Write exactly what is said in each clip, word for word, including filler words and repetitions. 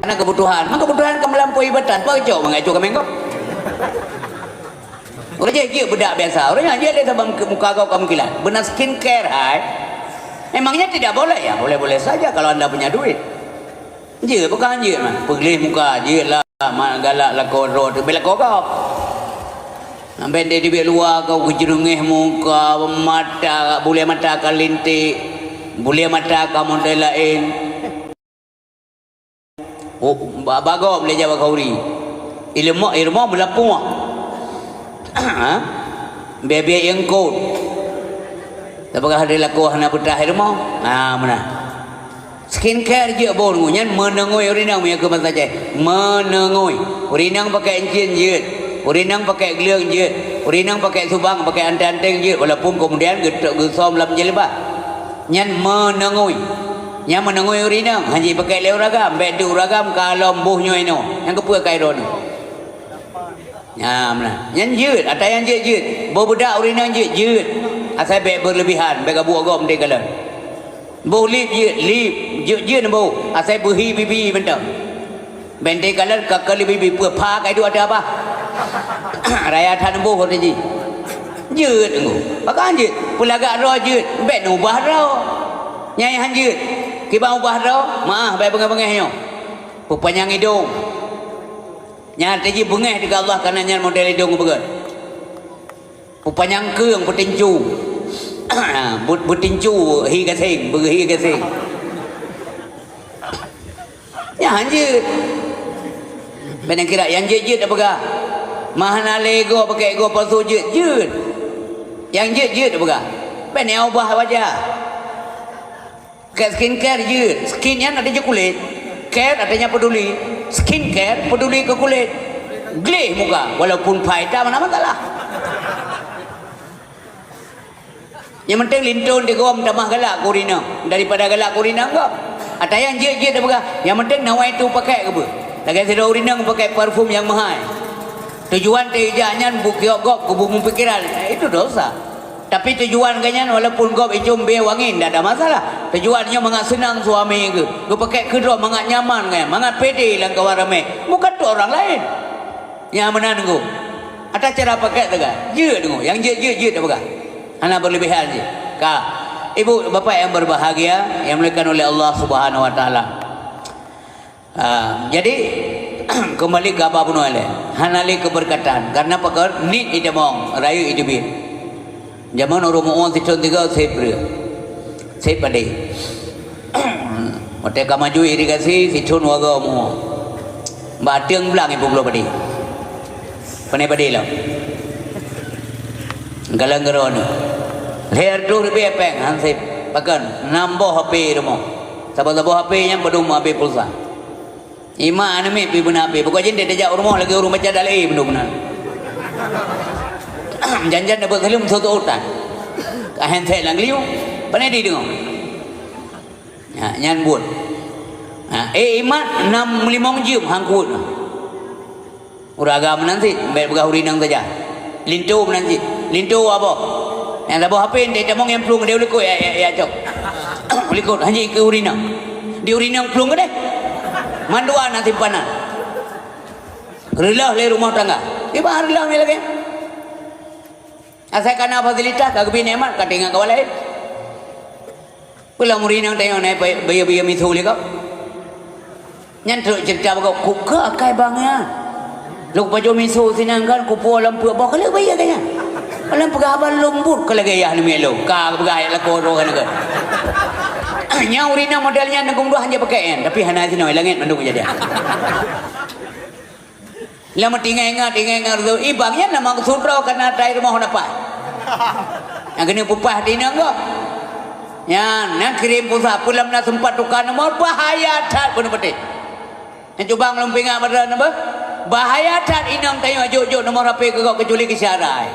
Karena kebutuhan. Maka kebutuhan ka melampaui batas. Apa cok mangat cok kameng kau? Orang je jeuet bedak biasa. Orang nyan jeuet lé saban muka kau ka meukilat. Beuna skincare hai. Memangnya tidak boleh? Ya, boleh-boleh saja kalau anda punya duit. Jeuet, bukan jeuet mah. Peugleh muka, jeuet lah. Mak galak lakoe droe teuh, bèk lakoe gob. Sampai di, di luwa kau geujeurengeh muka, mata, bulèe mata ka linték, bulèe mata ka model laén. Oh, ba-, bagom lé Jawa Khauri. Ilmu, ilmu meulapuah. Ha? Biar-biar iengkot. Tapi kalau ada lakoe hana peutah ilmu. Ha, mana? Skincare jeuet boh nyan meunengoi urinang meunyo keu masa jai. Meunengoi. Urinang pakai encin jeuet. Urinang pakai gleueng jeuet. Urinang pakai subang, pakai anteng-anteng jeuet. Walaupun kemudian geutok geusom lam jilbab. Nyan meunengoi. Nyan meunengoi urinang. Hanji pakai lé uragam. Bèk di uragam ka lom boh nyoe inoe. Nyang keupeue kai droeneuh? Nyan meunan. Nyan jeuet. Ata nyang jeuet, jeuet. Boh beudak urinang jeuet, jeuet. Asai bèk berlebihan. Bèk gabuek gob meuteuk kalon. Boh lip jeuet, lip. Jeuet-jeuet boh. Asai beuhi bibi mantong. Bèk meuteuk kalon ka keu lip bibi. Peue pha kai duek ateueh abah. Raya that boh teuh jih. Jeuet nyoe. Pakon jeuet? Peulagak droe jeuet. Bèk neubah droe. Nyang han jeuet. Kiban ubah droe, maah bèk beungèh-beungèh nyoe. Peupanyang idông. Nyan teuji beungèh di Allah karena nyan model idông beugèt. Peupanyang keueng, peutincu. Beu-, beutincu hi gaseng, beuhi gaseng. Nyan jeuet. Bèk kira nyang jeuet-jeuet tapeugah. Mah hana lé goe pakai goe palsu jeuet, jeuet. Nyang jeuet-jeuet tapeugah. Bèk ubah wajah. Pakai skincare jeuet. Skin nyan artinya kulit. Care artinya peduli. Skincare peduli ke kulit. Gleh muka walaupun pai tam hana masalah. Nyang penting linto digom tamah galak keu urineueng daripada galak keu urineueng gob. Ata nyang jeuet-jeuet tapeugah, nyang penting nawaitu pakai keubeue. Lagèe sidroe urineueng pakai parfum nyang meuhai. Tujuan teuh ijak nyan bukeuek gob keu bumoe pikiran, itu dosa. Tapi tujuan geuh nyan walaupun gob icôm bèe wangi, ndak ada masalah. Tujuan nyoe mangat seunang suami geuh, geupakai keu droe mangat nyaman geuh, mangat pede lam kawan ramè. Bukan untuk orang lain. Nyang meunan nunggu. Atas cara pakai teuga. Jeuet nunggu. Yang jeuet, jeuet, jeuet dah peugah. Hana berlebihan je. Ka. Ibu bapak yang berbahagia yang dimuliakan oleh Allah Subhanahu wa taala. Ah, jadi kembali ke apa bunoe lé. Hana lé keberkatan. Karena pakon nit itamong, rayeuk iteubiet. Jameun ureueng mu'oh sithon tiga sép breueh. Sép padé. Watèe ka maju irigasi sithon wareuga mu'oh. Bak ateueng blang ibu bloe padé. Pane padé lom. Galang geurone. Lhèe reutôh leubeh pèng han sép. Pakon? Nam boh HP rumoh. Saboh-saboh HP nyan padum abéh pulsa. Iman aneuk miet pi beuna api. Buka jendela tajak u rumoh lagèe ureueng baca dalil beuna-beuna. Janjan dapat saleuem soto utan. Ka handset lam geliu. Pane di deungoe. Ha, nyan buet. Ha, eh, imat nam limong jeuem hang kuet. Ureueng agam meunan cit, bèk peugah urineueng saja. Linto meunan cit. Linto aboh. Nyang saboh HP ndeh tamong nyang plueng deh ulikot ya, ya, ya, cok. Ulikot hanji keu urineueng. Di urineueng plueng keudeh. Mandua na simpanan. Reuloh lé rumoh tangga. Iba reuloh mi lagèe. Asai kana fasilitas ka geubi nikmat ka teuingat kawan laén. Peue lam urineueng tanyoe na bayeue-bayeue miseue lé gob. Nyan trok ceurita bak gob, "Kukeu akai bang nyan. Lôn pajoh miseue sinan kan kupuwoe lam peuet boh keuleuk bayeue akai nyan. Lam peugah haba lôn buet keu lagèe yah namiet lôn." Ka peugah ayat lakoe droe kan kan. Nyang urineueng model nyan neugum dua hana pakai nyan, tapi hana sinoe langèt mandum kejadian. Lam meutinggai-ingat, tinggai-ingat reutôh, "Ih, bang nyan na maksud droe kana tai rumoh na paih." Nyang keuneuk peupah hati inong gob. Nyan, nyang kirém pulsa, peue lam na seumpat tuka nomor, bahaya that bunoe patéh. Nyang cuba lôn peuingat bak droeneuh beuh, bahaya that inong tanyoe jok-jok nomor HP keu gob keucuali keu syarat.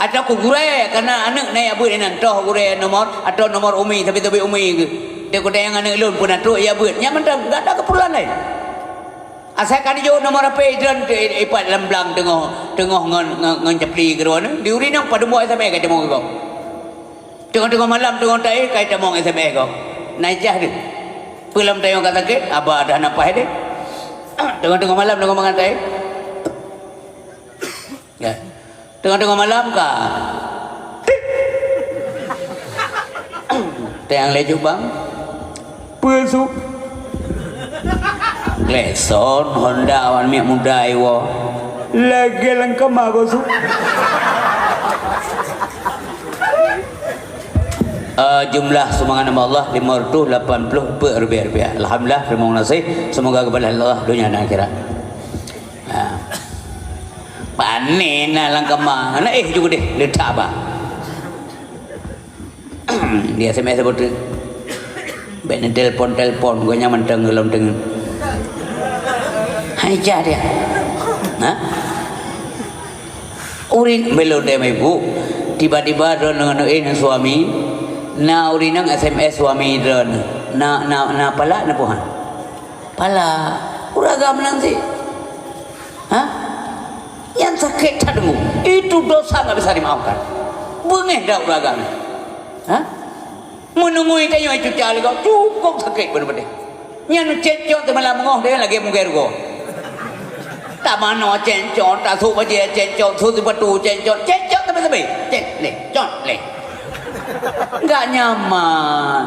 Atawa keu gurèe, kana aneuk na jak beuet inan, toh gurèe nomor, atawa nomor umi, sabe-sabe umi geuh. Teuka nyang aneuk lôn pun na trok jak beuet. Nyan mantong, gata keperluan laén. Asai ka neujok nomor HP, idroen ipat lam blang teungoh, teungoh ngon, ngon, ngon capli keudroe nyoe. Di urineueng padum boh SMS ka itamong gob. Teungoh-teungoh malam, teungoh taéh ka itamong SMS gob. Na ijah deuh. Peue lom tanyoe ka sakét, haba dah na paih deh. Teungoh-teungoh malam deungoe mangat tai. Ya. Teungoh-teungoh malam ka. Tik. Teuang lé jubang. Peue su? Klekson Honda wan miet muda iwoe. Lagèe lam kama gosu. Eh, jumlah sumbangan hamba Allah lima ratus lapan puluh empat rupiah. Alhamdulillah, terima kasih. Semoga kepada Allah dunia dan akhirat. Ha. Pane na lam kama, na éh ju deh, le that ba. Di S M S saboh teuk. Bèk neutelepon-telepon, gobnyan mantong geulom teungeut. Hai jah dia. Ha? Urin belom deh ibu. Tiba-tiba droeneuh ngon suami, na ureueng S M S suami droeneuh. Na, na, na palak na puhan. Pala, ureueng agam nan cit. Ha? Nyan sakét that deungoe. Itu dosa nggak bisa dimaafkan. Beungéh dak ureueng agam nyan. Ha? Meunungui tanyoe cuca lé gob, cukup sakét beuna-beuna. Nyan cencok teumalam meungoh deh lagèe mugèe rugoe. Tamanoe cencok, tasôk bajèe cencok, sôk sipatu cencok, cencok teuma sabe. Cen-, leh, con, leh. Nggak nyaman.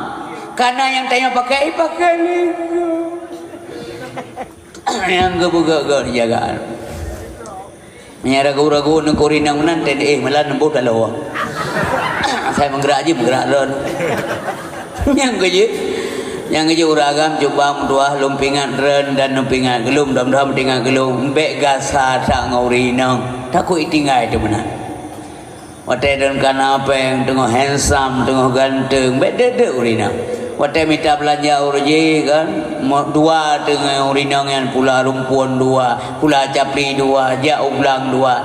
Karena nyang tanyoe pakai, ipakai lé gob. Nyang geupeugah-geuh dijaga. Meunyo ragu-ragu ngon ureueng inong meunan, teuh éh malam neuboh taloe. Asai meugerak jih, meugerak droen. Nyang keujeuet, nyang keujeuet ureueng agam cuba meutuah lôn peuingat droen dan lôn peuingat keu lôn, mudah-mudahan meuingat keu lôn. Bèk gasa that ngon ureueng inong, takot itinggai teuh meunan. Watèe droen kana pèng, teungoh handsome, teungoh ganteng, bèk deuek-deuek ureueng inong. Watèe mita beulanja ureueng jih kan, mo-, dua teungoh ureueng inong nyan pula rumpon dua, pula capli dua, jak u blang dua.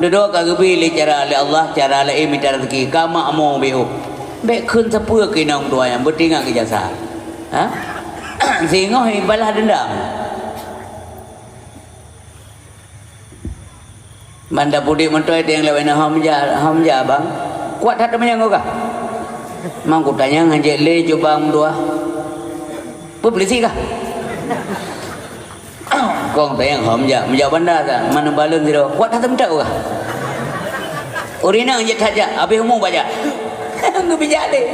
Dudoe ka geubri lé cara lé Allah, cara laén mita raseuki, ka makmu beuh. Bèk kheun sapeue keu inong dua nyan, beutingat keu jasa. Ha? Singoh ibalah deundam. Banda pudik meuntoi tieng lewat na hom ja, hom ja bang. Kuat that teumanyong kah? Mang kutanyong hanjeuet lé jubang dua. Peue polisi kah? Kong tanyong hom ja, meujak banda ta, mana balon siro. Kuat that teumantau kah? Ureueng inong jeuet that jak, habéh umu bajak. Geubijak lé.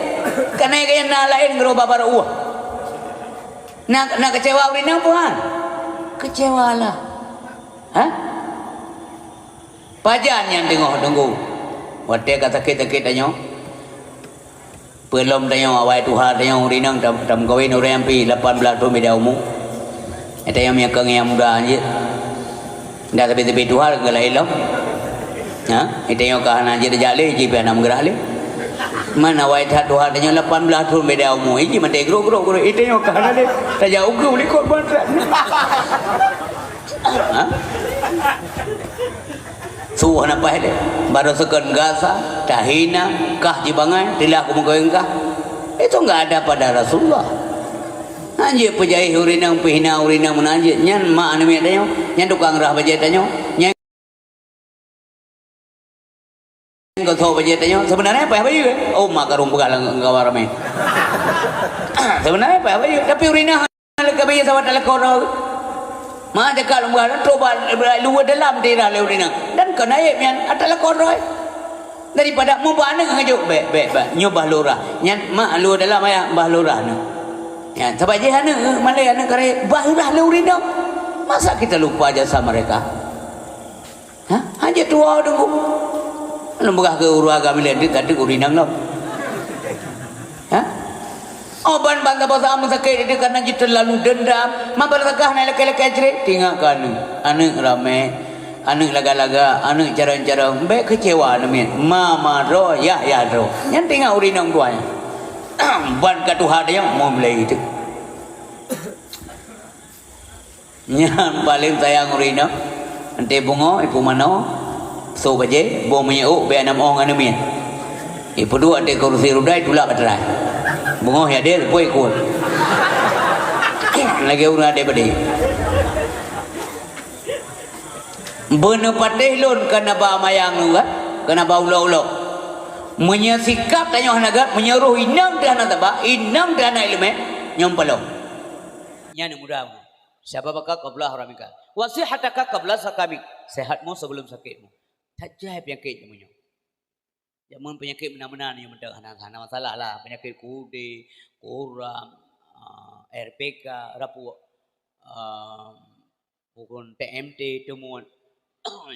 Kana kaya na laén ngeuro baba ruwah. Na, na keucewa ureueng inong pun ha? Keucewa lah. Ha? Pajan nyang teungoh teunggu? Watèe ka sakét-sakét tanyoe. Peulom tanyoe awai tuha tanyoe ureueng inong tam-, tameukawen ureueng nyang pi lapan blaih thon beda umu. Nyang tanyoe meunyo keu nyang muda jeuet. Ndak sabe-sabe tuha keu laén lom. Ha? Nyang tanyoe ka hana jeuet jak lé, jih pih hana meugerak lé. Man awai that tuha tanyoe lapan blaih thon beda umu, jih maté grok-grok-grok. Nyang tanyoe ka hana lé. Tajak ukeue likot ban that. Ha? Su hana paih lé. Baroe seukon gasa, tahina, kah jibangai, tilah keu meukawen kah. Itu enggak ada pada Rasulullah. Hanjeuet peujaéh ureueng inong, peuhina ureueng inong meunan jeuet. Nyan mak aneuk miet tanyoe, nyan tukang rhah bajèe tanyoe, nyan gosok bajèe tanyoe. Seubeunarnya paih bayeue, eh? Oh, mak karong peugah lam kawan ramé. Seubeunarnya paih bayeue, tapi ureueng inong leuka bayeue saban talakon droe. Mak cakap lôn peugah, trok bak luweue dalam tirah lé ureueng inong. Dan kon aéb nyan, ata lakon droe. Daripada meuba aneuk ngajok, bèk, bèk, bèk. Nyoe bah lurah. Nyan mak luweue dalam ayah bah lurah nyoe. Nyan, sabab jih aneuk, malèe aneuk karayek, bah lurah lé ureueng inong. Masa kita lupa jasa mereka? Ha? Hanjeuet tuha teungku. Lôn peugah keu ureueng agam ilèe, deuek ka deuek ureueng inong lom. Ha? Oh, ban, ban saboh saat meusakét deuek karena jih teulalu deundam. Man bak teuka hana lakèe-lakèe jrét, tingat keu aneuk. Aneuk ramé. Aneuk laga-laga, aneuk carông-carông, bèk keucewa aneuk miet. Ma, ma droe, yah, yah droe. Nyan teuingat ureueng inong tuha nyan. Ban ka tuha tanyoe, meulai teuk. Nyan paleng sayang ureueng inong. Enté beungoh, ipeumanoe, sôk bajèe, boh minyeuk ôk, bèk aneuk ong aneuk miet. Ipeuduek di kursi roda, itulak bak teurai. Beungoh ya deh, pue ikot. Lagèe ureueng adé padé. Beuneupatéh lôn keu na ba mayang nyoe kan, keu na ba ulok-ulok. Meunyoe sikap tanyoe hana gèt, meunyoe roh inong teuh hana taba, inong teuh hana ileumèe, nyoe palong. Nyan nyang muda mu. Syababaka qabla haramika. Wa sihhataka qabla sakamik. Sehatmu sebelum sakitmu. That jai peunyakét jameun nyoe. Jameun peunyakét meunan-meunan nyoe mantong hana, hana masalah lah. Peunyakét kudé, kuram, ah, R P K, rapuek, ah, bukon T M T, teumuet,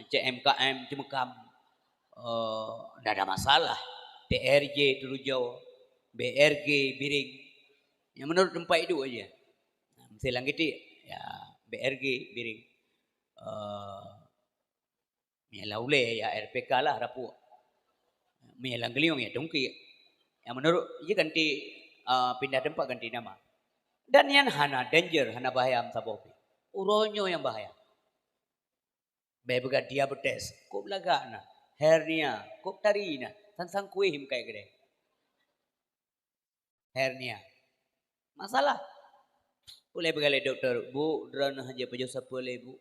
C M K M, ceumeukam, eh, ndak ada masalah. T R J, teurujoe, B R G, biring. Nyang menurut teumpat iduek aja. Nah, mesti lam geutik, ya, B R G, biring. Eh, Meunyo lam ulèe, ya R P K lah, rapuek. Meunyo lam geuliong, ya tungkik. Nyang menurut jih ganti, ah, pindah teumpat, ganti nama. Dan nyan hana danger, hana bahaya meusaboh pih. Uroe nyoe nyang bahaya. Bèk peugah diabetes, kôb lagak na, hernia, kôb tari na, sang-sang kuéh meukai keudè. Hernia. Masalah. Ulèe peugah lé dokto, "Bu, droeneuh hanjeuet pajoh sapeue lé, Bu.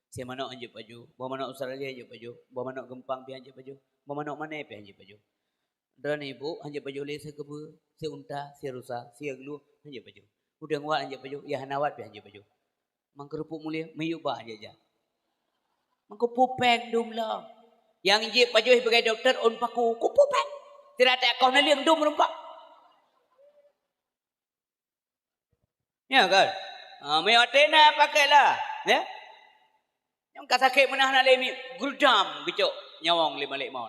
Sie manok hanjeuet pajoh, boh manok Australia hanjeuet pajoh, boh manok geumpang pih hanjeuet pajoh, boh manok mané pih hanjeuet pajoh. Droeneuh, Bu, hanjeuet pajoh lé sie keubeue, sie unta, sie rusa, sie glueh hanjeuet pajoh. Udeueng wat hanjeuet pajoh, ya hana wat pih hanjeuet pajoh." Mangkeurupuk mulia, miyueb ba jak-jak. Mangkeupupeng dum lom. Nyang jeuet pajoh sibagai dokto ôn paku, kupupeng. Sira tak koh naleueng dum meureumpok. Ya kan? Ha, meunyoe atena pakai lah, ya. Nyang ka sakét meunan hana lé mi, geudam geucok nyawöng lé malaikat maut.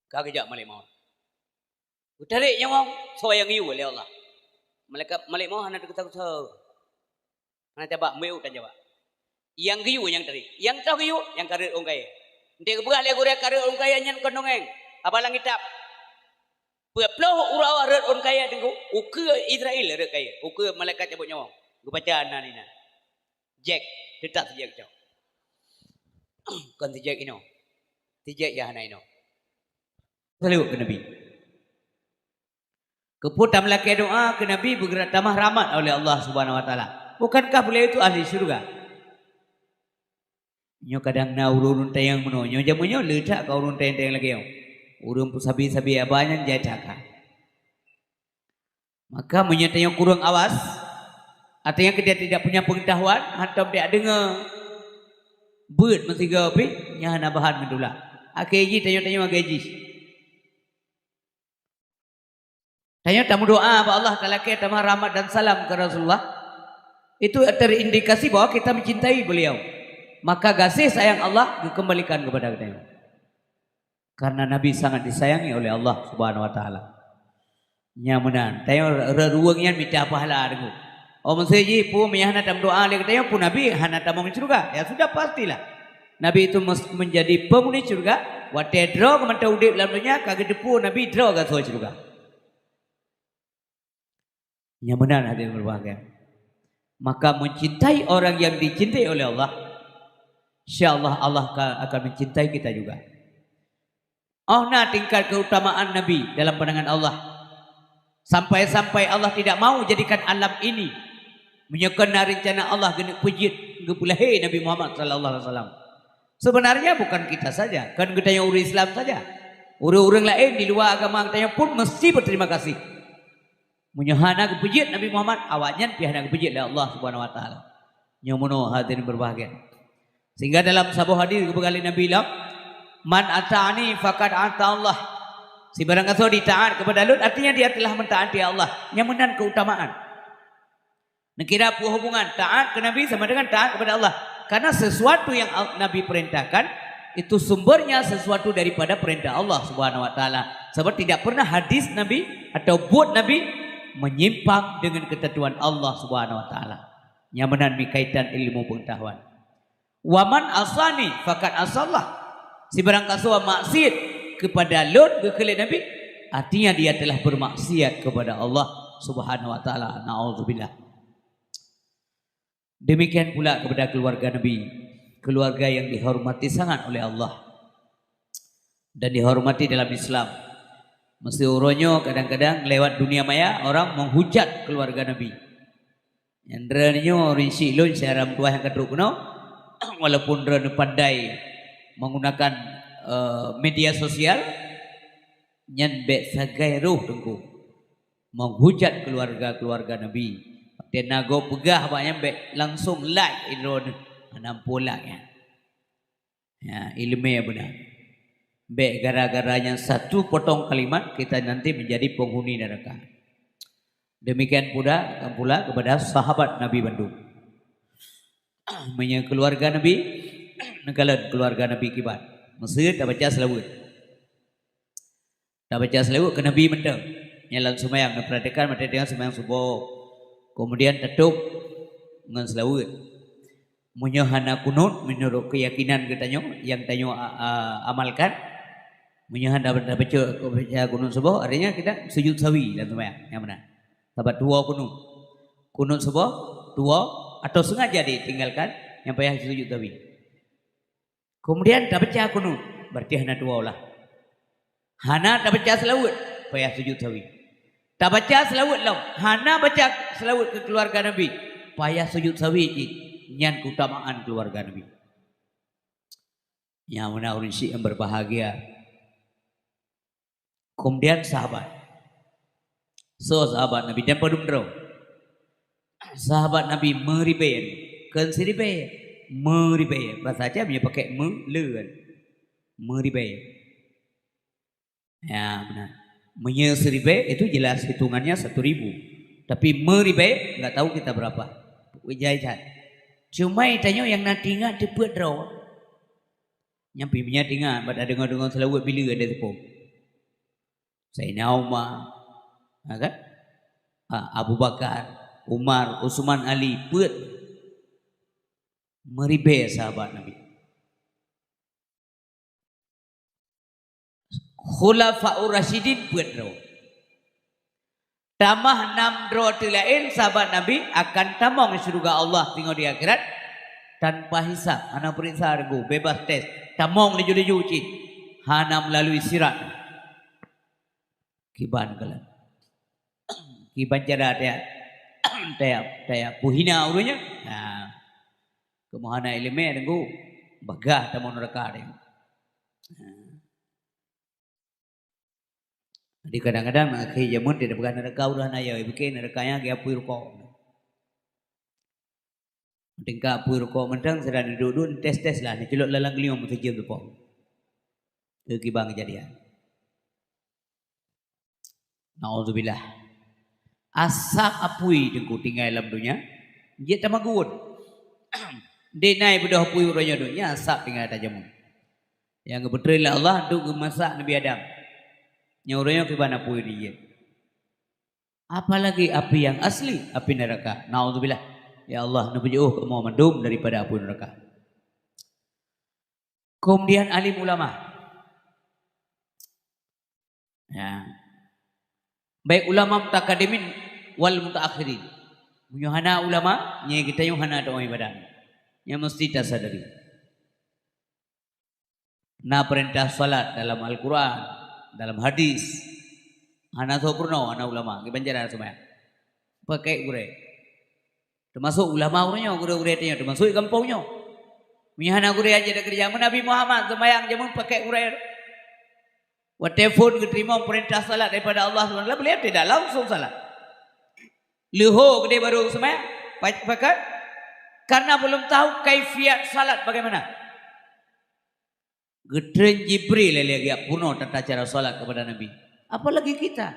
Ka geujak malaikat maut. Geutarek nyawöng, soe nyang geuyue lé Allah. Malaikat, malaikat maut hana teukusa-kusa. Hana cabak, meuék tan cabak. Nyang geuyue nyang tarek. Nyang toh geuyue, nyang ka rhot ôn kayèe. Enteuk geupeugah lé gurèe ka rhot ôn kayèe nyan kon dongeng. Haba lam kitab. Peuet ploh uroe rhot ôn kayèe teungku, ukeue Israel rhot kayèe. Ukeue malaikat cabot nyawöng. Geubaca nan inan. Jek, teutap si Jek cok. Kon si Jek inoe. Si Jek nyang hana inoe. Saleuet keu Nabi. Keupeue tameulakèe doa keu Nabi beugeurat tamah rahmat oleh Allah Subhanahu wa Taala. Bukankah beliau itu ahli syurga? Nyoe kadang na ureueng-ureueng tanyong meunoe. Nyoe jameun nyoe le that ka ureueng tanyong-tanyong lagèe nyoe. Ureueng peusabe-sabe haba nyan jai that ka. Maka meunyoe tanyoe kureueng awas, artinya kita tidak punya pengetahuan, hantom tajak deungoe, beuet meusigoe pih, nyan hana bahan ngon tulak. Akhé jih tanyoe-tanyoe lagèe jih. Tanyoe tameudoa bak Allah, talakèe tamah rahmat dan salam keu Rasulullah. Itu terindikasi bahwa kita mencintai beliau. Maka gaséh sayang Allah geukeumbalikan keupada geutanyoe. Karena Nabi sangat disayangi oleh Allah Subhanahu wa Taala. Nyang meunan, tanyoe re-, re-, ureueng nyan mita pahala deungoe. Oh, meusé jih peue meunyo hana tameudoa lé geutanyoe, peue Nabi hana tamong syeuruga? Ya sudah, pastilah. Nabi itu mes-, menjadi penghuni syeuruga, watèe droe geuh mantong udép lam donya, ka geuteupeue Nabi droe gasoe syeuruga. Nyang meunan hadirin berbahagia. Maka mencintai orang yang dicintai oleh Allah, insya Allah, Allah ka-, akan mencintai kita juga. Oh na tingkat keutamaan Nabi dalam pandangan Allah. Sampai-sampai Allah tidak mau jadikan alam ini. Meunyoe kon na rencana Allah geuneuk peujeuet geupeulahé Nabi Muhammad sallallahu alaihi wasallam. Sebenarnya bukan kita saja, kon geutanyoe ureueng Islam saja. Ureueng-ureueng laén di luwa agama geutanyoe pun mesti berterima kasih. Meunyoe hana geupeujeuet Nabi Muhammad, awaknyan pih hana geupeujeuet lé Allah Subhanahu wa Taala. Nyoe meunoe hadirin berbahagia. Sehingga dalam saboh hadis geupeugah lé Nabi lom, "Man ata'ani faqad ata Allah." Sibarang gasoe jitaat kepada lôn, artinya dia telah mentaati Allah. Nyang meunan keutamaan. Neukira peue hubungan taat keu Nabi sama dengan taat kepada Allah. Karena sesuatu yang Al-, Nabi perintahkan, itu sumbernya sesuatu daripada perintah Allah Subhanahu wa Taala. Sebab tidak pernah hadis Nabi atau buet Nabi menyimpang dengan ketentuan Allah Subhanahu wa Taala. Nyang meunan meukaitan ilmu pengetahuan. "Wa man asani faqad asallah." Sibarang gasoe maksiat kepada lôn, geukheun lé Nabi, artinya dia telah bermaksiat kepada Allah Subhanahu wa Taala. Naudzubillah. Demikian pula kepada keluarga Nabi, keluarga yang dihormati sangat oleh Allah dan dihormati dalam Islam. Meuseuti uroe nyoe kadang-kadang lewat dunia maya orang menghujat keluarga Nabi. Nyang droeneuh nyoe rinci lôn syedara meutuwah nyang ka trok keunoe, walaupun droeneuh pandai menggunakan, eh, media sosial, nyan bèk sagai roh teungku. Menghujat keluarga-keluarga Nabi. Watèe na gob peugah bak nyan, bèk langsung like droeneuh, hana muphom like nyan. Ya, ileumèe beuna. Bèk gara-gara nyan satu potong kalimat kita nanti menjadi penghuni neraka. Demikian pula, pula kepada sahabat Nabi bandum. Meunyoe keluarga Nabi, neukalon keluarga Nabi kiban. Meuseuti tabaca seulaweuet. Tabaca seulaweuet keu Nabi mantong. Nyang lam seumayang, neupeuratikan watèe teungoh seumayang suboh. Kemudian tatôb ngon seulaweuet. Meunyoe hana kunut, meunurot keuyakinan geutanyoe nyang tanyoe a-, a-, amalkan, meunyoe hana tabaca, tabaca kunut suboh, artinya kita sujud sahwi lam seumayang. Nyang meunan. Sabab tuwoe kunut. Kunut suboh, tuwoe, atau sengaja ditinggalkan, nyang payah sujud sahwi. Kemudian tabaca kunut, berarti hana tuwoe lah. Hana tabaca seulaweuet, payah sujud sahwi. Tabaca seulaweuet lom, hana baca seulaweuet keu keuluwarga Nabi, payah sujud sahwi cit. Nyan keutamaan keuluwarga Nabi. Nyang meunan ureueng syiek nyang berbahagia. Kemudian sahabat. Soe sahabat Nabi dan padum droe? Sahabat Nabi meuribèe, kon siribèe, meuribèe. Bahasa Aceh meunyoe pakai me, le kan. Meuribèe. Ya, benar. Meunyoe siribèe itu jelas hitungannya satu ribu. Tapi meuribèe, nggak tahu kita berapa. Jai that. Cuma tanyoe nyang na teuingat teupeu droe. Nyang pih meunyoe teuingat, bak tadeungoe-deungoe seulaweuet bila ada teupeue. Saidina Umar, ha kan? Ha, Abu Bakar, Umar, Utsman, Ali, peuet. Meuribèe sahabat Nabi. Khulafaur Rasyidin peuet droe. Tamah nam droe teulaén sahabat Nabi akan tamong di syeuruga Allah teungoh di akhirat tanpa hisab, hana peuriksa regu, bebas tes, tamong laju-laju cit, hana meulalui sirat. Kiban kalon. Kiban cara taya, taya, taya peuhina ureueng nyan. Nah, kamoe hana ileumèe teungku, bagah tamong neuraka teuh. Nah. Jadi kadang-kadang akhé jameun tidak peugah neuraka ureueng hana yo, pike neuraka nyan geupui rukok. Tingkat pui rukok mantong, sira duek-duek, tes-tes lah, neuculok lam geuliong meuseujeuem teupok. Teukiban keujadian. Naudzubillah. Asap apui teungku tinggai lam donya, jeuet tamagun. Dek nai beudôh apui uroe nyoe donya, asap tinggai tajamun. Nyang geupeutreun lé Allah untuk geumasak Nabi Adam. Nyang uroe nyoe kiban apui dijeuet. Apalagi api yang asli, api neraka. Naudzubillah. Ya Allah, neupeujôh kamoe mandum daripada api neraka. Kemudian alim ulama. Ya. Baik ulama mutakadimin wal mutaakhirin. Meunyoe hana ulama, nyan geutanyoe hana teu'oh ibadat. Nyan meusti tasadari. Na peurintah salat dalam Al-Quran, dalam hadis. Hana soe peurunoe, hana ulama, kiban cara seumayang. Pakai gurèe. Teumasok ulama uroe nyoe, gurèe-gurèe tanyoe, teumasok di gampông nyoe. Meunyoe hana gurèe aja dak keureuja, meunyoe Nabi Muhammad seumayang jameun pakai gurèe. Watèe phon geuteurimong peurintah salat daripada Allah Subhanahu wa Taala, beliau tidak langsung salat. Leuho keudeh baru seumayang, pa-, pakat. Karena belum tahu kaifiat salat bagaimana. Geutreun Jibril lé geujak peurunoe tata cara salat kepada Nabi. Apalagi kita.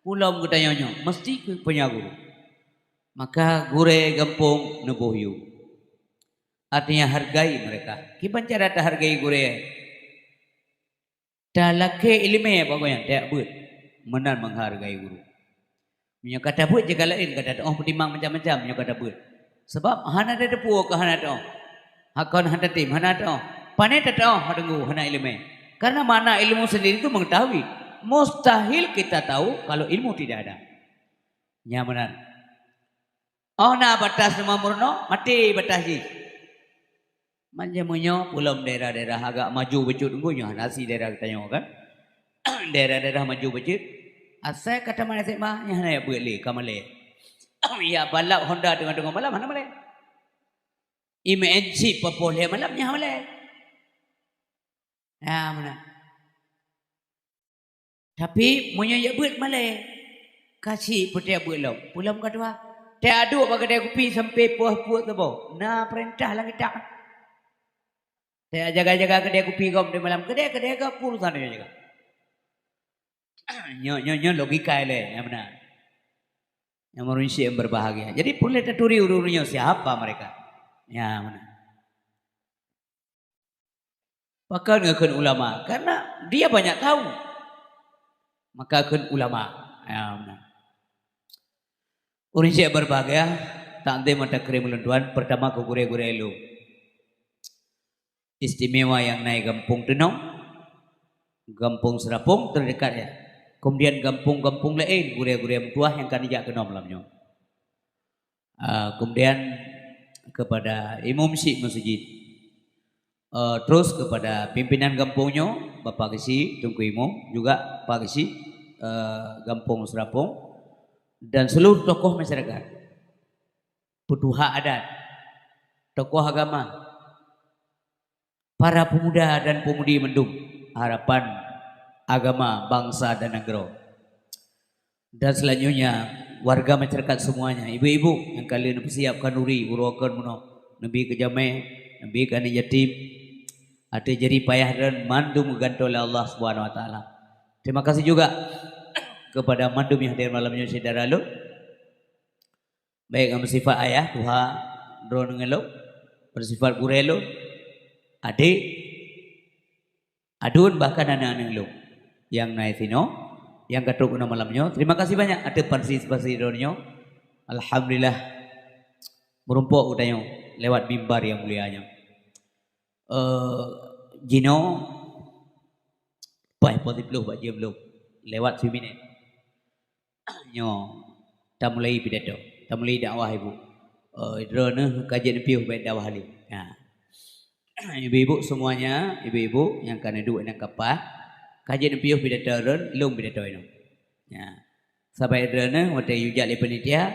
Ulôn geutanyoe nyoe, meusti keu punya guru. Maka gurèe gampông neuboh yue. Artinya hargai mereka. Kiban cara tahargai gurèe? Talakèe ileumèe bak gobnyan, tajak beuet. Meunan menghargai guru. Meunyoe ka tabeuet jeuet ka laén, ka tateu'oh peutimang macam-macam meunyoe ka tabeuet. Sabab hana tateupeue ka hana teu'oh. Hakon hana tatem, hana teu'oh. Pane tateu'oh, ha teungku, hana ileumèe. Karena makna ilmu sendiri itu mengetahui. Mustahil kita tahu kalau ilmu tidak ada. Nyan meunan. Oh na batas teuma meurunoe, maté batas jih. Macam meunyoe peulom daerah-daerah agak maju bacut, nyoe hana si daerah geutanyoe kan. Daerah-daerah maju bacut, asai ka tamat S M A, nyan hana jak beuet lé, ka malèe. Jak balap Honda teungoh-teungoh malam, hana malèe. Imeu'en chip papoh lhèe malam, nyan hana malèe. Nah, meunan. Tapi meunyoe jak beuet malèe, Ka chik peuteubiet lom, peulom ka tuha. Teuaduk bak keudè kupi sampai poh peuet teuboh. Na peurintah lam kitab. Teujaga-jaga keudè kupi gom di malam. Keudè, keudè ka peue urusan nyoe jaga. Nyoe, nyoe, nyoe logika ilèe, nyang meunan. Nyang meureunsyiek yang berbahagia. Jadi, peureulèe taturi ureueng-ureueng nyoe siapa mereka. Nyang meunan. Pakon geukheun ulama? Karena dia banyak tahu. Maka kheun ulama. Ya, meunan. Ureueng syèh berbahagia, takzim mata krim ulôn tuan, pertama keu gurèe-gurèe lôn. Istimewa nyang na i Gampông Teunom, Gampông Seurapông teudekat ya. Kemudian gampông-gampông laén, gurèe-gurèe meutuah nyang ka neujak keunoe malam nyoe. Ah, kemudian kepada imum syik masjid. Eh, terus kepada pimpinan gampông nyoe, Bapak Geuchik, Teungku Imum, juga Pak Geuchik, eh, Gampông Seurapông, dan seluruh tokoh masyarakat, peutuha adat, tokoh agama, para pemuda dan pemudi mandum, harapan agama, bangsa dan nanggroe. Dan selanjutnya, warga masyarakat semuanya, ibu-ibu nyang ka lheueh neupeusiap khanduri, uroe kon bunoe, neubi keu jamèe, neubi keu aneuk yatim, ateueh jerih payah droen mandum geugantoe lé Allah Subhanahu Wa Taala. Terima kasih juga kepada mandum nyang hadir malam nyoe syedara lôn. Baik nyang beusifat ayah, tuha droeneuh ngon lôn, beusifat gurèe lôn, adék, aduen, bahkan aneuk-aneuk lôn nyang na sinoe, nyang ka trok keunoe malam nyoe. Terima kasih banyak ateueh partisipasi droeneuh nyoe. Alhamdulillah, meurumpok geutanyoe lewat mimbar nyang mulia nyoe. Eh, jinoe, paih poh siplôh bak jeuem lôn, lewat siminèt. Nyoe, tamulai pidato, tamulai dakwah ibu. Eh, droeneuh ka jeuet neupiôh bak dakwah lé. Ha. Ibu-ibu semuanya, ibu-ibu nyang ka neuduek nyang ka paih, ka jeuet neupiôh pidato droen, lôn pidato inoe. Ya. Sabai droeneuh watèe yue jak lé panitia,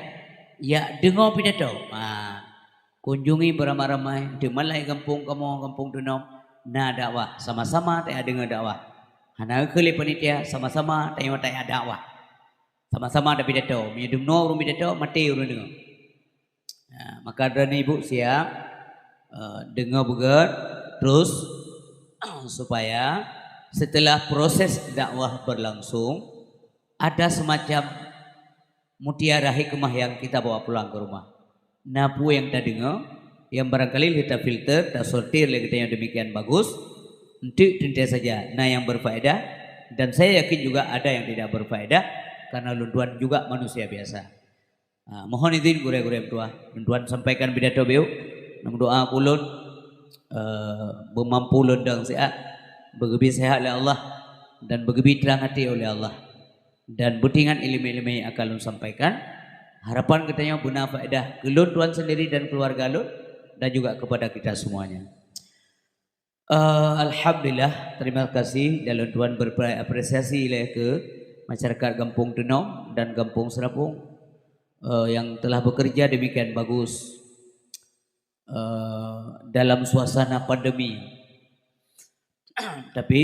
yak deungoe pidato. Ha. Kunjungi beramai-ramai, di malai gampông kamoe, Gampông Teunom, na dakwah, sama-sama tadeungoe dakwah. Hana keu lé panitia, sama-sama tayoe tayak dakwah. Sama-sama tapidato. Meunyoe deungoe ureueng pidato, maté ureueng deungoe. Ya, maka droeneuh ibu siap, eh, deungoe beugèt, terus, supaya setelah proses dakwah berlangsung, ada semacam mutiara hikmah yang kita bawa pulang ke rumah. Na peue nyang tadeungoe, nyang barangkali lheueh tafilter, tasortir lé geutanyoe demikian bagus, enteuk teuntèe saja na nyang berfaedah, dan saya yakin juga ada yang tidak berfaedah, karena lôn tuan juga manusia biasa. Ha, mohon izin gurèe-gurèe meutuah, lôn tuan sampaikan pidato beuh, neumeudoa keu ulôn, eh, beumampu lôn dong siat, beugeubri seuhat lé Allah, dan beugeubri trang até oleh Allah. Dan beutingat ileumèe-ileumèe nyang akan lôn sampaikan. Harapan geutanyoe beuna faedah keu lôn tuan sendiri dan keuluwarga lôn, dan juga kepada kita semuanya. Eh, alhamdulillah, terima kasih dan lôn tuan beuapresiasi lé keu masyarakat Gampông Teunom dan Gampông Seurapông, eh, yang telah bekerja demikian bagus, eh, dalam suasana pandemi. Tapi,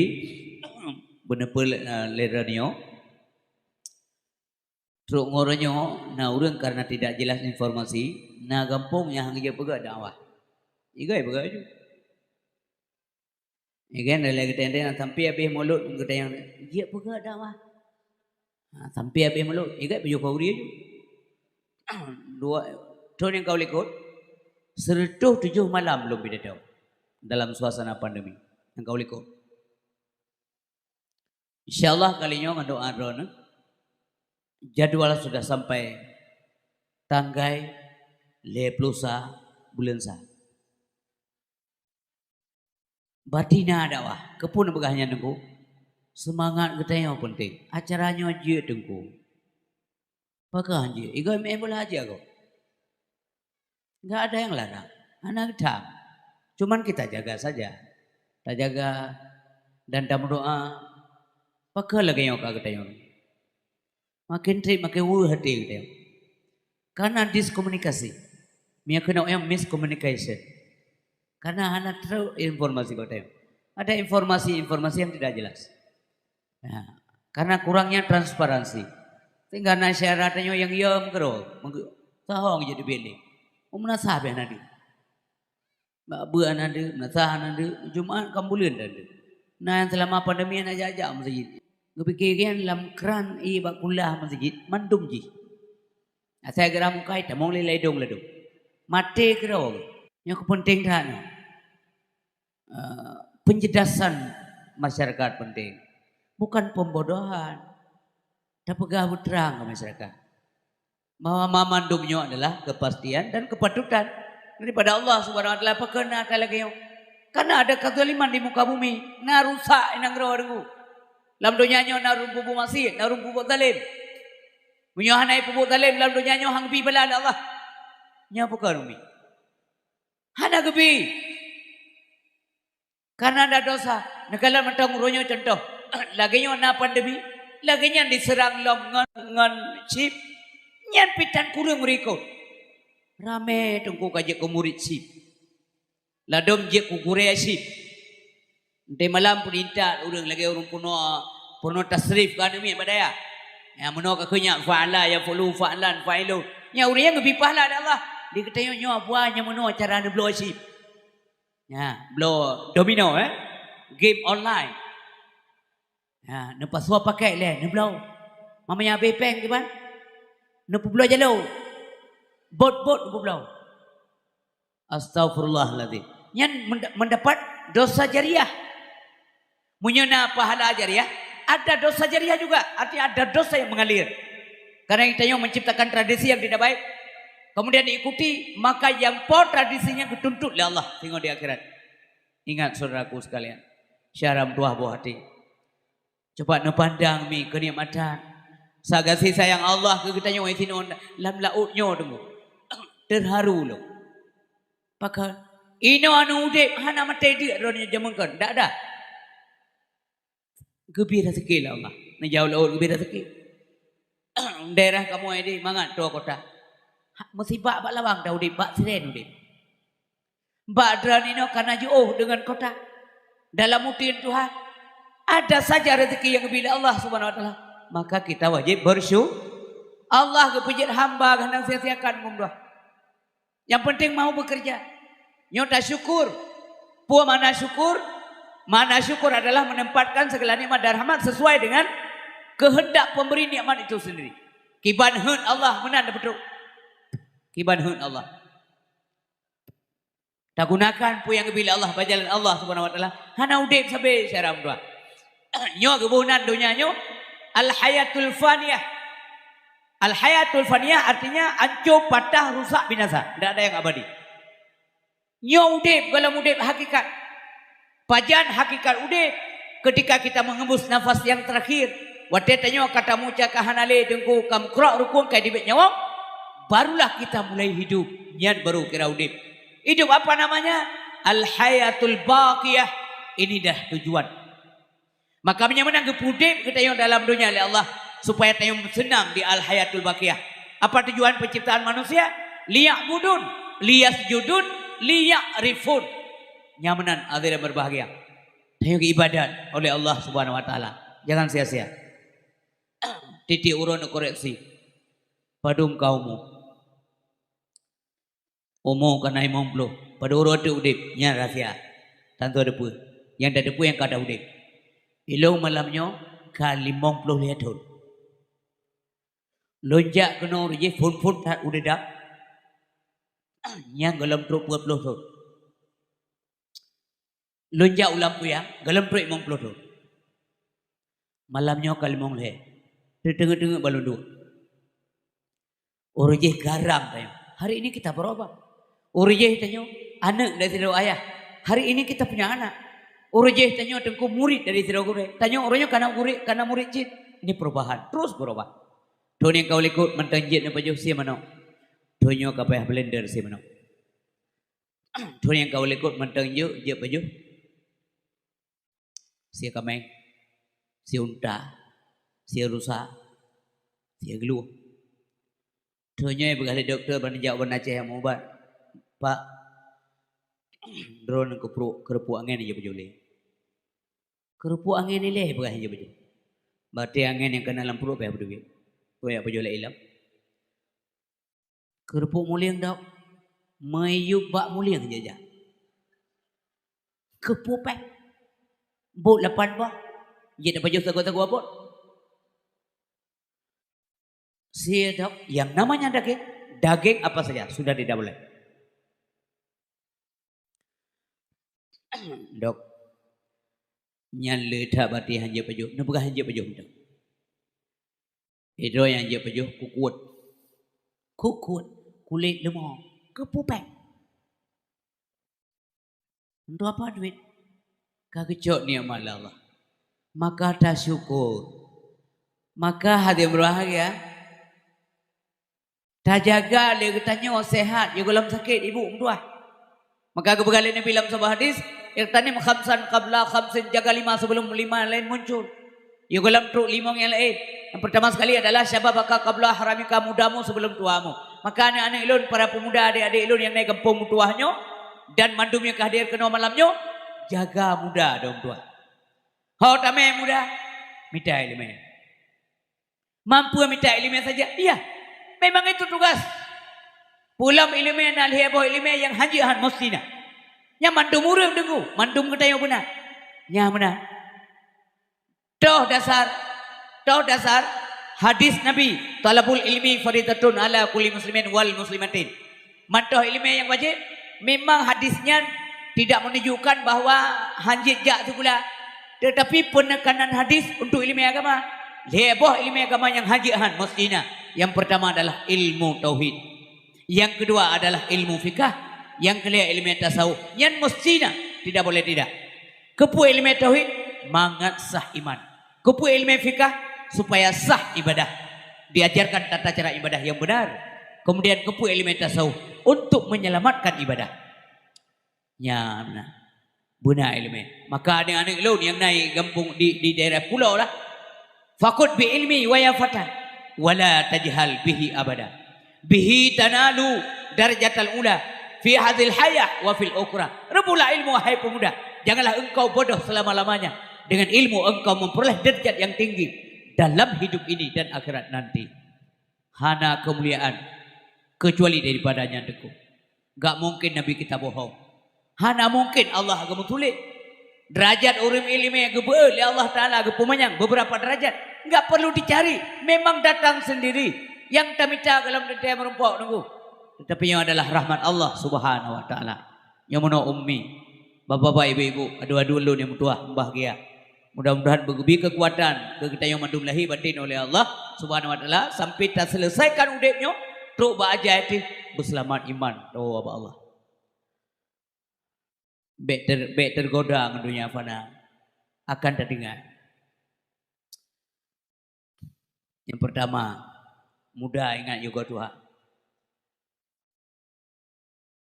beuneupeue lé, lé droeneuh nyoe, trok ngon uroe nyoe, na ureueng karena tidak jelas informasi, na gampông nyang hana jipeugah dakwah. Igai peugah ju. Igai lé geutanyoe sampai habéh mulod geutanyoe, jipeugah dakwah. Ha, sampai habéh mulod, igai peujuh khanduri ju. Dua, thôn nyang ka u likot, seureutôh tujoh malam lôn pidato dalam suasana pandemi nyang ka u likot. Insya Allah kali nyoe ngon doa droeneuh, jadwal sudah sampai tanggai lhèe plôh sa buleuen sa. Batina dakwah, keupeue neupeugah nyan Teungku? Seumangat geutanyoe peunteng. Acara nyoe jeuet Teungku. Pakon jeuet? Igoe meu'en bola aja gob. Enggak ada yang larang. Hana geutam. Cuman kita jaga saja. Tajaga dan tameudoa. Pakon lagèe nyoe ka geutanyoe. Makin trép makin weueh até geutanyoe. Karena diskomunikasi. Meunyoe keunoe nyang miscommunication. Karena hana trép informasi bak geutanyoe. Ada informasi-informasi yang tidak jelas. Ya, karena kurangnya transparansi. Tinggai na syedara tanyoe nyang yom keudroe, meuge-, sahong jeuet dibiet lé. Meunasah beh na deuh. Bak beuet na deuh, meunasah na deuh, Jumat ka buleuen na deuh. Na nyang seulama pandemi hana jak-jak meuseujid. Geupike nyan lam kran ié bak kulah meuseujid, mandum jih. Asai geura mukai, tamong lé ladôm-ladôm. Maté keudroe. Nyoe keupeunténg that nyoe. Eh, penjelasan masyarakat penting. Bukan pembodohan. Tapeugah beutrang keu masyarakat bahwa mamandum nyoe adalah kepastian dan kepatutan daripada Allah Subhanahu wa Taala. Pakon na lagée nyoe? Karena ada kezaliman di muka bumi. Na rusak i nanggroe deungoe. Lam donya nyoe na ureuëng peubuet maksiet, na ureuëng peubuet zalim. Meunyoe hana peubuet zalim lam donya nyoe, hana geubi bala lé Allah. Nyoe pakon umi. Hana geubi. Karena ada dosa. Neukalon mantong uroe nyoe contoh. Lagée nyoe na pandemi, lagée nyan diseurang lom ngon, ngon chip. Nyan pih tan kureueng meurikot. Ramé teungku ka jeuet keu murit chip. Ladôm jeuet keu gurée chip. Enté malam peunintat ureuëng lagée ureuëng peunoh, peunoh tasrif ka aneuk miet bak dayah. Nyang meunoe ka keu nyak fa'ala, yaf'ulu, fa'lan, fa'ilun. Nyan ureuëng nyang geubi pahala lé Allah. Di geutanyoe nyoe buah nyang meunoe cara neubloe chip. Ya, bloe domino, eh. Game online. Ya, neupasoe pakét lé, neubloe. Mamanya habéh péng kiban. Neupeubloe jaloe. Bot-bot neupeubloe. Astagfirullahaladzim. Nyan menda-, mendapat dosa jariah. Meunyoe na pahala jariah, ada dosa jariah juga. Artinya ada dosa yang mengalir. Karena kita yang menciptakan tradisi yang tidak baik, kemudian diikuti, maka yang po tradisinya geutuntut lé Allah singoh di akhirat. Ingat, saudaraku sekalian, syedara meutuwah boh até. Coba neupandang mi keunikmatan. Sagai sayang Allah keu geutanyoe sinoe lam laôt nyoe teungoh. Terharu lom. Pakon? Inoe aneuk udeb hana maté deuk droeneuh jameun kon. Dak ada. Geubi raseuki lé Allah. Neujaweueb laôt geubi raseuki. Daerah kamoe di mangat dua kota. Ha, meusibak bak lawang dah udeb, bak siren udeb. Bak droeneuh inoe kana jiôh deungon kota. Dalam uteuen Tuhan, ada saja rezeki yang geubi lé Allah Subhanahu wa Taala. Maka kita wajib bersyukur. Allah geupeujeuet hamba geuhnang sia-siakan meundoa. Yang penting mau bekerja. Nyoe tasyukur. Peue makna syukur? Makna syukur adalah menempatkan segala nikmat dan rahmat sesuai dengan kehendak pemberi nikmat itu sendiri. Kiban heuet Allah meunan tapeutôk. Kiban heuet Allah. Tagunakan peue nyang geubri lé Allah bak jalan Allah Subhanahu wa Taala. Hana udeb sabe syedara meutuwah. Nyoe geuboh nan donya nyoe al-hayatul faniyah. Al-hayatul faniyah artinya ancô, patah, rusak, binasa. Tidak ada yang abadi. Nyoe udeb gohlom udeb hakikat. Pajan hakikat udeb? Ketika kita mengembus nafas yang terakhir. Watée tanyoe ka tamuca ka hana lé teungku, ka meukrok rukun ka teubiet nyawöng, barulah kita mulai hidup. Nyan baru kira udeb. Hidup apa namanya? Al-hayatul baqiyah. Ini dah tujuan. Maka meunyoe meunan geupeudeb geutanyoe dalam donya lé Allah, supaya tanyoe seunang di al-hayatul baqiyah. Apa tujuan penciptaan manusia? Liya'budun, liyasjudun, liya'rifun. Nyang meunan hadirin berbahagia. Tanyoe geuibadat oleh Allah Subhanahu wa Taala. Jangan sia-sia. Tieb-tieb uroe neukoreksi. Padum ka umu? Umu ka na limong ploh. Padum uroe teuk udeb? Nyan rahsia. Tantu teupeue. Nyang tateupeue nyang ka ta udeb. Ilôn malam nyoe ka limong ploh lhée thon. Lôn jak keunoe rot jih phon-phon that u didam. Nyan gohlom trok peuet ploh thon. Lôn jak u Lampuyang, gohlom trok limong ploh thon. Malam nyoe ka limong lhée. Teuteungeut-teungeut bak lôn duek. Uroe jih garang tanyoe. Hari ini kita berubah. Uroe jih tanyoe aneuk dari sidroe ayah. Hari ini kita punya anak. Uroe jih tanyoe teungku murit dari sidroe gurée. Tanyoe uroe nyoe kana gurée, kana murit cit. Ini perubahan. Terus berubah. Thon nyang ka u likot mantong jeuet neupajoh sie manok. Thon nyoe ka payah blender sie manok. Thon nyang ka u likot mantong jeuet, jeuet pajoh sie kaméng, sie unta, sie rusa, sie geuloh. Thon nyoe peugah lé dokto ban jak u Banda Aceh meuubat, "Pak, droeneuh keuprok, keureupok angén jeuet pajoh lé." Keureupok angén ilée peugah jih beujeuet. Batée angén nyang kana lam pruet payah beudeubiet. Peue nyang pajoh lé ilom? Keureupuk mulieng dok. Meuyueb bak mulieng jajak. Keupupéh. Bot lapan boh. Jeuet pajoh sagoe-sagoe bot. Sie dok, yang namanya daging, daging apa saja sudah tidak boleh. Dok, nyan le that bati hanjeuet pajoh, neupeugah hanjeuet pajoh dok. Idroe nyang hanjeuet pajoh, kukuet. Kukuet, kulét leumo, keupupéh. Untuk apa duit? Ka geucok nikmat lé Allah. Maka tasyukur. Maka hati berbahagia. Tajaga lé geutanyoe sehat, yôh gohlom sakét, ibu meutuah. Maka geupeugah lé Nabi lam saboh hadis, "Ightanim khamsan qabla khamsin," jaga lima sebelum lima lain muncul. Yôh gohlom trok limong nyang laén. Yang pertama sekali adalah syababaka qabla haramika, mudamu sebelum tuamu. Maka aneuk-aneuk lôn, para pemuda, adik-adik lôn nyang na gampông meutuah nyoe, dan mandum nyang ka hadir keunoe malam nyoe, jaga muda dong tuah. Ho tamé muda, mita ileumèe. Mampu mita ileumèe saja? Iya. Memang itu tugas. Peulom ileumèe na lhèe boh ileumèe nyang hanjeuet han meusti na. Nyan mandum ureueng deungoe, mandum geutanyoe beuna. Nyan beuna. Toh dasar, toh dasar hadis Nabi, "Thalabul ilmi faridatun ala kulli muslimin wal muslimatin." Mantoh ileumèe nyang wajéb, memang hadis nyan tidak menunjukkan bahwa hanjeuet jak sikula, tetapi peunekanan hadis untuk ileumèe agama. Lhèe boh ileumèe agama nyang hanjeuet han meusti na. Yang pertama adalah ilmu tauhid. Yang kedua adalah ilmu fikah. Yang kelhèe ileumèe tasawuf. Nyan meusti na, tidak boleh tidak. Keupeue ileumèe tauhid? Mangat sah iman. Keupeue ileumèe fikah? Supaya sah ibadah. Diajarkan tata cara ibadah yang benar. Kemudian keupeue ileumèe tasawuf? Untuk menyelamatkan ibadah. Nyan na. Beuna ileumèe. Maka aneuk-aneuk lôn nyang na gampông di, di daerah pulo lah. Fakhudh bi ilmi wa ya fata, wa la tajhal bihi abada. Bihi tanalu darajatal ula fi hadzil hayah wa fil ukhra. Rebuhlah ilmu, wahai pemuda. Janganlah engkau bodoh selama-lamanya. Dengan ilmu engkau memperoleh derajat yang tinggi dalam hidup ini dan akhirat nanti. Hana keumuliaan kecuali daripada nyang teuku. Gak mungkin Nabi kita bohong. Hana mungkin Allah geumeutuléh. Derajat ureuëng ileumèe geubeuet lé Allah Taala geupeumanyang beberapa derajat. Enggak perlu dicari, memang datang sendiri. Nyang tamita gohlom teuntèe meurumpok teungku. Tetapi nyoe adalah rahmat Allah Subhanahu wa Taala. Nyoe meunoe ummi, bapak-bapak, ibu-ibu, adoe-adoe lôn nyang meutuah, mubahgia. Mudah-mudahan beugeubri keukuatan keu geutanyoe mandum lahé batin oleh Allah Subhanahu wa Taala sampai taseuleusaikan udeb nyoe trok bak ajai teuh beuseulamat iman. Doa bak Allah. Bèk ter-, bèk teugoda ngon donya fana, akan tadeungai. Nyang pertama, muda ingat yugoe tuha.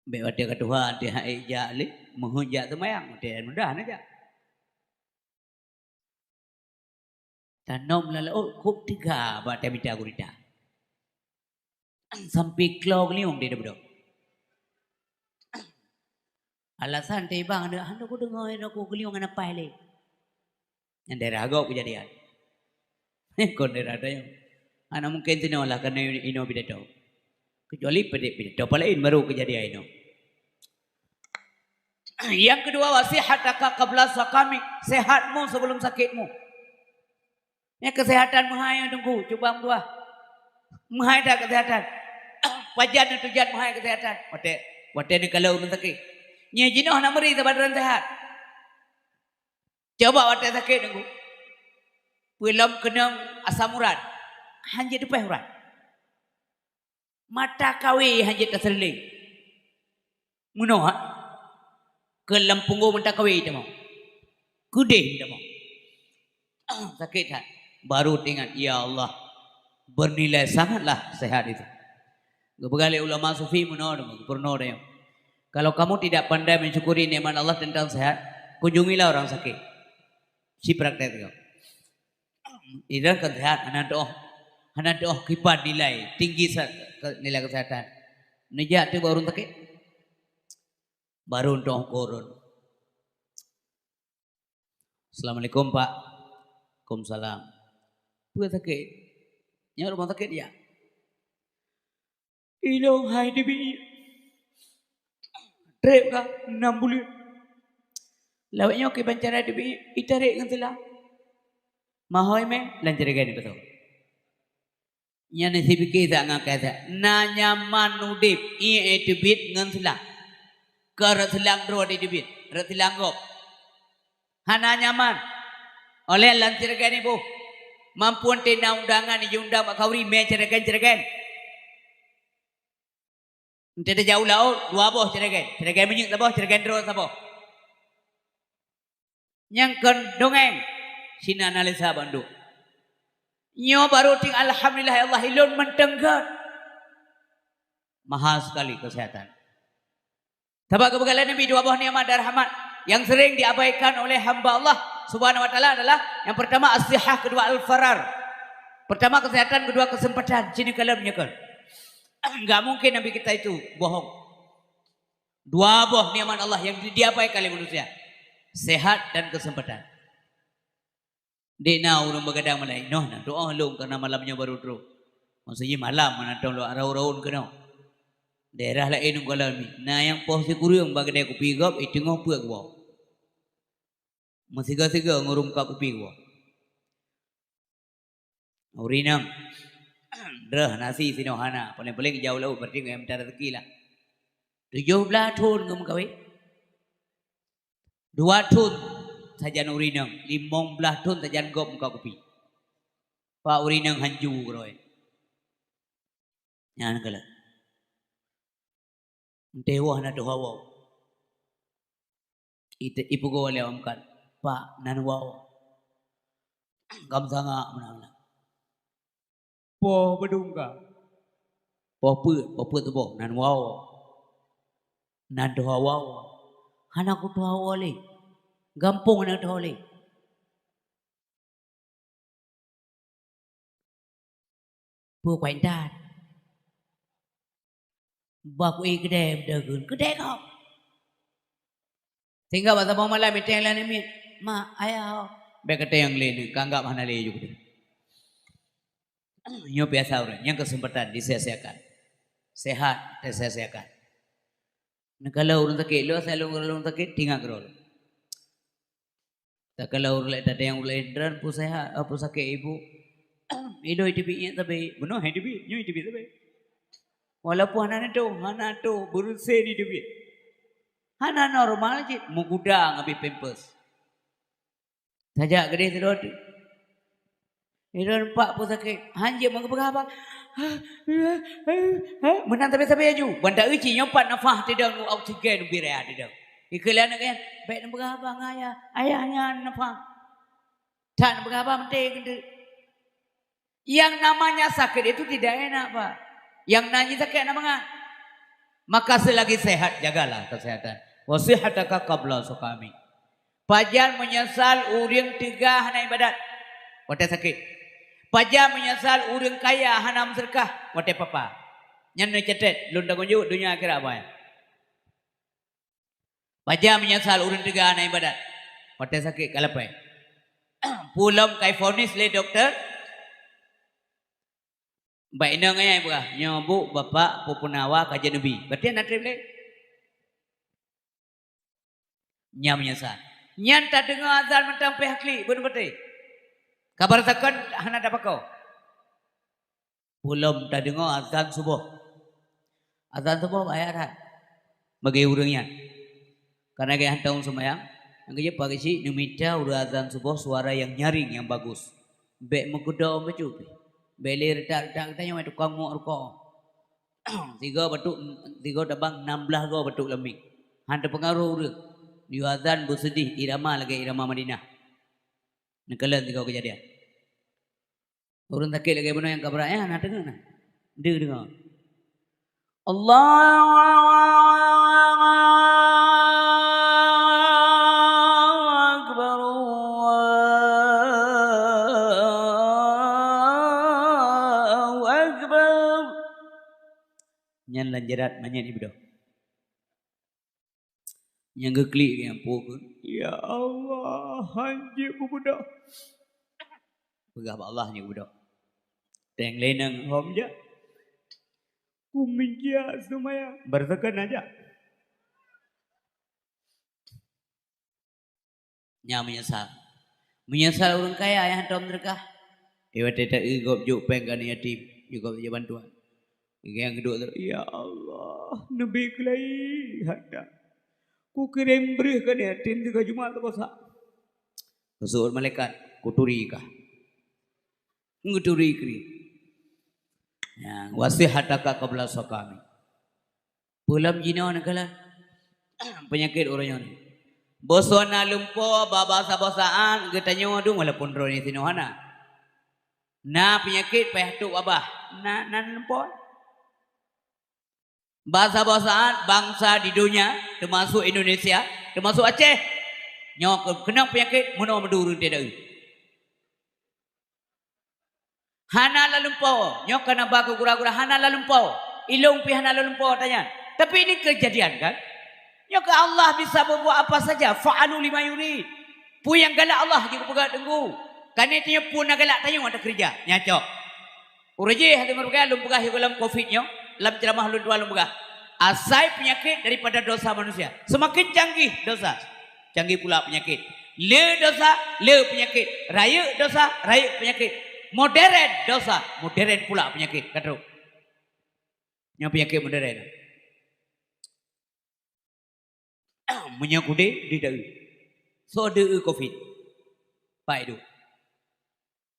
Bèk watèe ka tuha, watèe hai jak lé, meuheuet jak seumayang, watèe muda na jak. Tanom lam laôt kôb teuga bak tamita gurita. Sampai klo geuliong di beudôh. Alasan teuh bang, hana kudeungoe, hana kudeungoe geuliong hana paih lé. Nyang daerah gob keujadian. Kon daerah tanyoe. Hana mungken sinoe lah keunoe inoe pidato. Kecuali pidato laén baru keujadian inoe. Yang kedua, wasihataka qabla saqami, sehatmu sebelum sakitmu. Nyan keuseuhatan meuhai teungku, cuba meutuah. Meuhai that keuseuhatan. Pajan neutujat meuhai keuseuhatan. Watèe, watèe neukalon ureuëng sakét. Nyan jinoe hana meuri saban droen seuhat. Coba watèe sakét teungku. Peulom keunong asam urat. Hanjeuet teupèh urat. Mata kawé hanjeuet taseuleueng. Meunoe, ha? Keu lam punggong mata kawé tamong. Keudeh tamong. Sakét that. Baru teuingat, "Ya Allah, bernilai sangatlah sehat itu." Geupeugah lé ulama sufi meunoe, peurunoe tanyoe, "Kalau kamu tidak pandai mensyukuri nikmat Allah tentang sehat, kunjungilah orang sakit." Si praktek tu. Idan kan sehat, hana doh, hana doh kiban nilai tinggi sa-, ke-, nilai kesehatan. Neujak tu baru sakit. Baru doh korun. Assalamualaikum, Pak. Waalaikumsalam. Peue sakét? Nyoe rumoh sakét ya. Ilong hai teubiet. Trép ka nam buleuen. Lawét nyoe kiban cara teubiet, itarek ngon seulah. Mahôi mé, lam ceureugan ipeutong. Nyan sipike sa ngon kasa. Na nyaman udép, ié teubiet ngon seulah. Keu rot seulang droe di teubiet, rot seulang gob. Hana nyaman. Oleh lam ceureugan iboh. Mampu teuh na undangan jiundang bak khanduri mé ceureugan-ceureugan. Enteuk tajak u laôt, dua boh ceureugan. Ceureugan minyeuk saboh, ceureugan droe saboh. Nyang kon dongeng, sinan analisa bandum. Nyoe barô ting alhamdulillah ya Allah, ilôn mantong gét. Mahal sekali kesehatan. Sabab geupeugah lé Nabi dua boh nikmat dan rahmat yang sering diabaikan oleh hamba Allah Subhanahu wa Taala adalah yang pertama as-sihah, kedua al-farar. Pertama kesehatan, kedua kesempatan. Sini kalau menyekal. Enggak mungkin Nabi kita itu bohong. Dua boh nikmat Allah yang di-, diabaikan oleh manusia. Sehat dan kesempatan. Dek na ureuëng beugadang malam, "Noh, na doa lôn karena malam nyoe baru trok." Maksudnya malam, mana tahu lôn raun-raun keunoe. Daerah laén ungkalan mi. Na nyang poh sikureueng bak keude kupi gob, eh, teungoh peuet geuwoe. Meusiga-siga ngurung ka kupi geuwoe. Ureuëng inong, droe nasi sinoe hana, paléng-paléng jauh laôt, berarti ngon mita rezeki lah. Tujoh blaih thon ngon meukawen. Dua thon sajan ureuëng inong, limong blaih thon sajan gob muka kupi. Pak ureuëng inong hanju keudroe. Nyan keuh lé. Enteh woe na tuha woe. Ite-, ipugoe lé awak meukat, "Pak, nan woe." Gam sangak meunan. Poh beudungka. Poh peuet, poh peuet tuboh, nan woe. Nan tuha woe. Hana kutuha woe lé. Gampông hana tuha lé. Peue kuéntan? Bah kuék keudè beudeuh kheun, keudè gob. Sehingga bak saboh malam iteng lam namiet, "Mak, ayah ho." Bék kateng lé nyoe, ka anggab hana lé ju keudeh. Nyoe biasa ureuëng, nyang keuseumpatan disia-siakan. Sehat teusia-siakan. Neukalon ureuëng sakét, lôn asai lôn, lôn sakét, tingat keudroe lôn. Takalon ureuëng laén, tateueng ureuëng laén, droen peue sehat, peue sakét ibu. Ilôn iteubiet nyan sabe, bunoe hai teubiet, nyoe iteubiet sabe. Walaupun hana neutôh, hana tôh, beureuséh iteubiet. Hana normal cit, meuguda ngon abéh pampers. Tajak keudeh sidroe teuk. Sidroe nampak peue sakét, hanjeuet meupeugah haba. Meunan sabe-sabe laju. Ban ta-eu cit nyoe pat nafah teudong, oksigen ubit raya teudong. Ikheun lé aneuk nyan, "Bék neupeugah haba ngon ayah, ayah nyan nafah." That neupeugah haba meuté keuneuk. Yang namanya sakit itu tidak enak, Pak. Yang namanya sakit enak banget. Maka selagi sehat, jagalah kesehatan. Wa sihhataka qabla suqami. Pajan meunyeusal ureuëng teuga hana ibadat watée sakét. Pajan meunyeusal ureuëng kaya hana meuseudeukah watée papa. Nyan neucatet, lôn tanggong jaweueb donya akhirat, Abah. Pajan meunyeusal ureuëng teuga hana ibadat watée sakét ka lapée. Peue lom ka ifonis lé dokto, bak inong ayah ipeugah, "Nyoe bu bapak peupeunawa ka jeuet neubi." Berarti hana treb lé. Nyan meunyeusal. Nyan tadeungoe azan mantong pih klik, beuneuh beutôi. Ka barasakan hana tapakoe. Peue lom tadeungoe azan suboh. Azan suboh bahaya that bagi ureuëng nyan. Karena gaya hantom seumayang, nyang keujeuet pageucik neumita ureuëng azan suboh suara yang nyaring, yang bagus. Bék meukeudong bacut pih. Bék lé reutak-reutak geutanyoe tukang muek rukok. Sigoe batuk, sigoe tabang nam blaih goe batuk lam mic. Han teupeungaruh ureuëng. Yue azan beuseudeh irama lagée irama Madinah. Neukalon sigoe keujadian. Ureuëng sakét lagée bunoe nyang ka brat nyan hana teungoh na. Deuh deungoe. Allahu Akbar, Allahu Akbar. Nyan lam jadat manyét ibeudôh. Nyang geuklik nyang po kheun, "Ya Allah, hanjeuet kubeudôh." Peugah bak Allah nyang kubeudôh. Teng leneng hom jak. Kuminjak seumaya. Bersekan aja. Nyan meunyeusal. Meunyeusal ureuëng kaya nyang hantom seudeukah. Di watée ta-eu gob jok péng keu aneuk yatim, jok gob jok bantuan. Nyang geuduek, "Ya Allah, neubi keulai hata. Kukirém breueh keu aneuk yatim sigoe Jumat teukosa." Geuseuôt malaikat, "Kuturi kah?" Geuturi kri. Ya, "Wasihataka qabla saqami." Peue lom jinoe neukalon peunyakét uroe nyoe. Boh soe na lumpoe bak basa-basaan geutanyoe dum walaupun droeneuh sinoe hana. Na peunyakét payah trok babah. Na, na lumpoe. Basa-basaan bansa di donya, teumasuk Indonesia, teumasuk Aceh, nyoe keu-, keunong peunyakét meunoe meuduri teuh deuh. Hana lalumpoe, nyoe kana ba keu gura-gura hana lalumpoe. Ilong pih hana lalumpoe tanyan. Tapi ini kejadian kan? Nyoe keu Allah bisa berbuat apa saja. Fa'alu lima yurid. Peue nyang galak Allah jeuet geupeugah teunggu. Kani tanyoe peue na galak tanyoe ata keureuja. Nyan cok. Uroe jih hase meureuga lôn peugah yoh lam covid nyoe, lam ceramah lôn dua lôn peugah. Asai peunyakét daripada dosa manusia. Seumaken canggih dosa, canggih pula peunyakét. Le dosa, le peunyakét. Rayeuk dosa, rayeuk peunyakét. Moderen dosa, moderen pula peunyakét. Ka trok. Nyan peunyakét moderen. Meunyoe kudé di deuh. Soe deuh covid? Pai duek.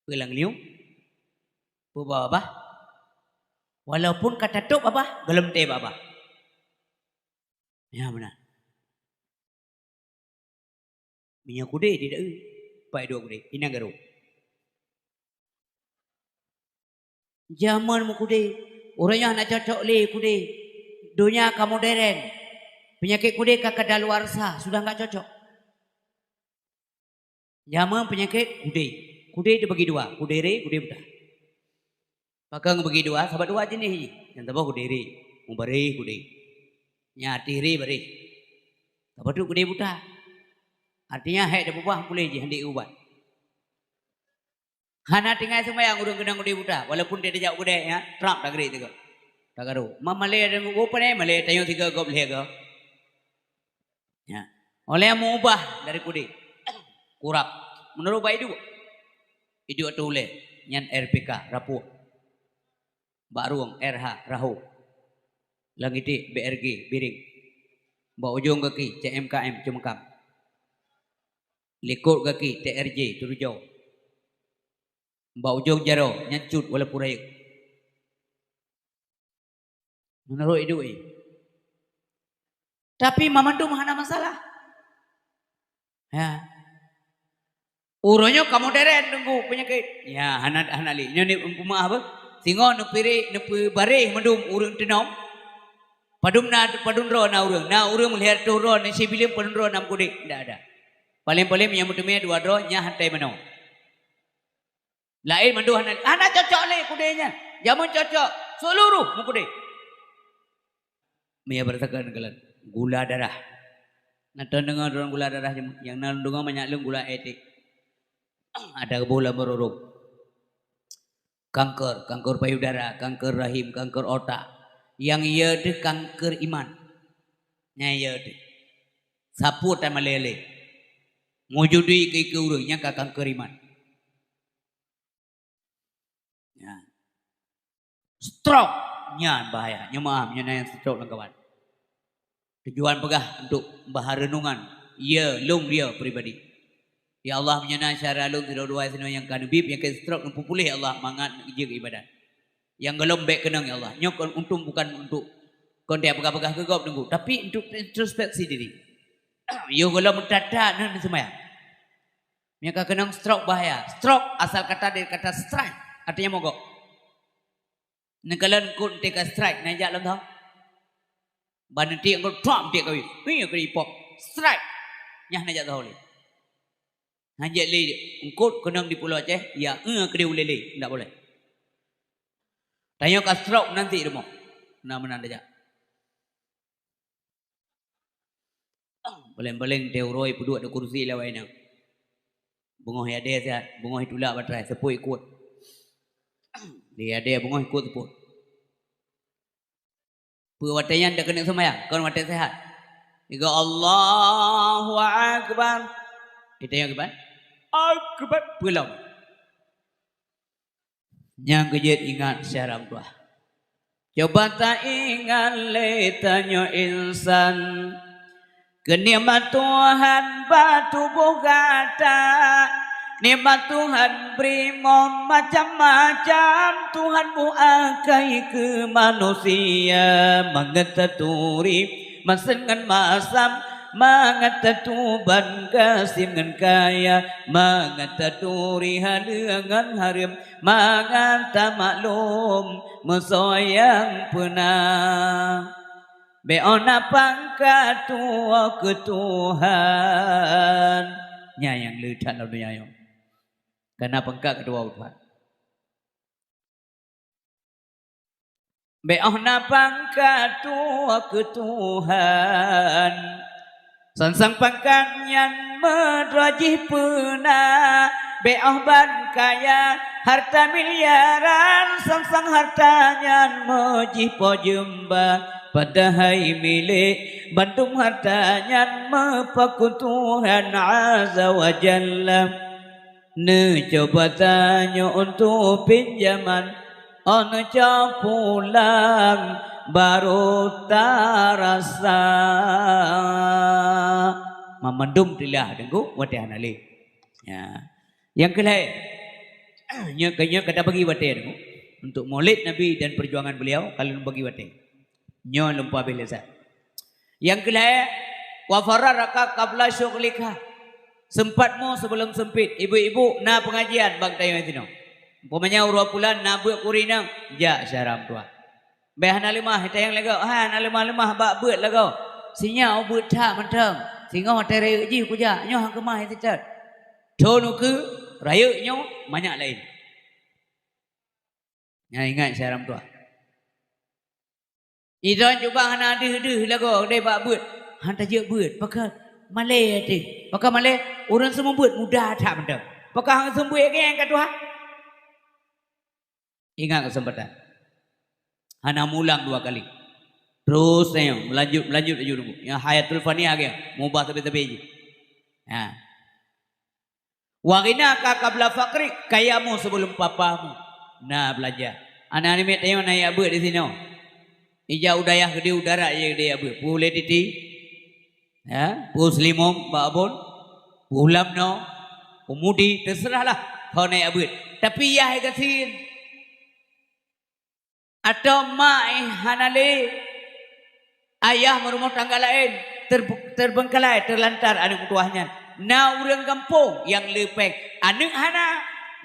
Peulang liung. Peubah babah. Walaupun ka tatôb babah, gohlom tée babah. Ya beuna. Meunyoe kudé di deuh, pai duek kudé, inong garo. Jameun meukudé, uroe nyoe hana cocok lé kudé. Donya ka moderen. Peunyakét kudé ka kadaluarsa, sudah enggak cocok. Jameun peunyakét kudé. Kudé teubagi dua, kudé ré, kudé buta. Pakon geubagi dua, sabab dua jeuneh jih. Nyang saboh kudé ré, meubareh kudé. Nyang ateueh ré bareh. Sabab tu kudé buta. Artinya, hék teupeubah puléh jih, hana ubat. Hana tinggai seumayang ureuëng keunong kudé buta, walaupun dia tajak u keudè, ya, trap tagrek sigoe. Tagaro. Ma malée deungon, "Oh, pane malée tanyoe sigoe gob lhée goe." Ya. Oleh meubah dari kudé. Kurab. Meunurot bak iduek. Iduek ateueh ulée, nyan R P K, rapuh. Bak rueng, R H, raho. Lam iték, B R G, biring. Bak ujong gaki, C M K M, ceumeukam. Likot gaki, T R J, teurujoe. Bak ujong jaroe, nyan cut walaupun rayeuk. Meunurot iduek, eh. Tapi mamandum hana masalah. Ya. Uroe nyoe ka moderen teungku peunyakét. Ya, hana, hana lé. Nyoe ni peumeu'ah beuh. Singoh neupiréh, neupeubareh mandum ureuëng teunom. Padum na, padum droe na ureuëng. Na ureuëng lhée reutôh droe, na sibileuen padum droe na meukudé. Ndak ada. Paleng-paleng nyang meuteumé dua droe, nyan hantai meunoe. Laén mandum hana, hana cocok lé kudé nyan. Jameun cocok, seuluruh meukudé. Meunyoe beureusakan keulan, gula darah. Na teudeungoe droen gula darah, nyang na deungoe manyak lôn gula etek. Ada geuboh lam rurung. Kanker, kanker payudara, kanker rahim, kanker otak. Nyang ye teuh kanker iman. Nyan ye teuh. Sapeue tamalée lé. Meujudi keu, keu ureuëng nyang ka kanker iman. Ya. Stroke nyan bahaya. Nyoe meu'ah, nyoe na nyang stroke lam kawan. Tujuan peugah untuk bahan renungan, ye lôn ye pribadi. Ya Allah, meunyoe na syedara lôn sidroe-droe sinoe nyang ka neubi peunyakét stroke, neupeupuléh ya Allah, mangat jeuet ibadat. Nyang gohlom bék keunong ya Allah. Nyoe kon untung bukan untuk kon teupeugah-peugah keu gob teungku, tapi untuk introspeksi diri. Yoh gohlom that-that neuh seumayang. Meunyoe ka keunong stroke bahaya. Stroke asal kata dari kata strike, artinya mogok. Neukalon eungkôt teuka strike, na jak lom thon. Ban neuti eungkôt, pam, tiek kawi. Hei, keu ipok. Strike. Nyan na jak thon lé. Hanjeuet lé eungkôt keunong di Pulo Aceh, ya, eh, keudéh ulée lé, ndak boleh. Tanyoe ka stroke nanti rumoh. Na meunan tajak. Paleng-paleng teuh uroe peuduek di kursi lawai nyan. Beungoh yadé siat, beungoh itulak batrai, seupôt ikot. Di adé beungoh ikot seupôt. Peue watée nyan dak keuneuk seumayang, kon watée seuhat. Iga Allahu Akbar. Kita yang kiban? Akbar. Peulom. Nyang keujeuet ingat syara meutuah. Coba taingat lé tanyoe insan. Keu nikmat Tuhan bak tuboh gata, nikmat Tuhan bri macam-macam, Tuhan buakai keu manusia mangat taturi masen ngon masam, mangat tatuban gasien ngon kaya, mangat taturi haleue ngon hareuem, mangat tamaklum meusoe nyang peuna. Bék óh na pangkat tuwoe keu Tuhan. Nyan nyang le that lam donya nyoe. Kana pangkat keu tuwoe keu Tuhan. Bék óh na pangkat tuwoe keu Tuhan. Sang-sang pangkat nyan meudroe jih peuna, bék óh ban kaya harta miliaran, sang-sang harta nyan meujih po jeumba, padahai milék bandum harta nyan meupaku Tuhan Azza wa Jalla. Neucuba tanyoe untuk pinjaman, oh neucok pulang baru tarasa. Mamandum tilah deungku watée hana lé. Ya. Nyang keulhée, nyoe keu nyoe ka tabagi watée deungku. Untuk Maulid Nabi dan perjuangan beliau, ka lôn bagi watée. Nyoe lôn peuhabéh lé sa. Nyang keulhée, wa farragha qabla syughlika. Sempatmu sebelum sempit. Ibu-ibu na pengajian bak tanyoe sinoe. Umpamanya uroe pulan na beuet kuri nang, jak syara meutuah. Bék hana leumah, tayang lagoe. Ha, hana leumah-leumah bak beuet lagoe. Sinyak beuet that mantong. Singoh watée rayeuk jih kujak, nyoe han keumah sitet. Thon ukeue, rayeuk nyoe, manyak laén. Nyan ingat syara meutuah. Idon cuba hana deuh-deuh lagoe deh bak beuet. Han tajeuet beuet, pakon malée até. Pakon malée, ureuëng seumeubeuet muda that mantong. Pakon han seumeubeuet geng ka tuha. Ingat keuseumpatan. Hana mulang dua kali. Terus saja, meulanjut, meulanjut laju nunggu. Nyang hayatul faniyah geng, mubah sabe-sabe jih. Ha. Wa ghinaka qabla faqrik, kayamu sebelum papamu. Na beulanja. Aneuk-aneuk miet tanyoe na jak beuet disinoe. Ija u dayah gede u darat jih jak beuet. Peue ulée titi? Ya, peue seulimong bak abon? Peue lam noe? Peue mudi? Teuseurahlah ho na jak beuet. Tapi yah gasien. Atawa mak eh hana lé, ayah meurumoh tangga laén, ter-, terbengkalai, terlantar aneuk meutuah nyan. Na ureuëng gampông nyang le péng, aneuk hana,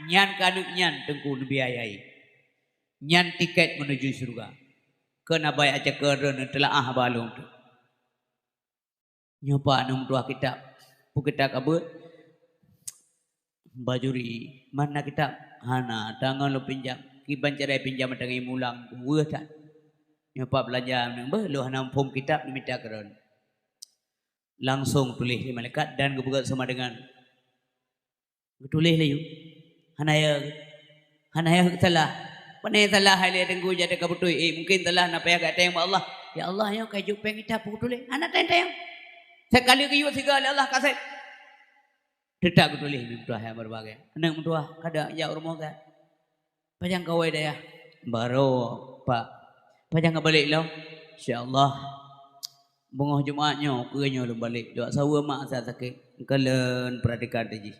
nyan keu aneuk nyan teungku neubiayai. Nyan tiket menuju syeuruga. Keu na bayak cakeureun teulaah balong tu. Nyoe pat aneuk meutuah kitab. Peue kitab ka beuet? Bajuri. Man na kitab? Hana. Tangon lôn pinjam. Kiban cara pinjam tangai mulang. Weueh that. Nyoe pat beulanja nang beuh lôn hana muphom kitab neumita keudroe. Langsong tuléh lé malaikat dan geupeugah sama dengan Geutuléh laju. Hana ya, hana ya salah. Pane salah hai lé teungku jadi ka beutôi. Eh, mungkin salah na payah gata nyang bak Allah. Ya Allah, nyoe ka jok péng ita peutuléh. Hana teng-teng. Sekali geuyue siga lé Allah kaseb. Teutap geutuléh meutuah nyang berbagai. Aneuk meutuah kada jak rumoh gata. Pajan kawai dayah? Baroe, Pak. Pajan ka balek lom? Insya Allah. Beungoh Jumat nyoe, keu nyoe lôn balek. Dok saweue mak sa sakét. Keuleuen perhatikan teuh jih.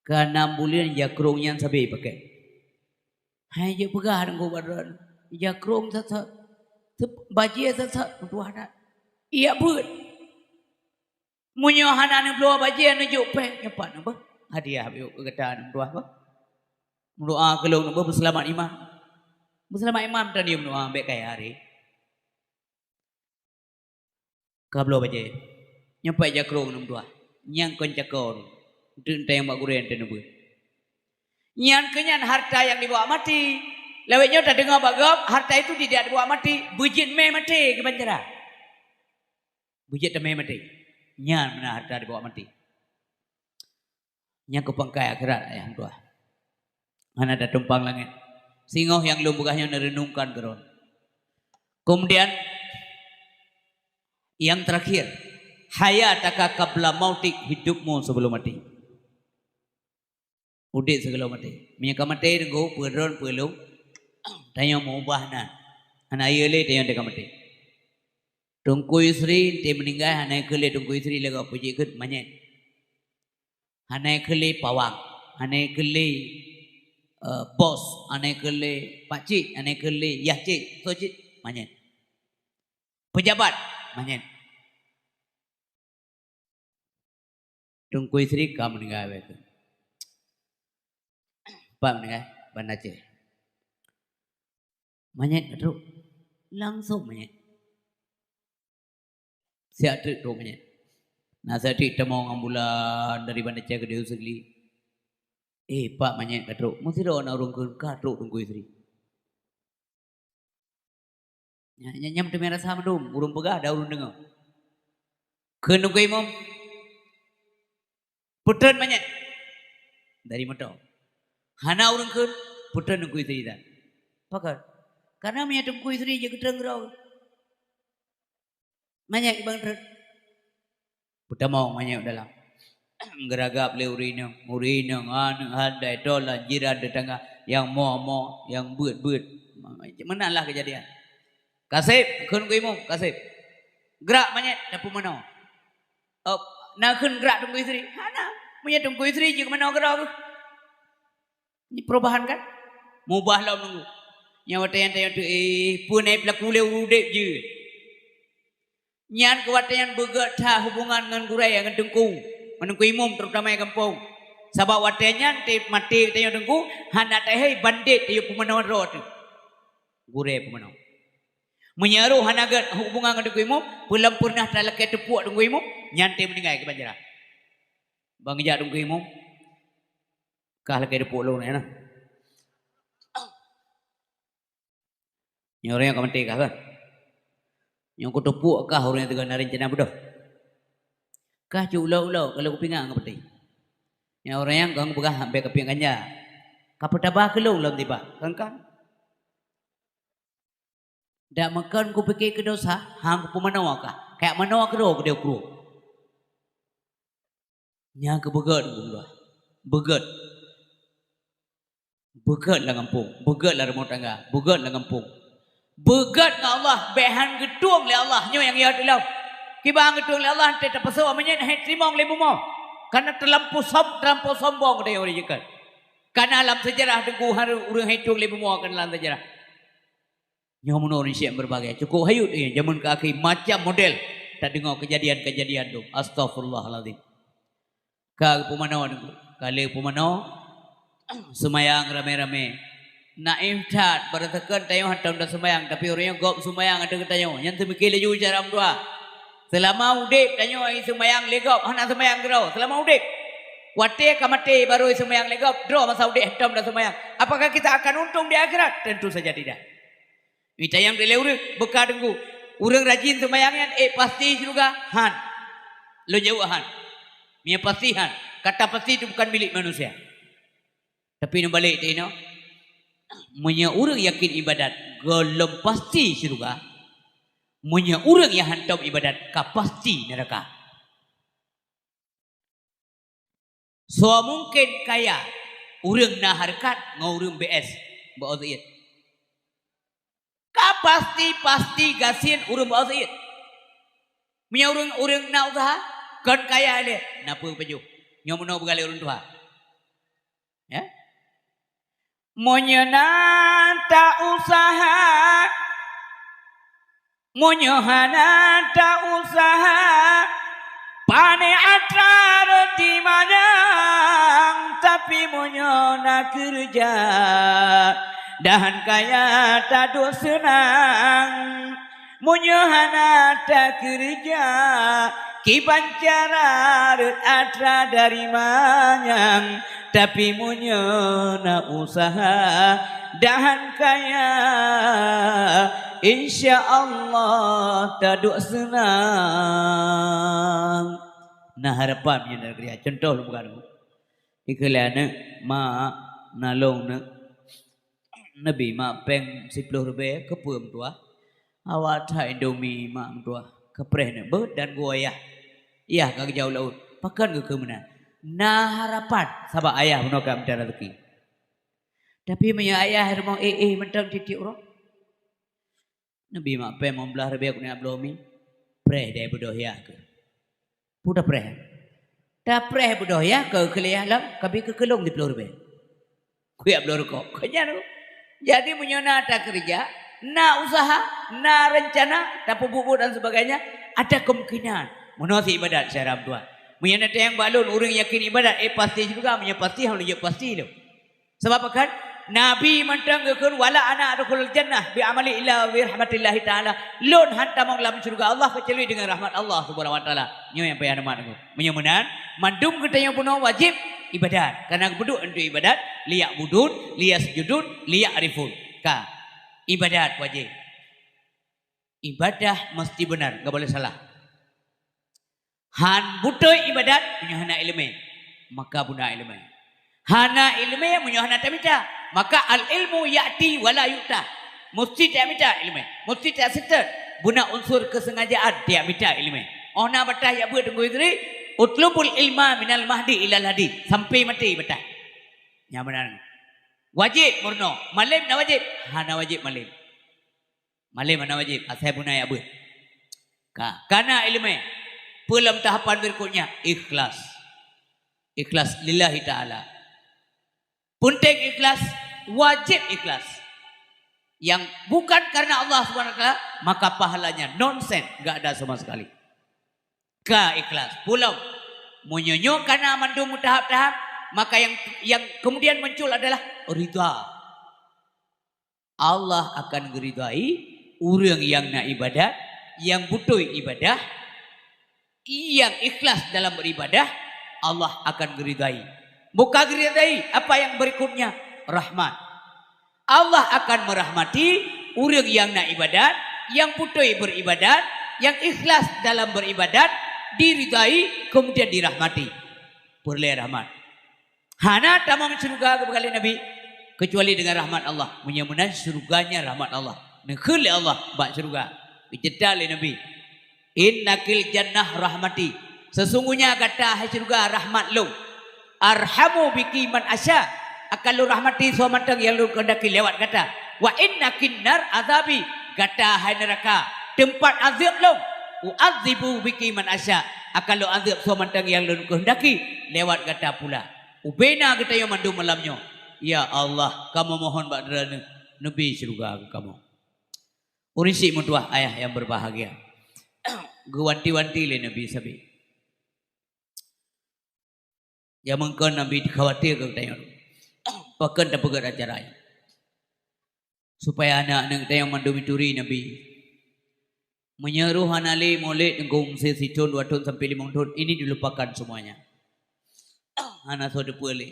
Ka nam buleuen jakrong nyan sabe pakai. Hai jeuet peugah deungon baroe. Jakrong sat-sat. Sep-, bajée sat-sat. Meutuah that. Iya beuet. Meunyoe hana neubloe bajée neujok péng, nyoe pat neubeuh hadiah beu keu gata aneuk meutuah beuh. Meudoa keu lôn neubeuh beuseulamat iman. Beuseulamat iman tan yue meudoa bék kaya hari. Ka bloe bajée. Nyoe pat jakrong aneuk meutuah. Nyang kon cakon. Teuk tayang bak gurée teuneubeuet. Nyan keu nyan harta nyang dibawa mati. Lawét nyoe tadeungoe bak gob, harta itu tidak dibawa mati, beujeuet mé maté keu bancara. Beujeuet teumé maté. Nyan meunan harta dibawa maté. Nyan keu pangkai akhirat ayah meutuah. Hana tatumpang langét. Singoh nyang lôn peugah nyoe neureunungkan keudroe. Kemudian, yang terakhir, hayataka qabla mautik, hidupmu sebelum mati. Udép sigohlom maté. Meunyoe ka maté teungku, peue droen peue lom, tanyoe meubah nan. Hana yö lé tanyoe teuka maté. Teungku Yusri, enteuk meuninggai, hana keu lé Teungku Yusri lé gob, peue jeuet kheun manyét. Hana keu lé pawang, hana keu lé, eh, bos, hana keu lé pakcik, hana keu lé yah cik, soe cit, manyét. Pejabat, manyét. Teungku Yusri ka meuninggai, weh. Pat meuninggai? Banda Aceh. Manyét ka trok. Langsong manyét. Siat teuk trok manyét. Na siat teuk tamong ambulan dari Banda Aceh keudéh u Sigli. Eh, pat manyét ka trok. Meusidroe na ureuëng kheun ka trok Teungku Yusri. Nyan, nyan, nyan meuteumé rasa mandum, ureuëng peugah dan ureuëng deungoe. Kheun Teungku Imum, "Peutrön manyét dari moto." Hana ureuëng kheun, peutrön Teungku Yusri that. Pakon? Karena meunyoe Teungku Yusri jeuet geutreun keudroe, manyét ibang treun. Peutamong manyét u dalam. Geuragab lé ureuëng inong, ureuëng inong, aneuk, handai, tolan, jiran, teutangga, nyang mo-mo, nyang beuet-beuet. Meunan lah keujadian. "Kaseb," kheun Teungku Imum, "Kaseb. Grak manyét, tapeumanoe." Oh, na kheun grak Teungku Yusri? Hana. Meunyoe Teungku Yusri jeuet manoe keudroe geuh. Nyoe perubahan kan? Mubah lom nunggu. Nyoe watée nyan tanyoe teuh, eh, peue na peulaku lé udeb jeuet. Nyan keu watée nyan beugét that hubungan ngon gurée, ngon teungku, ngon teungku imum, terutama di gampông. Sabab watée nyan teuh maté tanyoe teungku, hana tahé bandét tanyoe peumanö droe teuh. Gurée peumanö. Meunyoe roh hana gét hubungan ngon teungku imum, peulom peureunah talakée teupuek teungku imum, nyan teuh meuninggai keu banjarah. Ban geujak teungku imum, kah lakée teupuek lôn nyan na. Nyoe ureuëng nyang ka maté kah kan? Nyoe kuteupuek kah ureuëng nyang teuga na reuncana beudôh? Kah cit ulo-ulo ka lheueh kupingat ngon peuti. Nyoe ureuëng nyang kong peugah hambé kapieng ganja. Ka peutaba keu lôn lom tiba, kan-kan? Dak meukon kupike keu dosa, han kupeumanoe kah. Kajak manoe keudroe keudeh u krueng. Nyan keuh beugét ngon Allah. Beugét. Beugét lam gampông, beugét lam rumoh tangga, beugét lam gampông. Beugét ngon Allah, bék han geutueng lé Allah, nyoe nyang yö teuh lom. Kiban geutueng lé Allah, han teupeusok meunyan hai teurimong lé bumoe. Kareuna teulampôh som-, teulampôh sombong geutanyoe ureuëng jeuet. Kareuna lam seujarah teungku harôh ureuëng hai tueng lé bumoe keunan lam seujarah. Nyoe meunoe ureuëng syiek beureubagai. Cukup hayut, eh, jameun keu akhé macam model tadeungoe keujadian-keujadian dum. Astaghfirullahalazim. Ka geupeumanoe teungku. Ka lheueh peumanoe, seumayang ramé-ramé. Naéh that, barasakan tanyoe hantom taseumayang, tapi ureuëng nyoe gob seumayang ateueh geutanyoe. Nyan teumikir laju cara meudoá. Seulama udeb tanyoe seumayang lé gob, hana seumayang keudroe. Seulama udeb. Watée ka maté barô seumayang lé gob, droe masa udeb hantom taseumayang. Apakah kita akan untung di akhirat? Tentu saja tidak. Mita nyang dilée ureuëng beuka teungku. Ureuëng rajin seumayang nyan, eh, pasti syeuruga? Han. Lôn jaweueb han. Meunyoe pasti han. Kata pasti itu bukan milik manusia. Tapi neubalek teuh inoe. Meunyoe ureuëng yakin ibadat, gohlom pasti syeuruga. Meunyoe ureuëng nyang hantom ibadat, ka pasti neuraka. Soe mungken kaya, ureuëng na hareukat ngon ureuëng B S, bak O Z I. Ka pasti-pasti gasien ureuëng bak O Z I. Meunyoe ureuëng, ureuëng na useuha, kon kaya ilée, na peue pajoh. Nyoe meunoe beugah lé ureuëng tuha. Ya? Meunyoe na ta-useuha, meunyoe hana ta-useuha, pane atra roti manyang, tapi meunyoe na keureuja, dan kaya taduek seunang. Meunyoe hana takeureuja, kiban cara rot atra dari manyang. Tapi meunyoe na useuha dan kaya, insya Allah taduek seunang. Na harapan nyan dari keuria. Contoh lôn peugah dulu. Ikheun lé aneuk, "Mak, Na lôn nyoe, neubi mak péng siploh ribèe, keupeue meutuah? Awak that Indomie mak meutuah, keupreh nyoe beuet dan geuwoe yah. Yah ka geujak u laôt, pakon geukheun meunan? Na harapan, sabab ayah bunoe ka mita raseuki. Tapi meunyoe ayah rumoh éh-éh mantong tiep-tiep uroe, neubi mak péng limong blaih ribèe keuneuk bloe mi, preh deh beudôh yah keuh. Peue tapreh? Tapreh beudôh yah keuh keu lé yah lom, ka bi keukeulong siploh ribèe. Kujak bloe rukok. Kon nyan. Jadi meunyoe na takeureuja, na useuha, na reuncana, tapeubuet-buet dan sebagainya, ada kemungkinan. Meunoe si ibadat syedara meutuah. Meunyoe na tanyong bak lôn, ureueng yakin ibadat, eh, pasti syeuruga, meunyoe pasti, hana jeuet pasti lom. Sabab pakon? Nabi mantong geukheun, "Wala ana adkhulul jannah bi amali illa bi rahmatillahi ta'ala." Lôn han tamong lam syeuruga Allah keucuali deungon rahmat Allah Subhanahu wa Ta'ala. Nyoe nyang payah neumat. Meunyoe meunan, mandum geutanyoe bunoe wajéb ibadat. Karena geupeuduek untuk ibadat, liya'budun, liyasjudun, liya'rifun. Ka. Ibadat wajéb. Ibadah mesti benar, enggak boleh salah. Han beutôi ibadat meunyoe hana iéleumé, maka beuna iéleumé. Hana iéleumé meunyoe hana tamita, maka al-ilmu ya'ti wa la yu'ta. Mesti tamita iéleumé, mesti taseutôt. Beuna unsur keusengajaan tamita iéleumé. Óh na bataih jak beuet Teungku Idris, "Utlubul ilma minal mahdi ilal hadi." Sampai maté bataih. Nyang meunan. Wajéb meurunoe. Malém na wajéb? Hana wajéb malém. Malém hana wajéb, asai beuna jak beuet. Ka, kana iéleumé. Peue lam tahapan berikutnya? Ikhlas. Ikhlas lillahi ta'ala. Peunteng ikhlas, wajéb ikhlas. Nyang bukan karena Allah Subhanahu wa Ta'ala, maka pahalanya nonsens, enggak ada sama sekali. Ka ikhlas. Peue lom? Meunyoe nyoe kana mandum meutahap-tahap, maka yang, yang kemudian muncul adalah ridha. Allah akan geuridhai ureueng nyang na ibadat, nyang beutôi ibadah, nyang ikhlas dalam beribadah, Allah akan geuridhai. Bukan geuridhai, apa yang berikutnya? Rahmat. Allah akan merahmati ureueng nyang na ibadat, nyang beutôi beribadat, nyang ikhlas dalam beribadat, diridhai, kemudian dirahmati. Peureulée rahmat. Hana tamong syeuruga geupeugah lé Nabi, keucuali deungon rahmat Allah. Meunyoe meunan syeuruga nyan rahmat Allah. Neukheun lé Allah bak syeuruga. Geucebta lé Nabi, "Innakil jannah rahmati." Sesungguhnya gata hai syeuruga rahmat lôn. "Arhamu biki man asya." Akan lôn rahmati soe mantong nyang lôn keuhendaki lewat gata. "Wa innakin nar azabi." Gata hai neuraka, teumpat azeueb lôn. "U'adzibu biki man asya." Akan lôn azeueb soe mantong nyang lôn keuhendaki lewat gata pula. Ubena geutanyoe mandum malam nyoe. Ya Allah, kamoe mohon bak Droeneuh, neubi syeuruga keu kamoe. Ureueng syiek meutuah ayah nyang berbahagia. Geuwanti-wanti lé Nabi sabe. Jameun kon Nabi khawatir keu geutanyoe. Pakon tapeugét acara nyoe? Supaya aneuk-aneuk geutanyoe mandum ituri Nabi. Meunyoe roh hana lé, mulod teungku meusé sithon, dua thon sampai limong thon, ini dilupakan semuanya. Hana soe teupeue lé.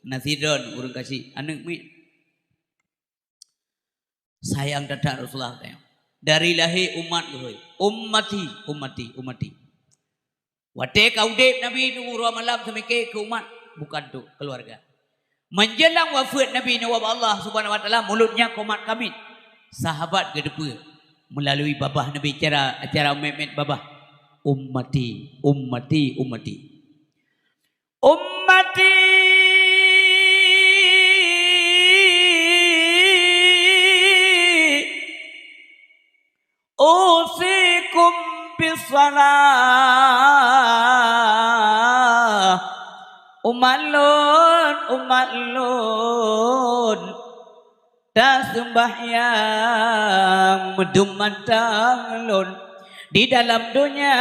Na sidroe ureueng kasih, aneuk miet. Sayang that-that Rasulullah katanya. Dari lahé umat geuhôi. Ummati, ummati, ummati. Watée ka udeb Nabi nyoe uroe malam seumiké keu umat, bukan untuk keluarga. Menjelang wafeuet Nabi nyoe bak Allah Subhanahu wa Taala, mulutnya komat kamit. Sahabat geuteupeue meulalu babah Nabi cara, acara mét-mét babah, "Ummati, ummati, ummati." Ummati usikum bis-shalah. Umat lôn, umat lôn, taseumbahyang meudum mantong lôn. Di dalam donya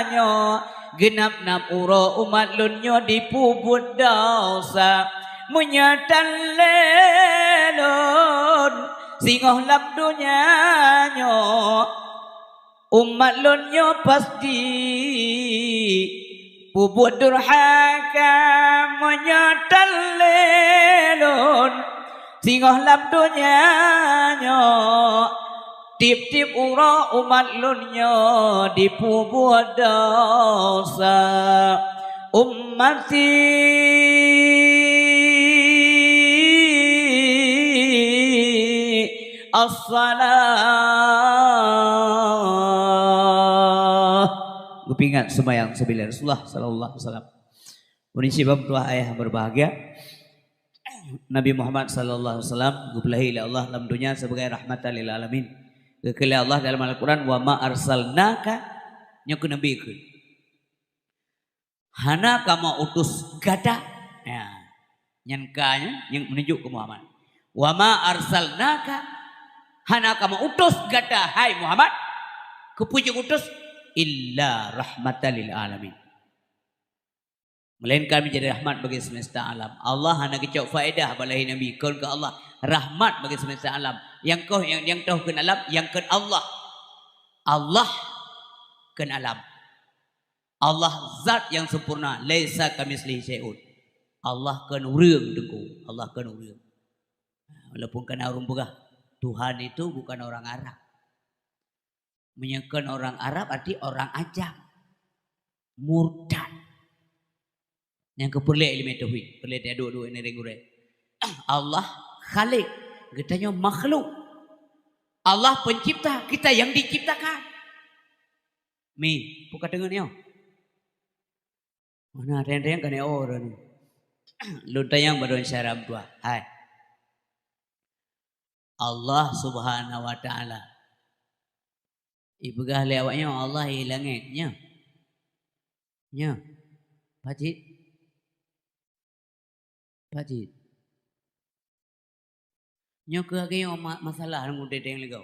nyoe, geunap-nap uroe umat lôn nyoe jipeubuet desya. Meunyoe tan lé lôn singoh lam donya nyoe, umat lôn nyoe pasti peubuet durhaka. Meunyoe tan lé lôn singoh lam donya nyoe, tiep-tiep uroe umat lôn nyoe jipeubuet desya. Ummati As-salah. Geupeuingat seumayang sibilé Rasulullah sallallahu alaihi wasallam. Meunyoe bak tuah ayah berbahagia, Nabi Muhammad sallallahu alaihi wasallam geupeulahé lé Allah lam donya sebagai rahmatan lil alamin. Geukheun lé Allah dalam Al-Quran, "Wa ma arsalnaka," nyoe keu Nabi kheun. "Hana kamoe utus gata." Ya. Nyan ka nyan nyang meununjuk keu Muhammad. "Wa ma arsalnaka," hana kamoe utus gata, hai Muhammad, keupeue jeuet utus, "illa rahmatan lil alamin." Melainkan menjadi rahmat bagi semesta alam. Allah hana geucok faedah bak lahé Nabi, kon keu Allah. Rahmat bagi semesta alam. Nyang koh, nyang, nyang toh kheun alam, nyang kheun Allah. Allah kheun alam. Allah zat nyang sempurna, laisa kamitslihi syai'un. Allah kheun ureueng, Teungku. Allah kheun ureueng. Walaupun kana ureueng peugah, Tuhan itu bukan orang Arab. Meunyoe kon orang Arab, arti orang ajam. Murtad. Nyang keu peureulée ileumé tauhid, peureulée taduek-duek ngieng gurée. Allah Khalik, geutanyoe makhluk. Allah pencipta, kita yang diciptakan. Mi, peue ka teungeut nyoe? Mana teng-teng ka nyoe droeneuh. Lôn tanyong bak droeneuh syedara meutuah. Hai. Allah Subhanahu wa Taala. Ipeugah lé awak nyoe Allah i langét, nyoe. Nyoe. Pat cit? Pat cit? Nyoe keuh lagée nyoe ma-, masalah lam udeb teuh lagée.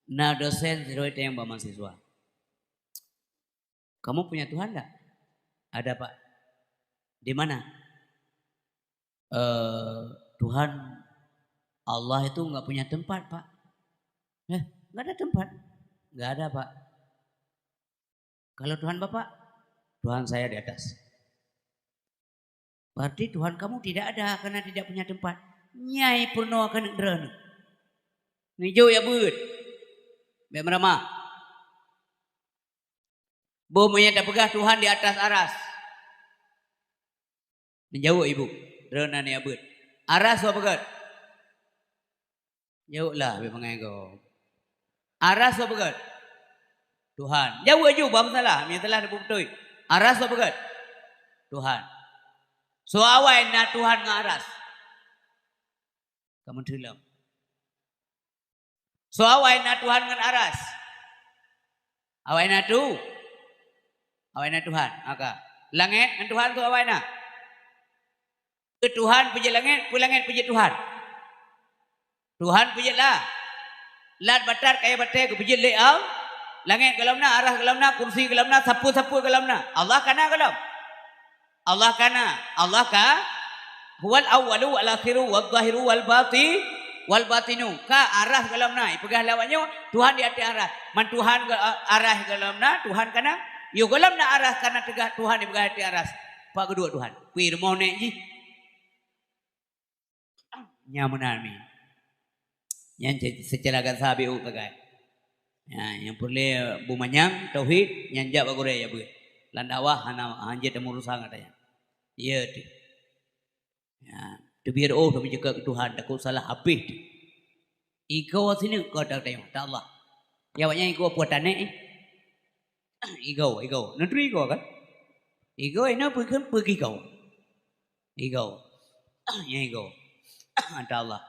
Na dosen sidroe tanyong bak mahasiswa, "Kamu punya Tuhan ndak?" "Ada, Pak." "Di mana?" "Eh, Tuhan Allah itu nggak punya tempat, Pak." "Eh, nggak ada tempat?" "Nggak ada, Pak." "Kalau Tuhan Bapak?" "Tuhan saya di atas." "Berarti Tuhan kamu tidak ada karena tidak punya tempat." Nyan peurunoe keuneuk droeneuh. Neujok ya beuet. Bék meuramah. Boh meunyoe tapeugah Tuhan di atas aras. Neujaweueb ibu, droeneuh nyan ya beuet. Aras soe peugét? Jaweueb lah, bék bangai gob. Aras soe peugét? Tuhan. Jaweueb ju, bah meusalah. Meunyoe salah, neupeubeutôi. Aras soe peugét? Tuhan. Soe awai na Tuhan ngon aras? Ka meuteulom. Soe awai na Tuhan ngon aras? Awai na tu. Awai na Tuhan. Maka, langét ngon Tuhan soe awai na? Keu Tuhan peujeuet langét, peue langét peujeuet Tuhan? Tuhan peujeuet lah. Lat batat kayée batée geupeujeuet lé Allah. Langét gohlom na, aras gohlom na, kursi gohlom na, sapeue-sapeue gohlom na. Allah ka na gohlom? Allah ka na. Allah ka, "Huwal awwalu wal akhiru waz zahiru wal bati-, wal batinu." Ka aras gohlom na. Ipeugah lé awak nyoe, Tuhan di ateueh aras. Man Tuhan go-, aras gohlom na, Tuhan ka na. Yoh gohlom na aras ka na teuga Tuhan ipeugah ateueh aras. Pat geuduek Tuhan? Peue rumoh nèk jih? Nyan meunan mi. Nyan se-, seucara gata sabe u sagai. Nyan, nyang peureulée beumanyang tauhid, nyan jak bak gurée ya beuet. Lam dakwah hana, hanjeuet tameurusan gata nyan. Iya teuh. Nyan, teubiet oh, tapi cakap keu Tuhan, takot salah habéh teuh. Igoe sineuk keu gata nyoe, ta Allah. Ya awak nyan igoe peue tanèk, eh? Igoe, igoe. Neuturi igoe kan? Igoe, inoe peue kheun peue igoe? Igoe. Nyan igoe. Ata Allah.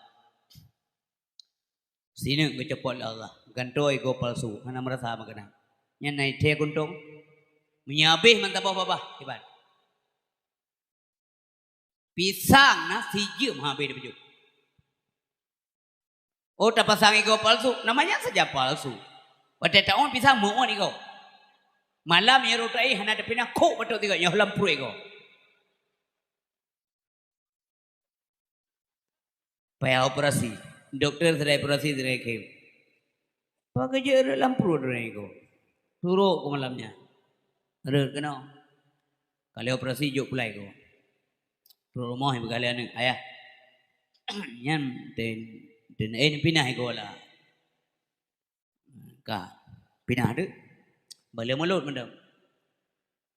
Sineuk geucopot lé Allah. Gantoe igoe palsu. Hana meurasa meukeunang. Nyan na ithée kuntong. Meunyoe habéh meusaboh babah, kiban. Pisang na sijeuem habéh dipeujeuet. Oh, tapasang igoe palsu, namanya saja palsu. Watée taôn pisang meuôn igoe. Malam nyang rot aé hana tapinah, kok batok tiga nyoe lam pruet igoe. Payah operasi. Dokto sidroe operasi sidroe khem. Pakon jeuet rot lam pruet droe igoe. Turok keu malam nyan. Rot keunoe. Ka lheueh operasi jok pulai igoe. Trok rumoh ipeugah lé aneuk, "Ayah, nyan ten, ten, eh, pinah igoe lah." Ka pinah deuh. Balée mulot mantong.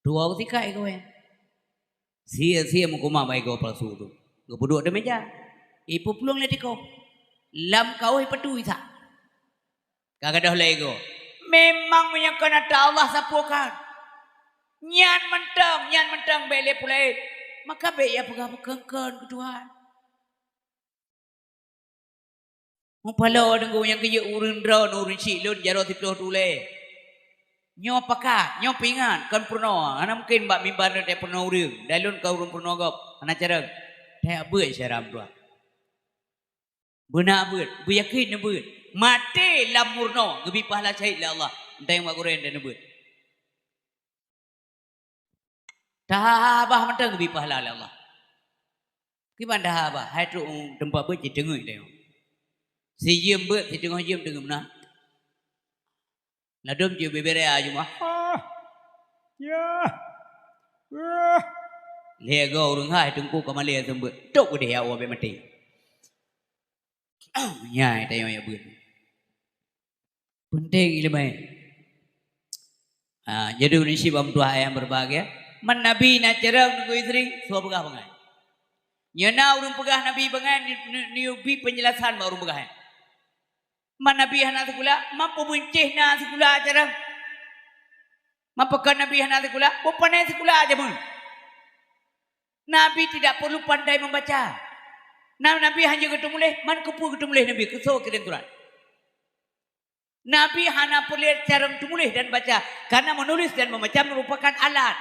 Dua sikat igoe. Sia-sia meukumah bak igoe palsu tu. Geupeuduek di meja. Ipeuplueng lé tikoh. Lam kaoh peutui sa. Ka gadôh lé goe. Memang meunyoe kon ata Allah sapeue kan. Nyan mantong, nyan mantong bék lé peulaén. Maka bék ya peugah-peugah kon keu Tuhan. Mupaloe deungon nyang geujeuet ureuëng droe ureuëng chik lôn jaroe siplôh tulée. Nyoe pakat, nyoe peuingat, kon peurunoe. Hana mungken bak mimbar nyoe teupeureunoe ureuëng. Dan lôn ka ureuëng peurunoe gob, hana carông. Teuh beuet syedara meutuah. Beuna beuet, beuyakén neubeuet. Maté lam meurunoe geubi pahala syahid lé Allah. Entah nyang bak gurée dan neubeuet. Tahabah mantong geubi pahala lé Allah. Kiban tahabah, hai trok u teumpat beuet cit teungeut teuh. Sijeuem beuet, siteungoh jeuem teungeut meunan. Ladôm jeuet bebere aju mah. Ah. Ya. Ah. Lhée goe ureuëng hai teungku ka malée seumeubeuet. Tok udeh ya Allah bék maté. Nyai tayong ya beuet. Penting ileumé. Ha, jadi ureuëng syiek bak meutuah nyang berbahagia. Man Nabi na carông ngon istri, soe peugah bangai. Nyoe na ureuëng peugah Nabi bangai, ni, ni, neubi penjelasan bak ureuëng peugah nyan. Man Nabi hana sikula, man peubeuncéh na sikula carông. Man pakon Nabi hana sikula, beupané sikula jameun. Nabi tidak perlu pandai membaca. Na Nabi hana geuteumuléh, man keupeue geuteumuléh Nabi, keu soe kirém surat. Nabi hana peureulée carông teumuléh dan baca, karena menulis dan membaca merupakan alat.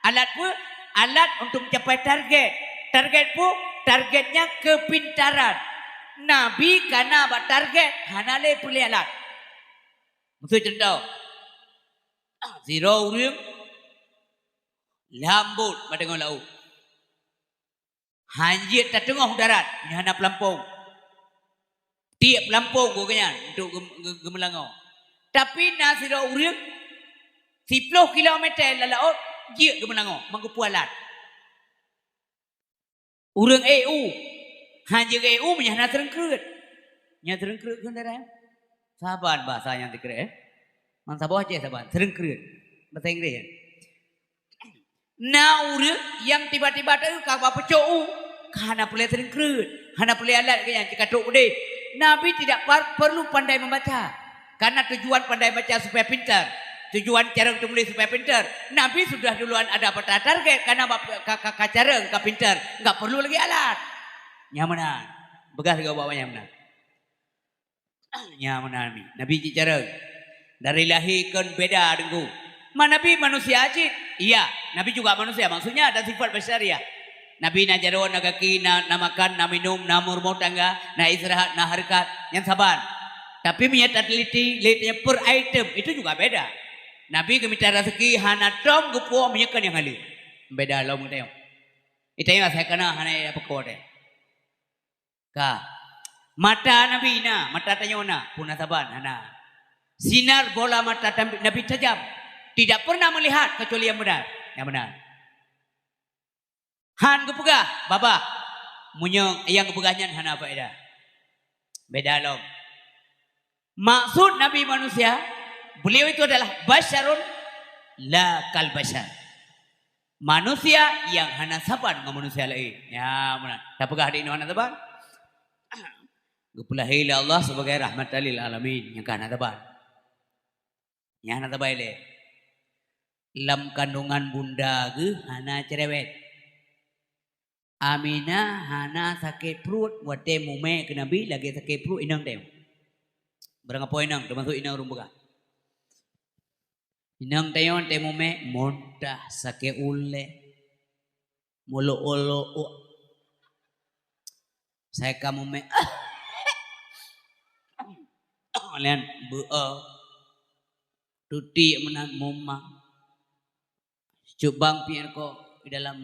Alat peue? Alat untuk mencapai target. Target peue? Targetnya kepintaran. Nabi kana bak target, hana lé peureulée alat. Miseu cuntoh, sidroe ureuëng lam bot bak teungoh laôt. Hanjeuet tateungoh u darat, nyan hana peulampong. Tiek peulampong gobnyan untuk geu-, geu-, geumeulangoe. Tapi na sidroe ureuëng siplôh kilometer lam laôt jeuet geumeulangoe, meugeupeue alat. Ureuëng ék u, hanjeuet ék u meunyo hana treungkreut. Nyan treungkreut kheun darat. Saban bahasa nyang treungkreut, eh? Man saboh Aceh saban, treungkreut. Bahasa Inggréh nyan. Na ureuëng nyang tiba-tiba teuka bak peucok u, ka hana peureulée treungkreut, hana peureulée alat keu nyan, cit ka trok udeh. Nabi tidak par-, perlu pandai membaca. Karena tujuan pandai baca supaya pintar. Tujuan carông teumuléh supaya pintar. Nabi sudah duluan ada peta target, karena bak, ka, ka, ka carông, ka pintar. Enggak perlu lagi alat. Nyan meunan. Peugah lagée ubak nyang meunan. Nyan meunan Nabi. Nabi cit carông. Dari lahé kon beda deungon. Ma Nabi manusia cit? Iya, Nabi juga manusia. Maksudnya ada sifat basyariah. Nabi na jaroe, na gaki, na, na makan, na minum, na meurumoh tangga, na istirahat, na hareukat. Nyan saban. Tapi meunyo tateliti, lé tanya per item, itu juga beda. Nabi geumita raseuki hana tom geupuwoe meunyo kon nyang haleue. Beda lom geutanyoe. Geutanyoe asai kana hana ya peuko teh. Ka. Mata Nabi na, mata tanyoe na, pun na saban, hana. Sinar bola mata tam-, Nabi tajam. Tidak pernah melihat kecuali yang benar. Yang benar. Han geupeugah, babah. Meunyoe nyang geupeugah nyan hana faedah. Beda lom. Maksud Nabi manusia, beliau itu adalah basyarun la kal basyar. Manusia yang hana saban ngon manusia laén. Ya, meunan. Tapeugah di inoe hana saban. Geupeulahé lé Allah sebagai rahmatan lil alamin, nyang ka hana saban. Nyang hana saban lé. Lam kandungan bunda geuh hana cerewet. Aminah hana sakét pruet watée mumé keu Nabi lagée sakét pruet inong tanyoe. Barang apoe inong, teumasok inong ureuëng peugah. Inong tanyoe watée mumé muntah, sakét ulée, mulok-ulok. Sai ka mumé, lian beu-o, tuti meunan mumang. Cubang piet ko di dalam,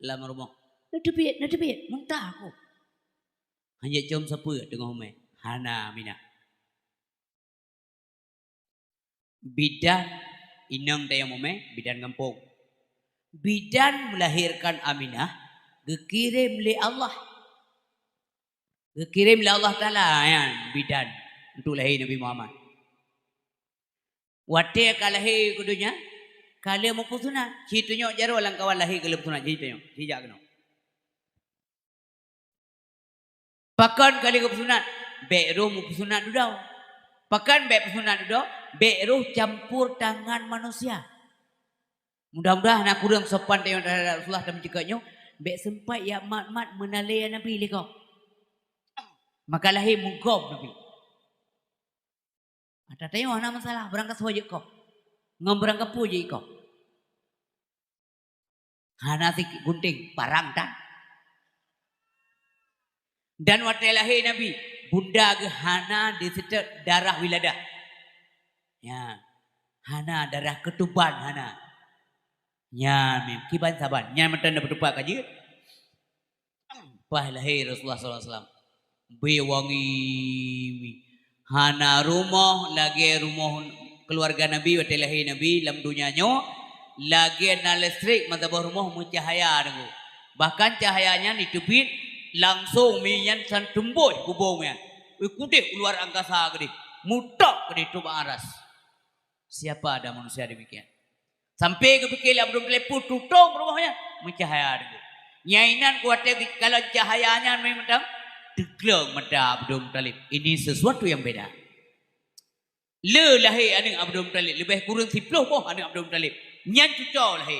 lam rumoh. Neuteubiet, neuteubiet, muntah aku. Hanjeuet com sapeue teungoh mumé. Hana Aminah. Bidan inong tanyoe mumé, bidan gampông. Bidan melahirkan Aminah geukirém lé Allah. Geukirém lé Allah Taala nyan bidan untuk lahé Nabi Muhammad. Watée ka lahé keu donya, ka lheueh meupeusunat. Ci tunyok jaroe lam kawan lahé ka lheueh peusunat, ci tunyok, ci jak keunoe. Pakon ka lheueh geupeusunat? Bék roh meupeusunat dudoe. Pakon bék peusunat dudoe? Bék roh campur tangan manusia. Mudah-mudahan hana kureueng sopan tanyoe terhadap Rasulullah dan meunceukak nyoe, bék seumpat jak mat-mat meunalée Nabi lé gob. Maka lahé meugob Nabi. Ata tanyoe hana masalah, barangkasoe jeuet gob. Ngon barangkapeue jeuet gob. Hana sigunting parang tan. Dan watée lahé Nabi, bunda geuh hana diseutôt darah wiladah. Ya, hana darah keutuban, hana. Nyan mim, kiban saban. Nyan mantong neupeutupat ka jeuet. Paih lahé Rasulullah sallallahu alaihi wasallam. Beuwangi. Hana rumoh lagée rumoh keuluwarga Nabi watée lahé Nabi lam donya nyoe, lagée na listrik meusaboh rumoh meucahya deungoe. Bahkan cahya nyan jiteubiet langsong mi nyan san teumbôh bubông nyan. Ui kudeh u luar angkasa keudeh. Mutok keudeh teuh bak aras. Siapa ada manusia demikian? Sampai geupike lé Abdul Muthalib peue tutong rumoh nyan, meucahya deungoe. Nyang inan kuwatée kalon cahya nyan mantong, teugleng mata Abdul Muthalib. Ini sesuatu yang beda. Le lahé aneuëk Abdul Muthalib, leubeh kureueng siploh boh aneuëk Abdul Muthalib. Nyan cuco lahé.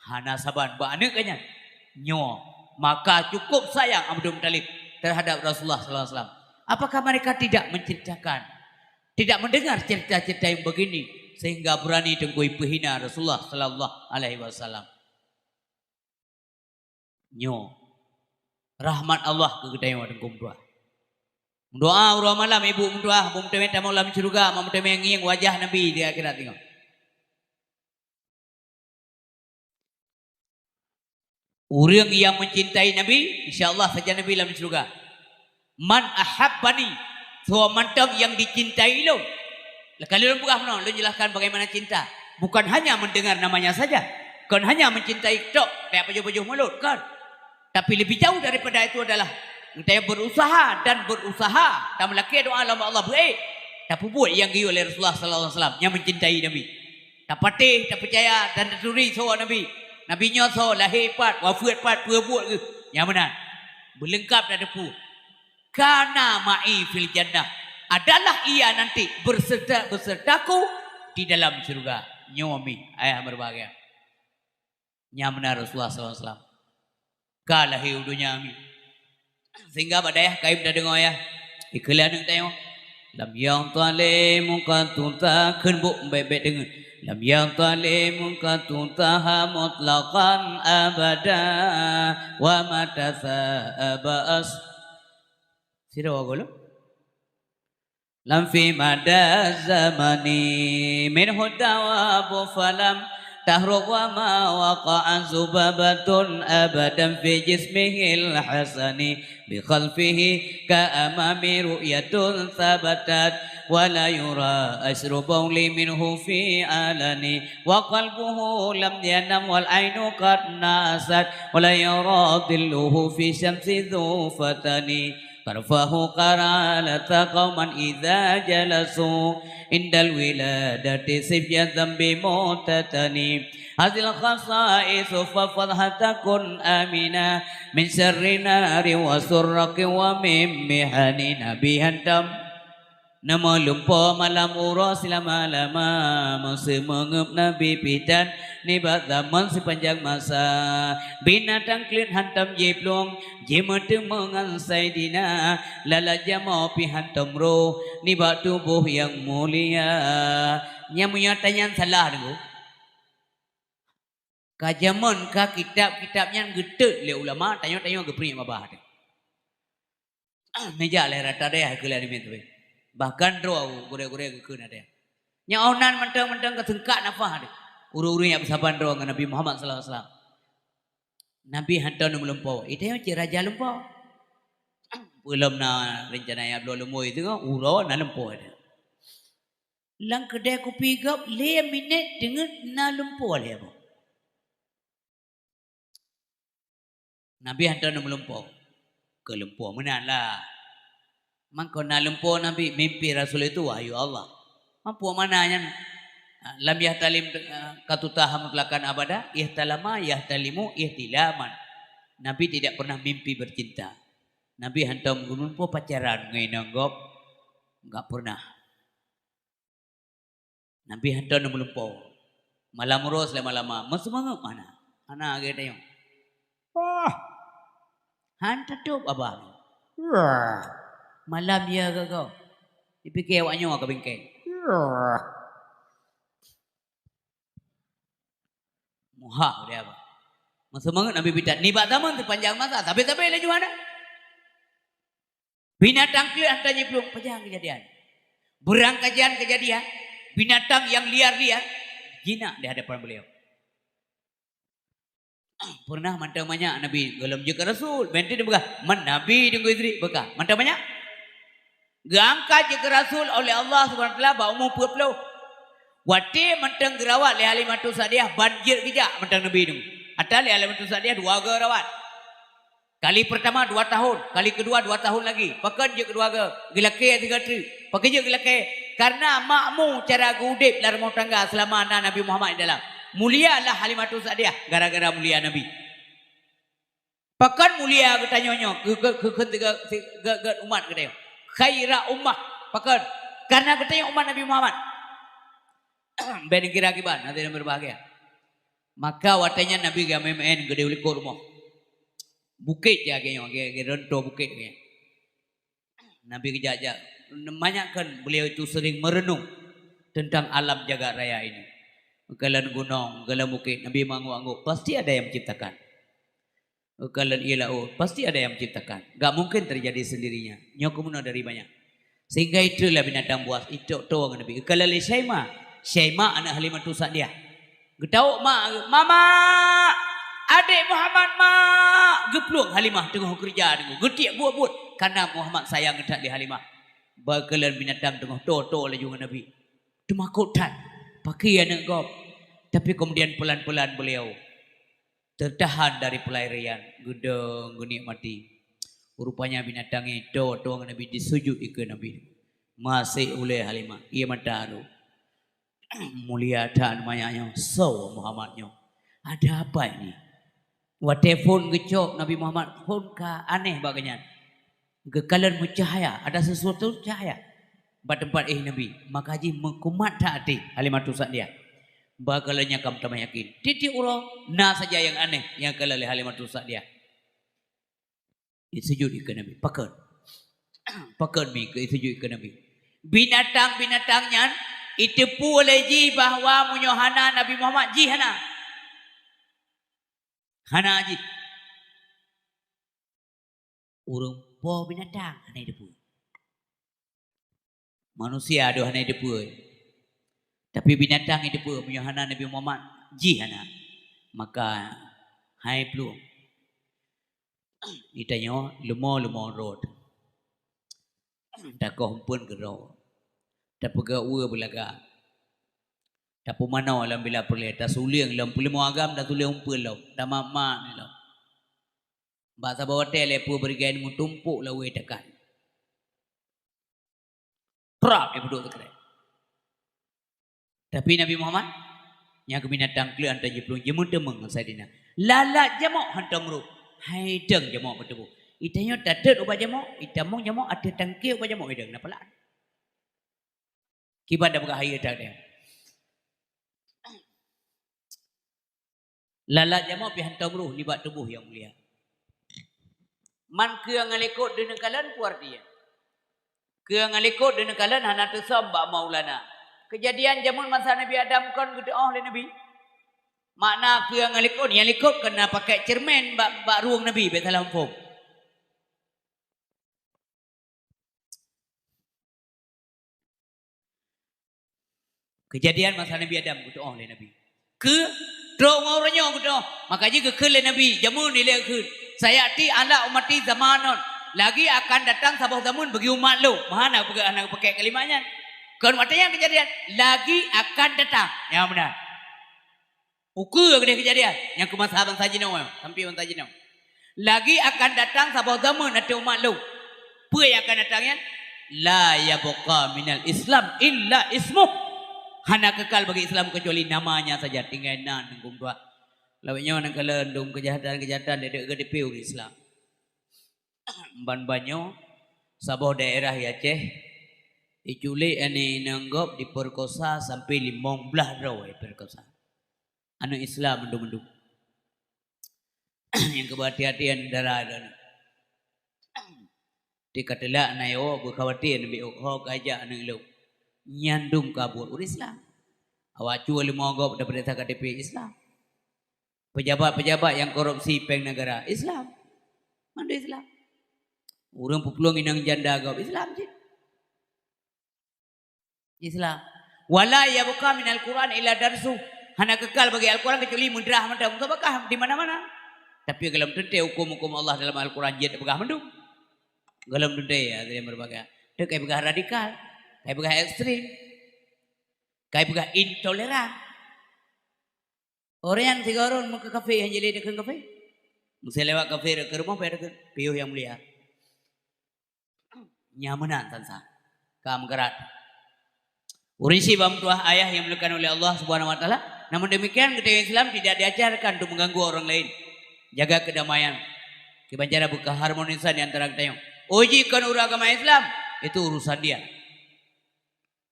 Hana saban bak aneuëk geuh nyan. Nyoe, maka cukup sayang Abdul Muthalib terhadap Rasulullah sallallahu alaihi wasallam. Apakah mereka tidak menceritakan, tidak mendengar cerita-cerita yang begini sehingga berani Teungku peuhina Rasulullah sallallahu alaihi wasallam? Nyoe rahmat Allah keu geutanyoe Teungku meutuah. Meudoa uroe malam ibu meutuah, beu meuteumé tamong lam syeuruga, beu meuteumé ngieng wajah Nabi di akhirat nyoe. Ureuëng nyang meucintai Nabi, insya Allah sajan Nabi lam syeuruga. Man ahabbani, soe mantong nyang dicintai lôn. Laka lôn peugah meunoe, lôn jelaskan bagaimana cinta. Bukan hanya mendengar namanya saja. Kon hanya mencintai tok, kayak pajoh-pajoh mulut, kon. Tapi lebih jauh daripada itu adalah kita yang berusaha dan berusaha, tameulakée doa lom Allah beuék, tapeubuet nyang geuyue lé Rasulullah sallallahu alaihi wasallam nyang mencintai Nabi. Tapatéh, tapeucaya dan taturi soe Nabi. Nabi nyoe soe, lahé pat, wafeuet pat, peue buet geuh. Nyang meunan. Beuleungkap tateupeue. Kana ma'i fil jannah, adalah ia nanti berserta, besertaku di dalam syurga. Nyoe mi, ayah berbahagia. Nyang meunan Rasulullah sallallahu alaihi wasallam ka lahé u donya mi. Sehingga bak dayah kayém tadeungoe yah. Ikheun lé aneuëk tanyoe. Lam yadhlimuka tuta, kheun bôk bék-bék deungoe. Lam yadhlimuka tutaha mutlaqan abada wa mata sa'aba as-, sidroe gohlom. Lam fi mada zamani minhu dawabu falam tahruk wa ma waqa'a zubabatun abadan fi jismihil hasani bi khalfihi ka amami ru'yatun sabatat wa la yura asru bauli minhu fi alani wa qalbuhu lam yanam wal ainu qad nasat wa la yara dhilluhu fi syamsi dhu fatani. Tarfahu qaralata qauman idza jalasu indal wiladati sibyan dzambi mutatani. Hazil khasaisu fafadhha takun amina min syarri nari wa surraqi wa min mihani. Nabi hantom na meulumpoe malam uroe silama-lama, meuseumeungeueb Nabi pih tan nibak zaman sipanjang masa. Binatang kleuet hantom jiplueng, jimeuteumé ngon Saidina, lalat jamoe pih hantom roh nibak tuboh nyang mulia. Nyang meunyoe tanyan salah deungoe. Ka jameun ka kitab-kitab nyan geutot lé ulama, tanyoe-tanyoe geupriek babah teuh. Meujak lé rata dayah keu lé aneuk miet teuh. Bahkan droe gurée-gurée geukheun ada. Nyang awnan mantong-mantong ka seungkak nafah teuh. Ureuëng-ureuëng nyang beusaban droe ngon Nabi Muhammad sallallahu alaihi wasallam. Nabi hantom na meulumpoe. Itanyoe cit raja lumpoe. Peulom na rencana nyang bloe lumboi teuh, uroe na lumpoe teuh. Lam keudai kupi gob lhée minét teungeut na lumpoe lhée boh. Nabi hantom na meulumpoe. Keu lumpoe meunan lah. Mangko na lumpoe Nabi, mimpi Rasul itu wahyu Allah. Mampu mana nyan? Lam yahtalim, eh, katutaha mutlakan abada, ihtalama, yahtalimu, ihtilaman. Nabi tidak pernah mimpi bercinta. Nabi hantom geumeurumpok pacaran ngon inong gob, enggak pernah. Nabi hantom neumeurumpok. Malam uroe silama-lama, meuseumangöt mana? Hana lagèe tanyoe. Wah! Han tatôb babah. Wah! Malam ya gogoe. Dipike awak nyoe ka bingkai. Wah! Muhah dia apa? Meuseumangöt Nabi Peter. Nibak zaman teuh panjang masa, sabe-sabe laju hana. Binatang kleuet hantom jiplueng, pajan keujadian. Beurangkajan keujadian, binatang nyang liar-liar jinak di hadapan beliau. Pernah mantong manyak Nabi gohlom jeuet keu rasul, bèk teupeugah, "Man Nabi deungon Idris," beuka. Mantong manyak. Geuangkat jeuet keu rasul oleh Allah Subhanahu wa Taala bak umu peuet ploh. Watèe mantong geurawat lé Halimatus Sa'diyah, ban jeuet geujak mantong Nabi nyoe. Ata lé Halimatus Sa'diyah dua goe rawat. Kali pertama dua tahun, kali kedua dua tahun lagi. Pakon jeuet keudua goe? Geulakèe sigoe treuk. Pakon jeuet geulakèe? Karena makmu cara geuudép lam rumoh tangga seulama na Nabi Muhammad di dalam. Mulia lah Halimatus Sa'diyah gara-gara mulia Nabi. Pakon mulia geutanyoe nyoe, keu, keu, keu, keu, keu, keu, keu umat geutanyoe. Khaira ummah. Pakon? Karena geutanyoe umat Nabi Muhammad. Bèk neukira kiban, hadirin berbahagia. Maka watèe nyan Nabi geumeu'en-meu'en geudeh u likot rumoh. Bukét jih lagèe nyoe, lagèe, lagèe ronto bukét lagèe nyan. Nabi geujak-jak. Manyak kan beliau itu sering merenung tentang alam jagat raya ini. Kalon gunong, kalon bukét, Nabi mengangguk-angguk, pasti ada yang menciptakan. Kalon ié laôt, pasti ada yang menciptakan. Gak mungkin terjadi sendirinya. Nyoe keumeunoe dari banyak. Sehingga itulah binatang buas, itôk-tôk ngon Nabi. Kalon lé Syaimah. Syaimah aneuk Halimatus Sa'diyah. Geutawök mak, "Mama! Adék Muhammad, Mak!" Geuplueng Halimah teungoh keureuja deungoe. Geutiek buet-buet, karena Muhammad sayang that lé Halimah. Bak kalon binatang teungoh tô-tô laju ngon Nabi. Teumakot that, pakri aneuk gob. Tapi kemudian pelan-pelan beliau tertahan dari pelarian, geudong, geunikmati. Rupanya binatang nyan tô-tô ngon Nabi, disujut ikeue Nabi. Maséh ulèe Halimah, ié mata rhot. Mulia that manyak nyoe, soe Muhammad nyoe? Ada apa ini? Watèe phon geucok Nabi Muhammad, phon ka aneh bak geuhnyan. Geukalon meucahya, ada sesuatu cahya bak teumpat éh Nabi. Maka jih meukumat that até Halimatus Sa'diyah. Bak kalon nyan ka meutamah yakin. Tiep-tiep uroe na saja nyang aneh nyang kalon lé Halimatus Sa'diyah. Isujut ikeue Nabi. Pakon? Pakon mi keu isujut ikeue Nabi? Binatang-binatang nyan iteupeue lé jih bahwa meunyoe hana Nabi Muhammad, jih hana. Hana jih. Ureueng po binatang hana iteupeue. Manusia deuh hana iteupeue. Tapi binatang iteupeue, meunyoe hana Nabi Muhammad, jih hana. Maka hai plueng. Geutanyoe leumo-leumo rot. Takoh umpeuen keudroe. Tapeugah ueh beulaga. Tapeumanoe lam bila peureulèe, tasulieng lam peuleumô agam, tasulieng umpeuen lom, tamat-mat lom. Bak saboh watèe lé peue beureugai meutumpôk lawé takan. Prap, ipeuduek teukrek. Tapi Nabi Muhammad, nyang keu binatang kleuet hantom jiplueng, jimeuteumèe ngon Saidina. Lalat jamok hantom rhot. Hai deueng jamok meutuboh. Geutanyoe tatot ubak jamok, itamong jamok ateueh tangke ubak jamok, hai deueng na peulat. Kiban tapeugah hai deueng. Lalat jamok pih hantom rhot nibak tuboh nyang mulia. Man keu nyang likot deuneukalon peue arti nyan? Keu nyang likot deuneukalon hana teusöm bak Maulana. Keujadian jameun masa Nabi Adam kon geuteu'oh lé Nabi. Makna keu nyang likot, nyang likot kon na pakèk ceureumen bak, bak rueng Nabi, bèk salah muphom. Keujadian masa Nabi Adam geuteu'oh lé Nabi. Keu trok ngon uroe nyoe geuteu'oh, maka jih geukheun lé Nabi, jameun ilèe geukheun, "Sayati ala ummati zamanun." Lagi akan datang saboh zameun bagi umat lôn. Meuhana peugah hana geupakèk kalimat nyan. Kon watèe nyan keujadian, lagi akan datang. Nyang beuna. Ukeue keudeh keujadian nyang keu masa bansa jinoe, sampoe bansa jinoe. Lagi akan datang saboh zameun ateueh umat lôn. Peue nyang akan datang nyan? La yabqa minal Islam illa ismuh. Hana keukal bagi Islam keucuali namanya saja, tinggai nan ngon tuha. Lawét nyoe nyang kalon dum keujahatan-keujahatan deuek-deuek geudipiu Islam. Ban-ban nyoe, saboh daerah di Aceh, jiculék aneuk inong gob, jipeurkosa sampai limong blaih droe jipeurkosa. Aneuk Islam mandum-mandum. Nyang keu beuhati-hati syedara droeneuh. Di ka teulak na yo beukhawatir neubiôk ho ka jak aneuk lôn. Nyan dum ka buet ureuëng Islam. Awak cue leumo gob dapeuriksa K T P Islam. Pejabat-pejabat nyang korupsi péng negara Islam. Mandum Islam. Ureuëng peuplueng inong janda gob Islam cit. Islam. Wala yabqa minal Qur'an illa darsu. Hana kekal bagi Al-Quran kecuali meudrah mantong, meusabakat di mana-mana. Tapi golom teuntée huköm-huköm Allah dalam Al-Quran jeuet peugah mandum. Golom teuntée, ya, dari berbagai. Tu kai peugah radikal, kai peugah ekstrem, kai peugah intoleran. Orang nyang sigoe ureuëng meukeukafé nyang jilé dikheun kafé. Meuseulewat kafé keu rumoh payah dikheun piôh nyang mulia. Nyan meunan sansa. Ka meugarat. Ureuëng syiek bak meutuah ayah yang dimuliakan oleh Allah Subhanahu wa Taala. Namun demikian, geutanyoe Islam tidak diajarkan untuk mengganggu orang lain. Jaga kedamaian. Kiban cara beukeharmonisan di antara geutanyoe. Oh jih kon ureuëng agama Islam, itu urusan dia.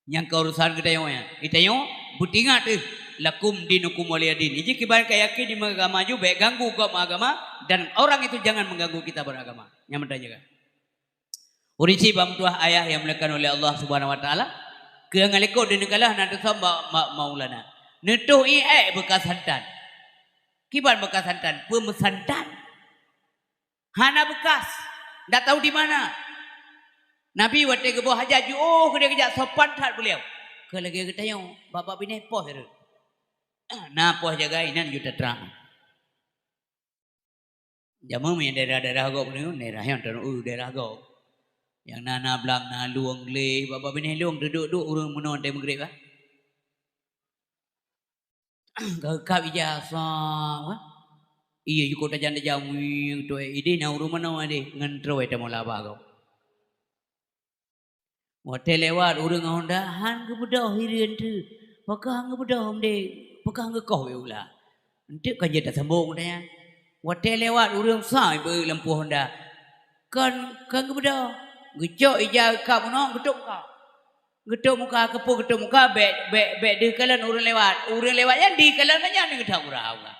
Nyang keu urusan geutanyoe nyan. Geutanyoe beutingat teuh, lakum dinukum waliya din. Iji kiban ka yakin di agama ju, bék ganggu gob agama, dan orang itu jangan mengganggu kita beragama. Nyan meunan jaga. Ureuëng syiek bak meutuah ayah yang dimuliakan oleh Allah Subhanahu wa Taala, keu nyang likot di neukalah na teusam bak ma-, maulana. Neutoh ié ék beukas santan. Kiban beukas santan, peumeusantan. Hana beukas, ndak tahu di mana. Nabi watée geuboh hajat jiôh keudeh geujak sopan that beuliau. Keu lagée geutanyoe, babah binéh poh reuet. Na poh jagai nan ju tatra. Jameun meunyo daerah-daerah gob nyoe, daerah nyang tanoh, daerah gob. Nyang na, na blang, na lueng gleh, babah binéh lueng teuduek-duek ureuëng meunoe teuh meugreb, ah. Ka geukab ija, sa, wah. Iya, jukôb tajam-tajam, wing, tuwék. Ideh na ureuëng meunoe deh, ngon trôi tamong laba gob. Watée lewat ureuëng ngon honda, han geubeudôh hireuen teuh. Pakon han geubeudôh, mdeh? Pakon han geukoh bak ula? Eunteuk kan jeuet tasambong nyan. Watée lewat ureuëng sa beu lampôh honda. Kon, kon geubeudôh. Geucok ija geukab meunoe, geutok muka. Geutok muka, keupeue geutok muka, bék, bék, bék deuh kalon ureuëng lewat. Ureuëng lewat nyan deuh kalon ngon nyan, geutak uroe-uroe.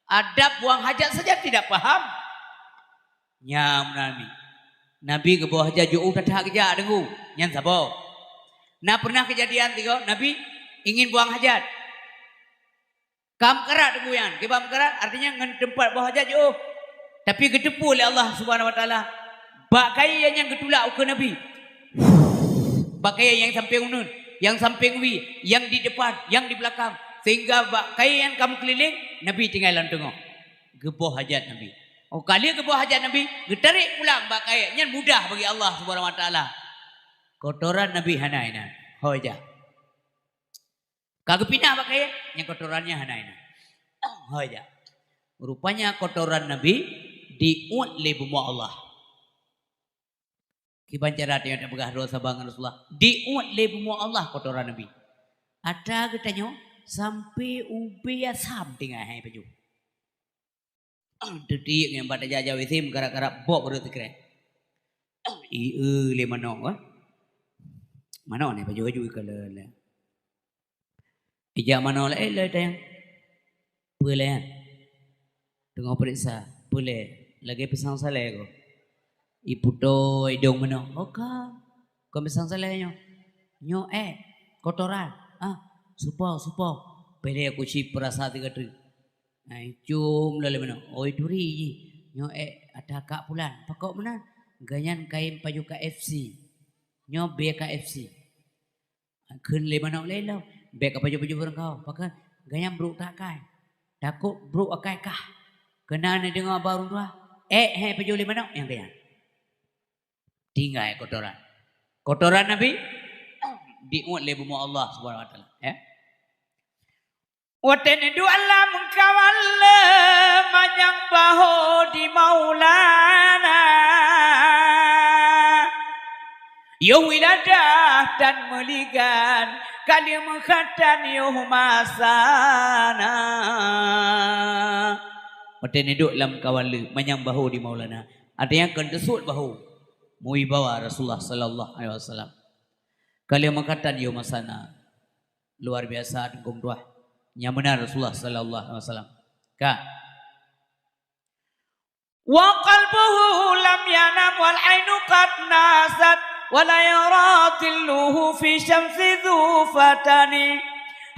Adab buang hajat saja tidak paham. Nyan Nabi. Nabi geuboh hajat jiôh that-that geujak deungoe. Nyan saboh. Na pernah kejadian tiga, Nabi ingin buang hajat. Ka meukarat deungoe nyan. Kiban meukarat, artinya ngon teumpat boh hajat jiôh. Tapi geuteupeue lé Allah Subhanahu wa Taala, bak kayée nyan geutulak ukeue Nabi. Bak kayée nyang sampéng uneuen, nyang sampéng wie, nyang di depan, nyang di beulakang. Sehingga bak kayée nyan ka meukeulileng, Nabi tinggai lam teungoh. Geuboh hajat Nabi. Oh, ka lheueh geuboh hajat Nabi, geutarek pulang bak kayée nyan mudah bagi Allah Subhanahu wa Taala. Kotoran Nabi hana inan. Ho ija. Ka geupinah bak kayée, nyang kotoran nyan hana inan. Ho ija. Rupanya kotoran Nabi diuet lé bumoe Allah. Kiban cara tanyoe tapeugah droe saban ngon Rasulullah, diuet lé bumoe Allah kotoran Nabi. Atra geutanyoe sampai ubé asam tinggai hai pajoh. Teutiek ngon bak tajak-jak W C meukarat-karat bob rot sikrek. Ié lé manok, wah. Manok ni pajoh-pajoh ka lé. Ija manoe laén lé teuh. Peue lé nyan? Teungoh peuriksa. Peue lé? Lagée pisang salée ko. Iputôh idong manoe. Oh ka. Kon pisang salée nyoe. Nyoe ék. Kotoran. Ah, supo, supo. Peulée kuci peurasa tiga teuk. Ai, cum lom lé manoe. Oi turi jih. Nyoe ék ata kak pulan. Pakon meunan? Gobnyan kayém pajoh K F C. Nyoe bèe K F C. Kheun lé manok lé lom, bèk kapajoh-pajoh barangkaho. Pakon? Gobnyan brôk that akai. Takot brôk akai kah. Keunan neudeungoe bak ureueng tuha, ék hai pajoh lé manok nyang gobnyan. Tinggai kotoran. Kotoran Nabi diuet lé bumoe Allah Subhanahu wa Taala, ya. Watèe neuduek lam kawan le manyang baho di Maulana. Yoh wiladah tan meuligan, ka lheueh meukhatan yoh masana. Watèe neuduek lam kawan le manyang baho di Maulana. Artinya kon teusut bahu, meuwibawa Rasulullah sallallahu alaihi wasallam. Ka lheueh meukatan yôh masa na. Luar biasa teungku meutuah. Nyang meunan Rasulullah sallallahu alaihi wasallam. Ka. Wa qalbuhu lam yanam wal ainu qad nasat wa la yara dhilluhu fi syamsi dhu fatani.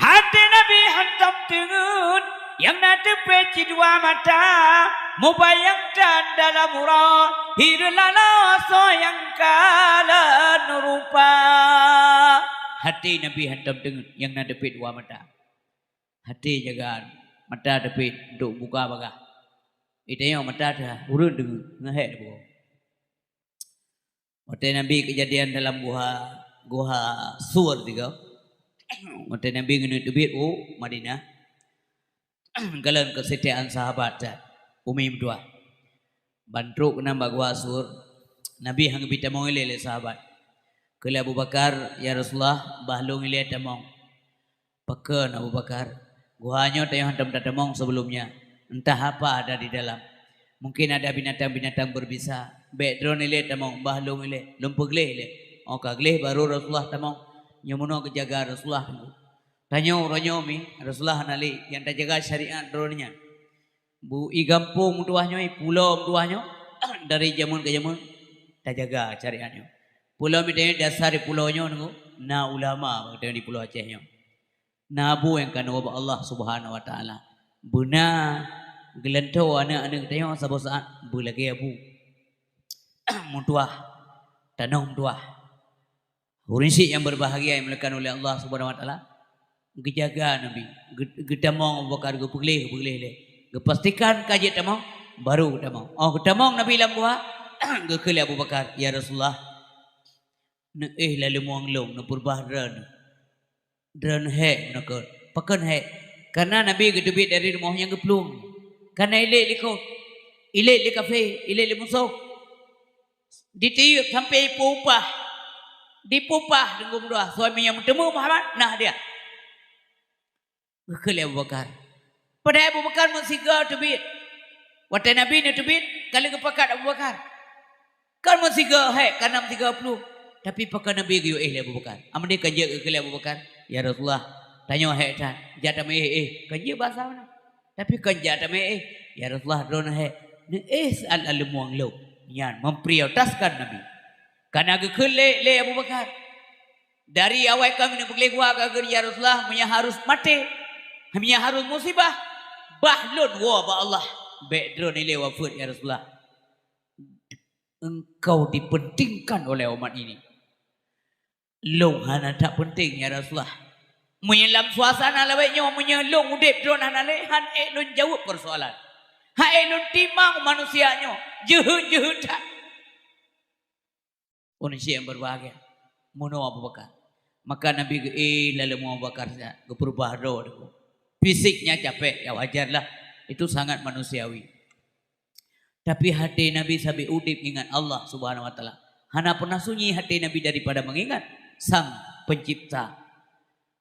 Até Nabi hantom teungeut, nyang na teupet cit dua mata, mubayang dan dalam uroe, hireuen laloe soe nyang kalon rupa. Até Nabi hantom teungeut, nyang na teupet dua mata. Até jagaan, mata teupet untuk buka bagah. Di tanyoe mata teuh ureueng deungoe, ngon hék teuh buka. Watèe Nabi keujadian dalam guha, guha Sur tiga. Watèe Nabi keuneuk teubiet u Madinah, kalon keusetiaan sahabat that, umi meutuah. Ban trok keunan bak guha Sur, Nabi han geubri tamong ilèe lé sahabat. Kheun lé Abu Bakar, "Ya Rasulullah, bah lôn ilèe tamong." "Pakon Abu Bakar, guha nyoe tanyoe hantom tatamong sebelum nyan. Entah apa ada di dalam. Mungkin ada binatang-binatang berbisa. Bèk droeneuh ilèe tamong, bah lôn ilèe, lôn peugleh ilèe." Óh ka gleh baru Rasulullah tamong. Nyoe meunoe geujaga Rasulullah teungku. Tanyoe uroe nyoe mi, Rasulullah hana lé, nyang tajaga syariat droeneuh nyan. Bu i gampông meutuah nyoe, i pulo meutuah nyoe, dari jameun keu jameun tajaga syariat nyoe. Pulo mi tanyoe dasar di pulo nyoe teungku, na ulama bak tanyoe di Pulo Aceh nyoe. Na bu nyang ka neuwoe bak Allah Subhanahu wa Taala. Beuna geulantoe aneuk-aneuk tanyoe saboh saat beulagèe bu. Meutuah, tanoh meutuah. Ureueng syiek nyang berbahagia nyang dimuliakan oleh Allah Subhanahu wa Taala, geujaga Nabi, geu-, geutamong Abu Bakar, geupeugleh, geupeugleh lé. Geupastikan ka jeuet tamong, baru geutamong. Óh geutamong Nabi lam guha, geukheun lé Abu Bakar, "Ya Rasulullah, neuéh laleueng mueng lôn, neupeureubah droeneuh." Droeneuh hék meunoe kon. Pakon hék? Karena Nabi geuteubiet dari rumoh nyang geuplueng. Karena ilèe likot, ilèe lé kafé, ilèe lé musoh. Ditiyeuk sampai ipeu-upah. Dipeu-upah teungku meutuah, suami nyang meuteumé Muhammad, na hadiah. Geukheun lé Abu Bakar. Padahai Abu Bakar meusigoe teubiet. Watèe Nabi neuteubiet, ka lheueh geupakat Abu Bakar. Kon meusigoe hék, ka na meusigoe plueng. Tapi pakon Nabi geuyue éh lé Abu Bakar. Amadé kon jeuet geukheun lé Abu Bakar, "Ya Rasulullah, tanyoe hék that, jak tameuéh éh." Kon jeuet basa meunan. Tapi kon jak tameuéh éh, "Ya Rasulullah, droeneuh hék." Neuéh saat laleueng mueng lôn. Nyan memprioritaskan Nabi. Ka na geukheun lé, lé Abu Bakar. Dari awai ka keuneuk peugleh guha ka geukheun, "Ya Rasulullah, meunyo harus maté, meunyo harus musibah, bah lôn woe bak Allah. Bèk droeneuh ilèe wafeuet, ya Rasulullah. Engkau dipentingkan oleh umat ini. Lôn hana that penting, ya Rasulullah. Meunyo lam suasana lawét nyoe, meunyo lôn udép droeneuh hana lé, han ék lôn jaweueb persoalan. Han ék lôn timang manusia nyoe, jeuheut-jeuheut that." Ureueng syiek nyang berbahagia, meunoe Abu Bakar. Maka Nabi geuéh laleueng mueng Abu Bakar siat, geupeureubah droe teungku. Fisiknya capek, ya wajar lah. Itu sangat manusiawi. Tapi até Nabi sabe udép ingat Allah Subhanahu wa Taala. Hana pernah sunyi até Nabi daripada mengingat Sang Pencipta.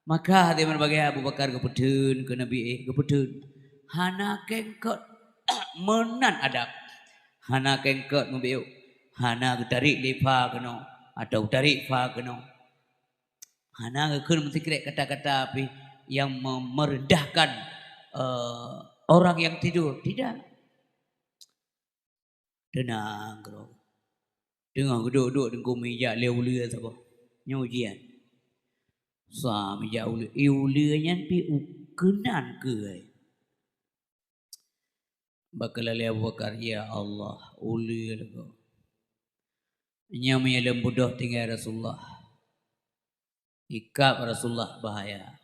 Maka até meubagoe Abu Bakar geupeutheun keu Nabi, éh, geupeutheun. Hana kengkot meunan adab. Hana kengkot meubiôk. Hana geutarék lé pha keunoe atau geutarék pha keunoe. Hana geukheun meusikrek kata-kata pih nyang me-, merendahkan, eh, orang yang tidur. Tidak. Teunang keudroe. Teungoh geuduek-duek teungku meujak lé uleue saboh. Nyoe ujian. Sa meujak uleue. Eh, uleue nyan pih u-, keunan keuh. Bak keulalé Abu Bakar, "Ya Allah, uleue lagoe. Nyoe meunyo lôn beudôh tinggai Rasulullah." Ikab Rasulullah bahaya.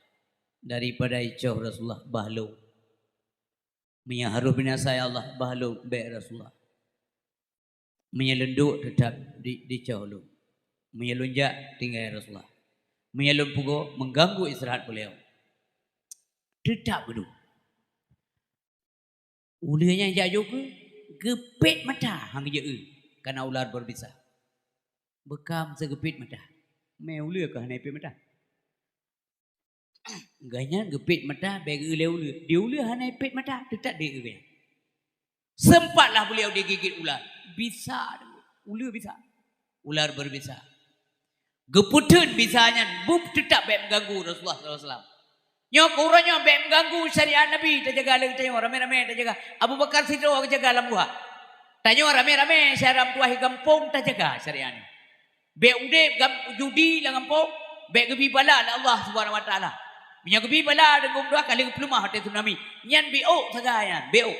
Daripada icoh Rasulullah, bah lôn. Meunyo harôh binasa, ya Allah, bah lôn, bèk Rasulullah. Meunyo lôn duek, teutab di, dicoh lôn. Meunyo lôn jak, tinggai Rasulullah. Meunyo lôn peugoe, mengganggu istirahat beliau. Teutab geuduek. Uleue nyan jak jok keuh, geupet mata, han geujak eu, kana ular berbisa. Beukam sigeupet mata. Mé uleue keuh hana ipet mata. Gobnyan geupet mata, bèk geu-eu lé uleue. Di uleue hana ipet mata, teutab di eu gobnyan. Sempatlah beliau digigit ular. Bisa, uleue bisa. Ular berbisa. Geupeutheun bisa nyan, bup teutap bék meuganggu Rasulullah sallallahu alaihi wasallam. Nyoe keu uroe nyoe bék meuganggu syariat Nabi, tajaga lé geutanyoe, ramé-ramé tajaga. Abu Bakar sidroe geujaga lam guha. Tanyoe ramé-ramé syedara meutuwah gampông tajaga syariat nyoe. Bék udeb gam-, judi lam gampông, bék geubi bala lé Allah Subhanahu wa Taala. Meunyoe geubi bala deungon dua kali geupeuleumah watée tsunami, nyan biôk sagai nyan, biôk.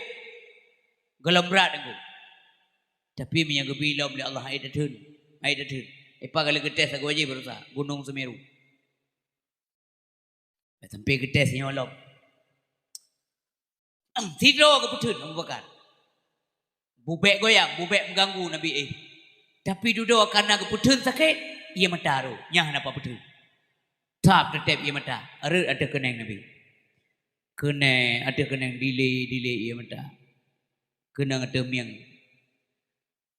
Gohlom brat deungon. Tapi meunyoe geubi lom lé Allah, hai tatheun, hai tatheun. Ipa kali geutés sagoe jih baroesa, Gunong Seumeru. Sampai geutés nyoe lom. Sidroe geupeutheun Abu Bakar. Bubek goyang, bubek meuganggu Nabi éh. Tapi dudoe kareuna geupeutheun sakét, ié mata roh, nyang hana pat peutheun. Sab teuteb ié mata, rhot ateueh keuneng Nabi. Keuneng, ateueh keuneng dilée-dilée ié mata. Keuneng ateueh mieng.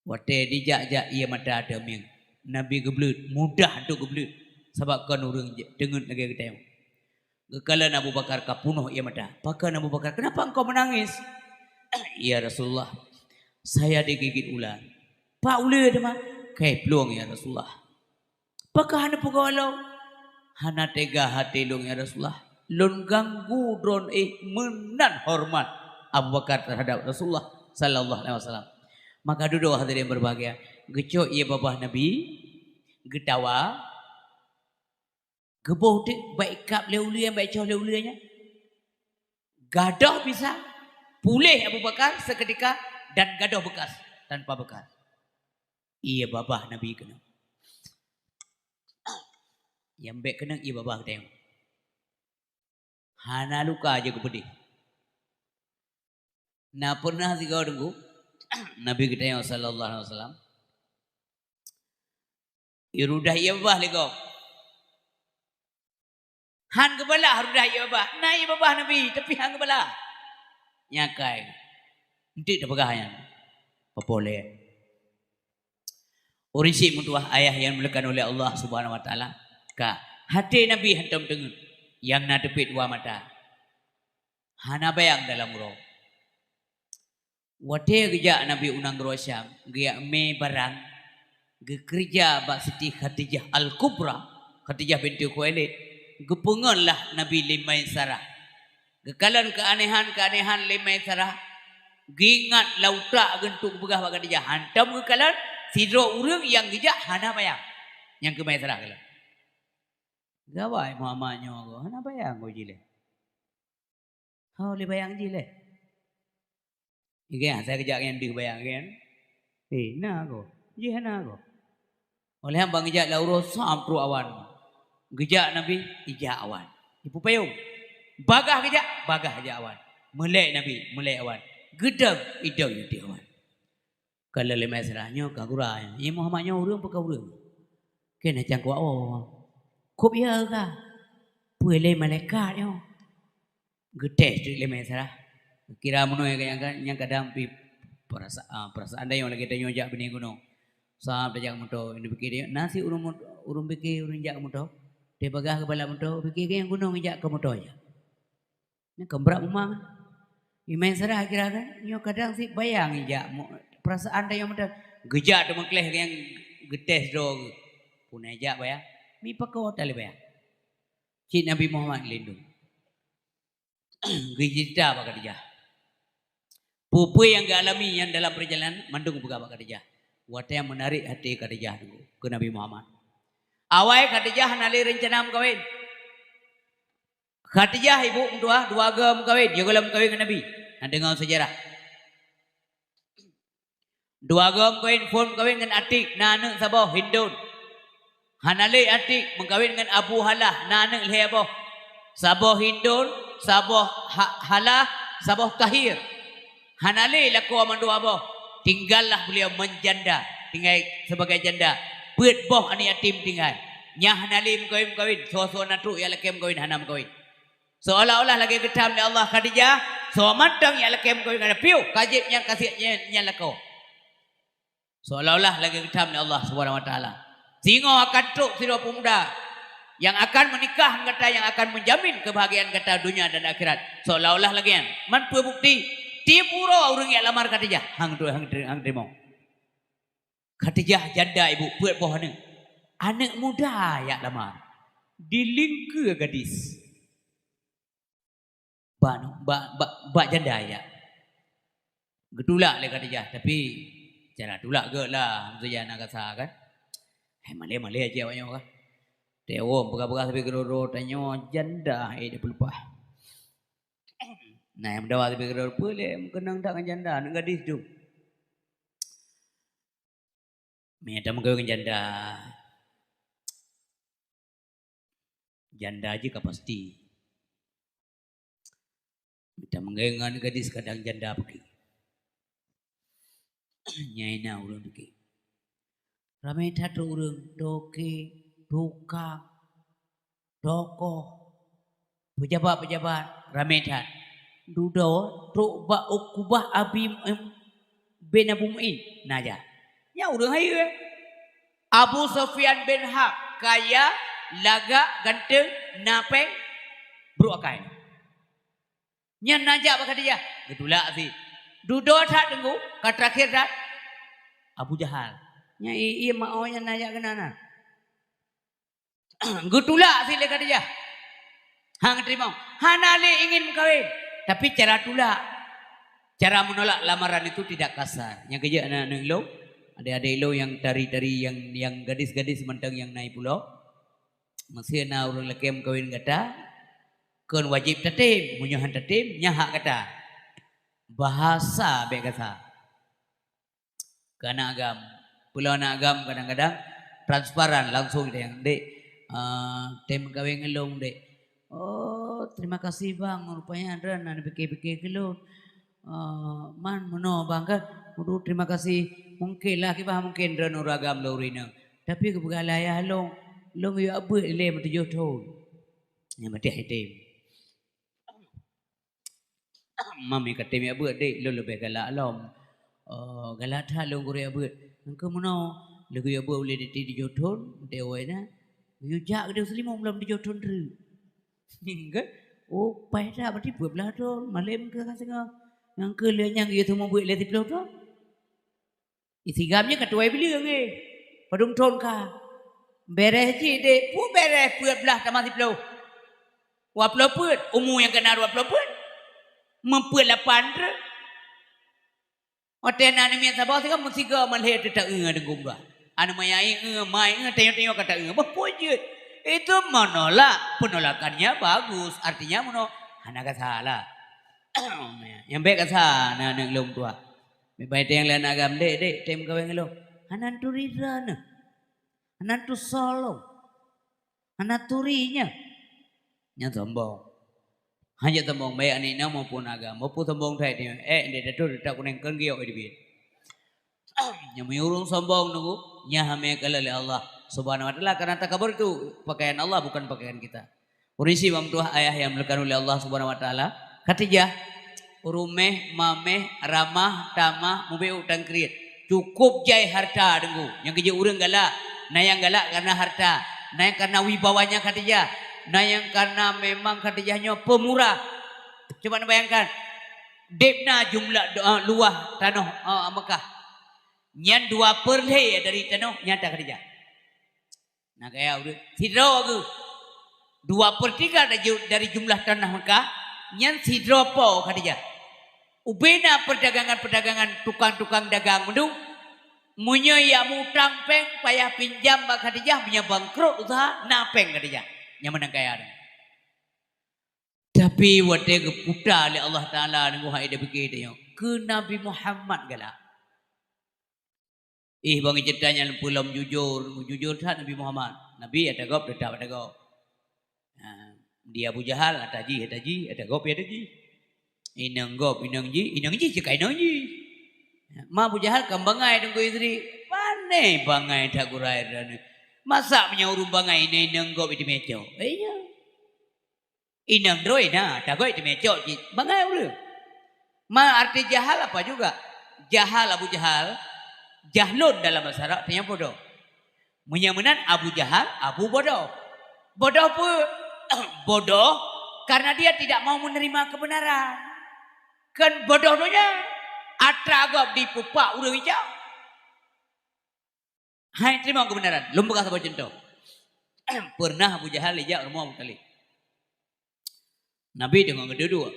Watée jijak-jak ié mata ateueh mieng, Nabi geubleuet, mudah untuk geubleuet, sabab kon ureuëng je-, teungeut lagée geutanyoe. Geukalon Abu Bakar ka punoh ié mata. Pakon Abu Bakar, "Kenapa engkau menangis?" "Ya Rasulullah, saya digigit ular." "Pak uleue teuma?" "Kai plueng, ya Rasulullah." "Pakon hana peugawa lom?" "Hana teuga até lôn, ya Rasulullah. Lôn ganggu droe éh meunan horeumat Abu Bakar teuhadab Rasulullah sallallahu alaihi wasallam." Maka dudoe hadirin berbahagia, geucok ié babah Nabi, geutawa, geuboh teuk, bék ikab lé uleue nyan, bék coh lé uleue nyan. Gadôh bisa, puléh Abu Bakar seketika dan gadôh bekas, tanpa bekas. Ié babah Nabi keunoe. Nyang bék keuneuk ié babah geutanyoe. Hana luka jeuet geupeudeh. Na pernah sigoe teungku, Nabi geutanyoe sallallahu alaihi wasallam, irudah ié babah lé gob. Han geubalah rudah ié babah. Na ié babah Nabi, tapi han geubalah. Nyakai. Enteuk tapeugah nyan. Peue lé? Ureuëng syiek meutuwah ayah nyang dimuliakan oleh Allah Subhanahu wa Taala, ka, até Nabi hantom teungeut, nyang na teupet dua mata. Hana bayang dalam uroe. Watée geujak Nabi u nanggroe Syam, geujak mé barang, geukeureuja bak Siti Khadijah Al-Kubra, Khadijah binti Khuwailid, geupeungon lah Nabi lé Maisarah. Geukalon keuanehan-keuanehan lé Maisarah, geuingat lam utak geuh untuk geupeugah bak Khadijah. Hantom geukalon, sidroe ureuëng nyang geujak hana bayang. Nyang keu Maisarah kalon. Gawai Muhammad nyoe goe, hana bayang goe jih lé. Ho lé bayang jih lé. Igeh, asai geujak ngon deuh bayang kan? Eh, na goe. Jih na goe. Óh lheueh ban geujak lam uroe Syam trok awan. Geujak Nabi, ijak awan. Ipupayong. Bagaih geujak, bagaih geujak awan. Meulek Nabi, meulek awan. Geudong, idong ateueh awan. Ka lheueh lé Maisarah nyoe ka gura nyoe. Ié Muhammad nyoe ureuëng peu ka ureuëng? Keu na cangkok awak. Kop ya ka. Peue lé malaikat nyoe? Geutés teuk lé Maisarah. Kira meunoe nyang ka-, nyang kadang pih perasa-, ah, perasaan tanyoe lagée tanyoe jak binéh gunong. Sab tajak moto, ini pikir dia, na si ureuëng mot-, ureuëng pikir ureuëng jak moto. Dia peugah keupada moto, pikir ke nyang gunong jak keu moto jak. Nyan kon brat memang. Ié Maisarah kira kan, nyoe kadang si bayang ijak mo-, perasaan tanyoe meudan. Geujak teumeukleh nyang geutés droe. Puna ijak bayang. Mi pakon tali bayang. Cit Nabi Muhammad lindung. Geucerita bak Khadijah. Peue-peue nyang geualami nyan dalam perjalanan, mandum geupeugah bak Khadijah. Watée nyang meunarek até Khadijah teungku, keu Nabi Muhammad. Awai Khadijah hana lé reuncana meukawen. Khadijah ibu meutuwah, dua goe meukawen, jiôh gohlom meukawen ngon Nabi. Na deungoe seujarah. Dua goe meukawen, phon meukawen ngon Atik, na aneuëk saboh, Hindun. Hana lé Atik, meukawen ngon Abu Halah, na aneuëk lhée boh. Saboh Hindun, saboh Ha-, Halah, saboh Kahir. Hana lé lakoe mandua boh, tinggallah beliau menjanda, tinggai sebagai janda. Peuet boh aneuëk yatim tinggai. Nyang hana lé meukawen-meukawen, soe-soe na trok jak lakée meukawen hana meukawen. Seolah-olah lagée geutam lé Allah Khadijah, soe mantong jak lakée meukawen ngon piôh, ka jieb nyang ka siek nyan, nyan lakoe. Seolah-olah lagée geutam lé Allah Subhanahu wa Taala. Singoh akan trok sidroe pemuda nyang akan meunikah ngon gata, nyang akan meujamin keubahagiaan gata donya dan akhirat. Seolah-olah lagée nyan. Man peue bukeuti? Tieb uroe ureuëng jak lamar Khadijah. Hang tu, hang teu-, hang teurimong. Khadijah janda ibu, peuet boh aneuk. Aneuk muda jak lamar. Dilingkeue gadis. Bak, bak, bak, bak janda jak. Geutulak lé Khadijah, tapi cara tulak gét lah, meuseuja na gasa kan. Hai malée-malée cit awak nyoe kan. Teuwom peugah-peugah sabe keudroe-droe, tanyoe janda, eh, dia peulupah. Nah, nyang meudawa sabe keudroe, peue lé meukeunong that ngon janda, aneuk gadis tu. Meunyo tameukeue ngon janda, janda jih ka pasti. Meunyo tameukeue ngon gadis kadang janda peuki. Nyan na ureuëng pike. Ramé that trok ureuëng, toke, tukang, tokoh, peujabat-peujabat, ramé that. Dudoe trok bak Ukubah Abi, em, bin Abu Mu'in, na jak. Nyan ureuëng hayeue. Abu Sufyan bin Harb, kaya, lagak, ganteng, na péng, brok akai. Nyan na jak bak Khadijah, geutulak cit. Dudoe that teungku, ka terakhir that Abu Jahal. Nyan i, i meu'oh nyan na jak keunan na. Geutulak cit lé Khadijah. Hana teurimong. Hana lé ingin meukawen. Tapi cara tulak, cara menolak lamaran itu tidak kasar. Nyang keujeuet aneuk-aneuk lôn, adék-adék lôn nyang tari-tari, nyang, nyang gadis-gadis mantong nyang na i pulo. Meusé na ureuëng lakée meukawen gata, kon wajéb tatem. Meunyoe han tatem, nyan hak gata. Bahasa bék gata. Keu aneuk agam. Peue lom aneuk agam kadang-kadang transparan langsung tanyong, "Dek, eh, tem meukawen ngon lôn, Dek." "Oh, terima kasih, Bang. Rupanya droeneuh na pike-pike keu lôn." "Eh, man meunoe, Bang, kan? Waduh, terima kasih. Mungkin lah, kiban mungkin droeneuh ureuëng agam lôn ureuëng inong. Tapi geupeugah lé ayah lôn, lôn geuyue abeuet ilée meutujoh thon." Nyan maté item. "Mam, ka tem abeuet, Dek, lôn leubeh galak lom." "Oh, galak that lôn gurée abeuet." "Nyan keuh meunoe, lôn geuyue abeuet ulée Dek tujoh thon, Dek, awai na. Geuyue jak keudeh u Seulimong lom tujoh thon treuk." Nyan keuh, "Oh, paih that, berarti peuet blaih thon, malém keuh ka singoh." "Nyan keuh lheueh nyan geuyue teumubeuet lé siploh thon." Isigam nyan ka tuwai bileueng, eh. Padum thon ka. Béréh cit, Dek. Peue béréh peuet blaih tamah siploh. Dua ploh peuet. Umu nyang keunan dua ploh peuet. Meupeuet lapan treuk. Watée na aneuk miet saboh sigoe, meusigoe malhée teuta-eu deungon bah. Aneuk manyai eu, mai eu, tanyoe-tanyoe ka ta-eu. Bah, peue jeuet? Itu menolak. Penolakannya bagus. Artinya meunoe, hana gasa lah. Nyang bék gasa na aneuk lôn tuha. Bèk bai teueng lé aneuk agam, "Dek, dek, tem meukawen ngon lôn." "Hana turi droeneuh. Hana tusoe lôn. Hana turi nyan." Nyan sombong. Hana sombong, baik aneuk inong maupun agam. Maupun sombong that nyoe. Eh, ndeh dato, dato kuneng kon giok di biet. Nyang meunyoe ureueng sombong nunggu, nyan hamé kalon lé Allah Subhanahu wa Taala, karena takabur itu pakaian Allah, bukan pakaian kita. Ureueng si bak meutuah ayah nyang dimuliakan oleh Allah Subhanahu wa Taala, Khadijah, ureueng méh, ma méh, ramah, tamah, mubiôh tangkriet. Cukup jai harta deungoe. Nyang keujeuet ureueng galak, na nyang galak karena harta, na nyang karena wibawanya Khadijah, na nyang karena memang Khadijah nyoe pemurah. Coba neubayangkan, deb na jumlah do-, luah tanoh, eh, Mekah. Nyan dua per lhèe dari tanoh nyang ata Khadijah. Na kaya ureueng sidroe geuh. Dua per tiga dari ju-, dari jumlah tanah Mekah, nyan sidroe po Khadijah. Ubé na perdagangan-perdagangan, tukang-tukang dagang meudung. Meunyoe jak mutang péng, payah pinjam bak Khadijah, meunyoe bangkrot useuha, na péng Khadijah. Nyan meunan kaya nyan. Tapi watèe geuputa lé Allah Taala nanggroe hai dipike tanyoe, keu Nabi Muhammad galak. Ih, bang cerita nyan peulom jujur, jujur that Nabi Muhammad. Nabi ata gob, teutap ata gob. Ha, di Abu Jahal, ata jih, ata jih, ata gob, ata jih. Inong gob, inong jih, inong jih, cit ka inong jih. Ma Abu Jahal kan bangai Teungku Idris. Pane bangai that gurèe droeneuh. Masa meunyoe ureueng bangai inong, inong gob itu mecok? Eh, iya. Inong droe na, ata gob teumé cok cit. Bangai ureueng. Ma arti jahal apa juga? Jahal, Abu Jahal, jahlun dalam bahasa Arab artinya bodoh. Meunyoe meunan Abu Jahal, Abu bodoh. Bodoh peue? Bodoh karena dia tidak mau menerima kebenaran. Kan bodoh donya. Atra gob dipeupak ureueng icok. Hai teurimong keubeunaran. Lôn peugah saboh cuntoh. Peureunah Abu Jahal ijak rumoh Abu Thalib. Nabi teungoh geuduek-duek.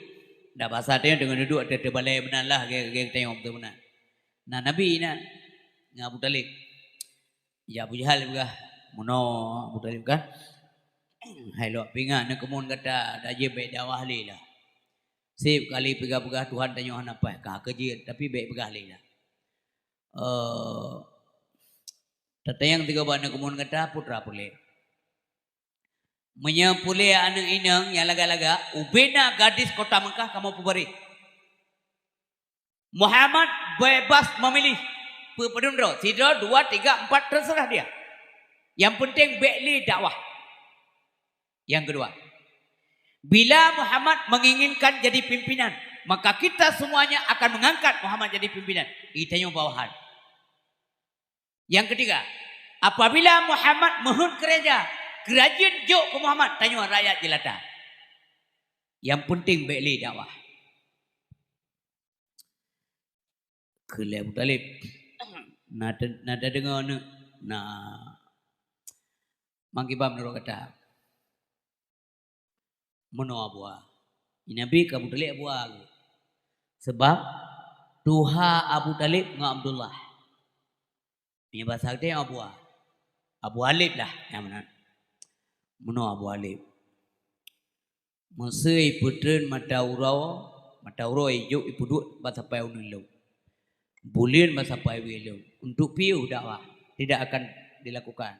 Dak basa teuh teungoh duek-duek, teubalée meunan lah, geu-, geu-, teurimong meunan. Nah, Nabi na ngon Abu Thalib. Ya, Abu Jahal peugah, meunoe Abu Thalib kan. Hai lok pingat, na keumon gata, dak jeuet bèk dakwah lé lah. Seb kali peugah-peugah Tuhan tanyoe hana paih, ka keu jeuet, tapi bèk peugah lé lah. Eh, tatanyong sigoe bak na keumon gata, putra puléh. Meunyoe puléh aneuk inong nyang lagak-lagak, ubena gadis kota Mekah kamoe peubareh. Muhammad bebas memilih. Peu-, padum droe, sidroe, dua, tiga, empat, terserah dia. Yang penting bèk lé dakwah. Yang kedua, bila Muhammad menginginkan jadi pimpinan, maka kita semuanya akan mengangkat Muhammad jadi pimpinan. Itanyoe bawahan. Yang ketiga, apabila Muhammad meuheuet keu raja, keurajeuen jok keu Muhammad, tanyoe rakyat jeulata. Yang penting bèk lé dakwah. Kheun lé Abu Thalib, na te-, na tadeungoe neuk, na mangkibam nurot gata. Meunoe Abu A. Nabi ka Abu Thalib Abu A. Sebab tuha Abu Thalib ngon Abdullah. Meunyoe basa geutanyoe Abu A. Abu Alib lah nyang meunan. Meunoe Abu Alib. Meusé ipeutreun mata uroe, mata uroe ijok ipeuduek ban sapai uneuen lom. Buleuen ban sapai wie lom. Untuk piôh dakwah tidak akan dilakukan.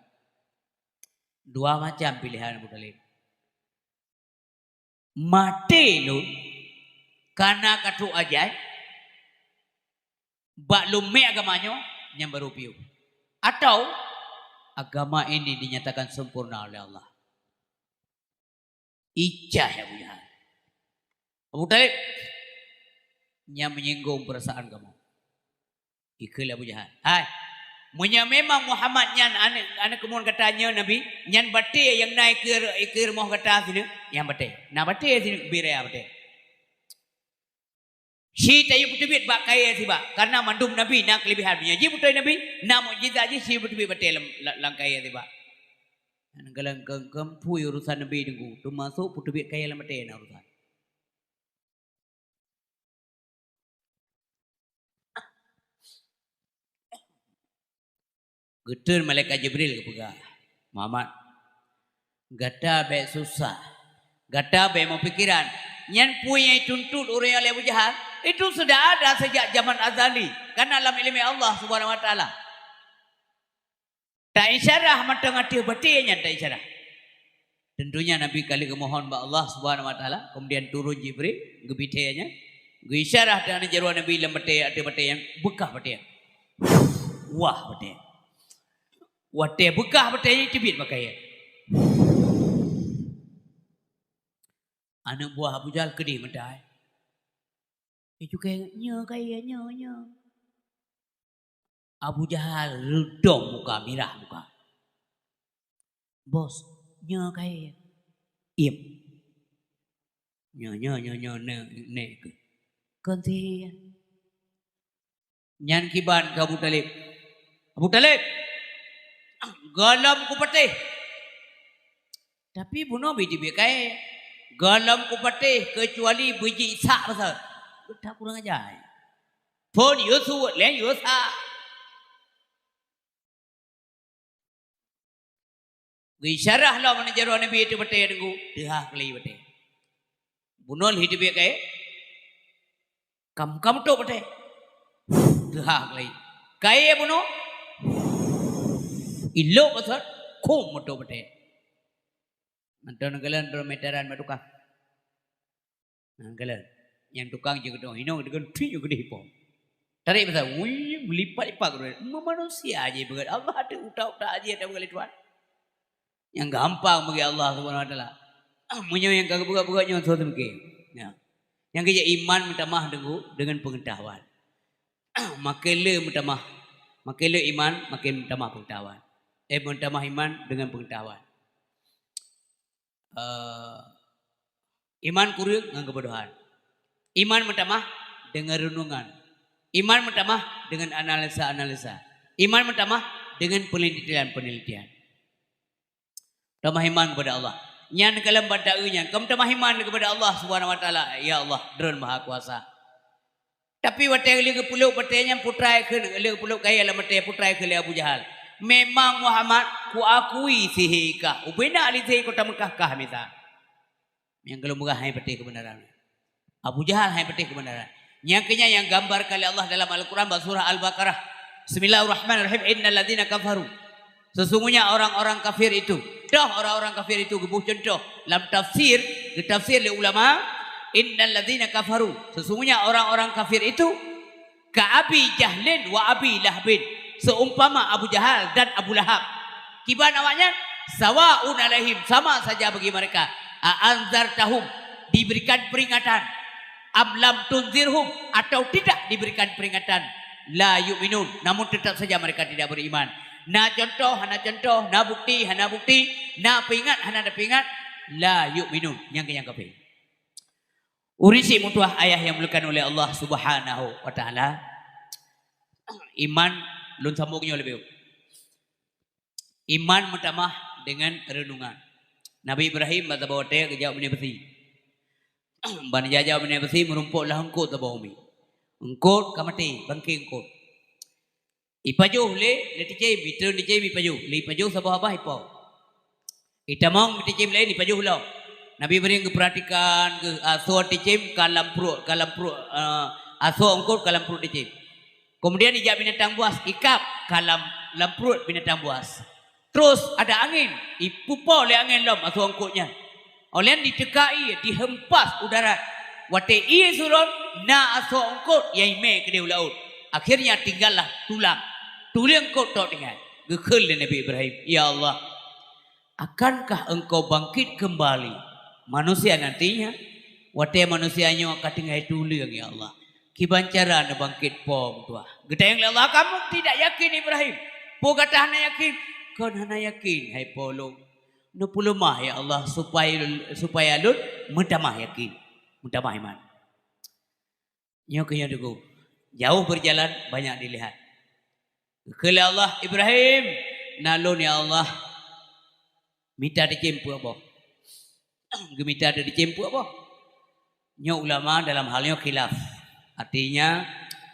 Dua macam pilihan Abu Thalib. Maté lôn kana ka trok ajai, bak lôn mè agama nyoe, nyan barô piôh. Atau agama ini dinyatakan sempurna oleh Allah. Icah Abu Jahal. Abu Thalib, nyan menyinggung perasaan kamoe. Ikheun lé Abu Jahal, "Hai, meunyoe memang Muhammad nyan aneuk, aneuk keumon gata nyoe Nabi, nyan batèe nyang na ikeue, ikeue rumoh gata sineuk, nyan batèe. Na batèe sineuk, bri raya batèe. Ci tayue peuteubiet bak kayèe sibak, kareuna mandum nabi na keulebihan. Meunyoe jih beutôi nabi, na mukjizat jih, ci peuteubiet batèe lam, lam, lam kayèe sibak." Nyan galak keu-, keu-, pui urusan nabi Teungku, teumasok peuteubiet kayèe lam batèe na urusan. Geutreun malaikat Jibril geupeugah, "Muhammad, gata bèk susah, gata bèk meupikeran. Nyan peue nyang jituntut ureueng nyan lé Abu Jahal, itu sudah ada sejak zaman azali, karena lam ileumèe Allah Subhanahu wa Taala. Ta-isyarah mantong ateueh batèe nyan ta-isyarah." Tentunya Nabi ka lheueh geumohon bak Allah Subhanahu wa Taala, kemudian turun Jibril, geubri batèe nyan, geuisyarah teuh aneuk jaroe Nabi lam batèe, ateueh batèe nyan, beukah batèe. Wah batèe. Watèe beukah batèe nyan teubiet bak kayèe. Aneuk buah Abu Jahal keudeh meutai. Icukai, "Nyoe kayèe, nyoe, nyoe." Abu Jahal reudong muka, mirah muka. "Bos, nyoe kayèe." "Iem." "Nyoe, nyoe, nyoe, nyoe, nè, nè keuh." "Kon sie." Nyan kiban keu Abu Thalib. "Abu Thalib, gohlom kupatéh." Tapi bunoe bri teubiet kayèe, "Gohlom kupatéh keucuali beujik sak beusa." Beuthat kurang aja. "Phon yue suet lé yue sak." Geuisyarah lom aneuk jaroe Nabi ateueh batèe Teungku, teuhah keulai batèe. Bunoe lheueh teubiet kayèe, kam, kam meutot batèe. Teuhah keulai. Kayèe bunoe, ilok beusa, khum meutot batèe. Mantong neukalon droe meuteran bak tukang. Neukalon. Nyang tukang jeuet keudroe, hinoe deungon phi nyang keudeh ipo. Tarek beusa, wui, meulipat-lipat keudroe. Meumanusia jih beugèt. Allah teuh utak-utak jih teuh beugèt lé Tuhan. Nyang gampang bagi Allah Subhanahu wa Taala. Ah, meunyoe nyang ka geupeugah-peugah nyoe soe teumeuke. Ya. Nyang keu iman meutamah deungon, deungon peungeutahuan. Makin le meutamah, makin le iman, makin meutamah peungeutahuan. Eh, meutamah iman deungon peungeutahuan. Eh, iman kureueng ngon keubodohan. Iman meutamah deungon reunungan. Iman meutamah deungon analisa-analisa. Iman meutamah deungon peunilitian-peunilitian. Tamah iman keupada Allah. Nyan kalon bak taeu nyan, kon tamah iman keupada Allah Subhanahu wa Taala. Ya Allah, Droen Maha Kuasa. Tapi watée lheueh geupeuleuk batée nyan, putra kheun, lheueh geupeuleuk kayée lam batée, putra kheun lé Abu Jahal, "Memang Muhammad, kuakui sihé kah. Ubena lé sihé kota Meukah kah mita." Nyang golom peugah hana patéh keubeunaran. Abu Jahal hana patéh keubeunaran. Nyang keu nyan nyang gambarkan lé Allah dalam Al-Quran bak surah Al-Baqarah. Bismillahirrahmanirrahim. Innal ladzina kafaru. Sesungguhnya orang-orang kafir itu. Toh orang-orang kafir itu geuboh cuntoh. Lam tafsir, geutafsir lé ulama, innal ladzina kafaru. Sesungguhnya orang-orang kafir itu ka Abi Jahlin wa Abi Lahabin, seumpama Abu Jahal dan Abu Lahab. Kiban awaknyan, sawaun alaihim, sama saja bagi mereka. A anzartahum, diberikan peringatan, am lam tunzirhum, atau tidak diberikan peringatan, la yu'minun, namun tetap saja mereka tidak beriman. Na contoh, hana contoh, na bukti, hana bukti, na peuingat, hana na peuingat, la yu'minun, nyang keu nyang kafé. Ureuëng syiek meutuah ayah nyang dimuliakan uleh Allah Subhanahu wa Taala, iman lôn sambung nyoe leubeh. Iman meutamah deungon reunungan. Nabi Ibrahim bak saboh watée geujak u binéh beusi. Ban jijak u binéh beusi, meurumpok lam eungkôt saboh umiek. Eungkôt ka maté, bangké eungkôt. Ipajoh lé, lé ticém, itreun ticém ipajoh, lé ipajoh saboh babah ipo. Itamong ticém laén ipajoh lom. Nabi Ibrahim geupeuratikan geuh asoe ticém ka lam pruet, ka lam pruet, eh, asoe eungkôt ka lam pruet ticém. Keumudian ijak binatang buas, ikab ka lam, lam pruet binatang buas. Terus ada angén, ipupo lé angén lom asoe eungkôt nyan. Óh lheueh nyan diteuka ié, dihempas u darat. Watée ié surot, na asoe eungkôt nyang imé keudéh u laôt. Akhirnya tinggallah tulang. Tuléng eungkôt trok tinggai. Geukheun lé Nabi Ibrahim, "Ya Allah, akankah Engkau bangkit kembali manusia nantinya?" Watée manusia nyoe ka tinggai tuléng, ya Allah. Kiban cara neubangkét po meutuah. Geutanyong lé Allah, "Kamu tidak yakin, Ibrahim? Po gata hana yakin?" "Kon hana yakin, hai po lôn." "Neupeuleumah, ya Allah, supaya, supaya lôn meutamah yakin, meutamah iman." Nyoe keuh nyoe teungku. Jauh berjalan, banyak dilihat. Geukheun lé Allah, "Ibrahim, na lôn, ya Allah, mita teucém peuet boh." Geumita teucém peuet boh. Nyoe ulama dalam hal nyoe khilaf. Artinya,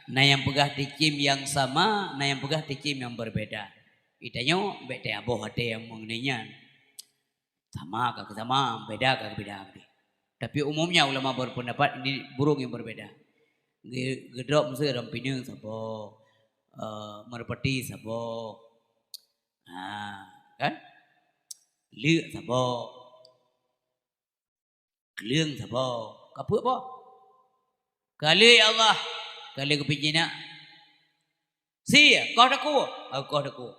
na nyang peugah teucém nyang sama, na nyang peugah teucém nyang berbeda. Geutanyoe bék taboh até nyang mengenai nyan. Sama ka sama, beda ka beda. Tapi umumnya ulama berpendapat ini burung yang berbeda. Ge-, geudrop meusé rampineung saboh, eh, merpati saboh. Ha, kan? Leuk saboh. Kleueng saboh. Ka peuet boh. Ka lheueh ya Allah. Ka lheueh geupeujinak. Sie, koh takue. Oh, koh takue.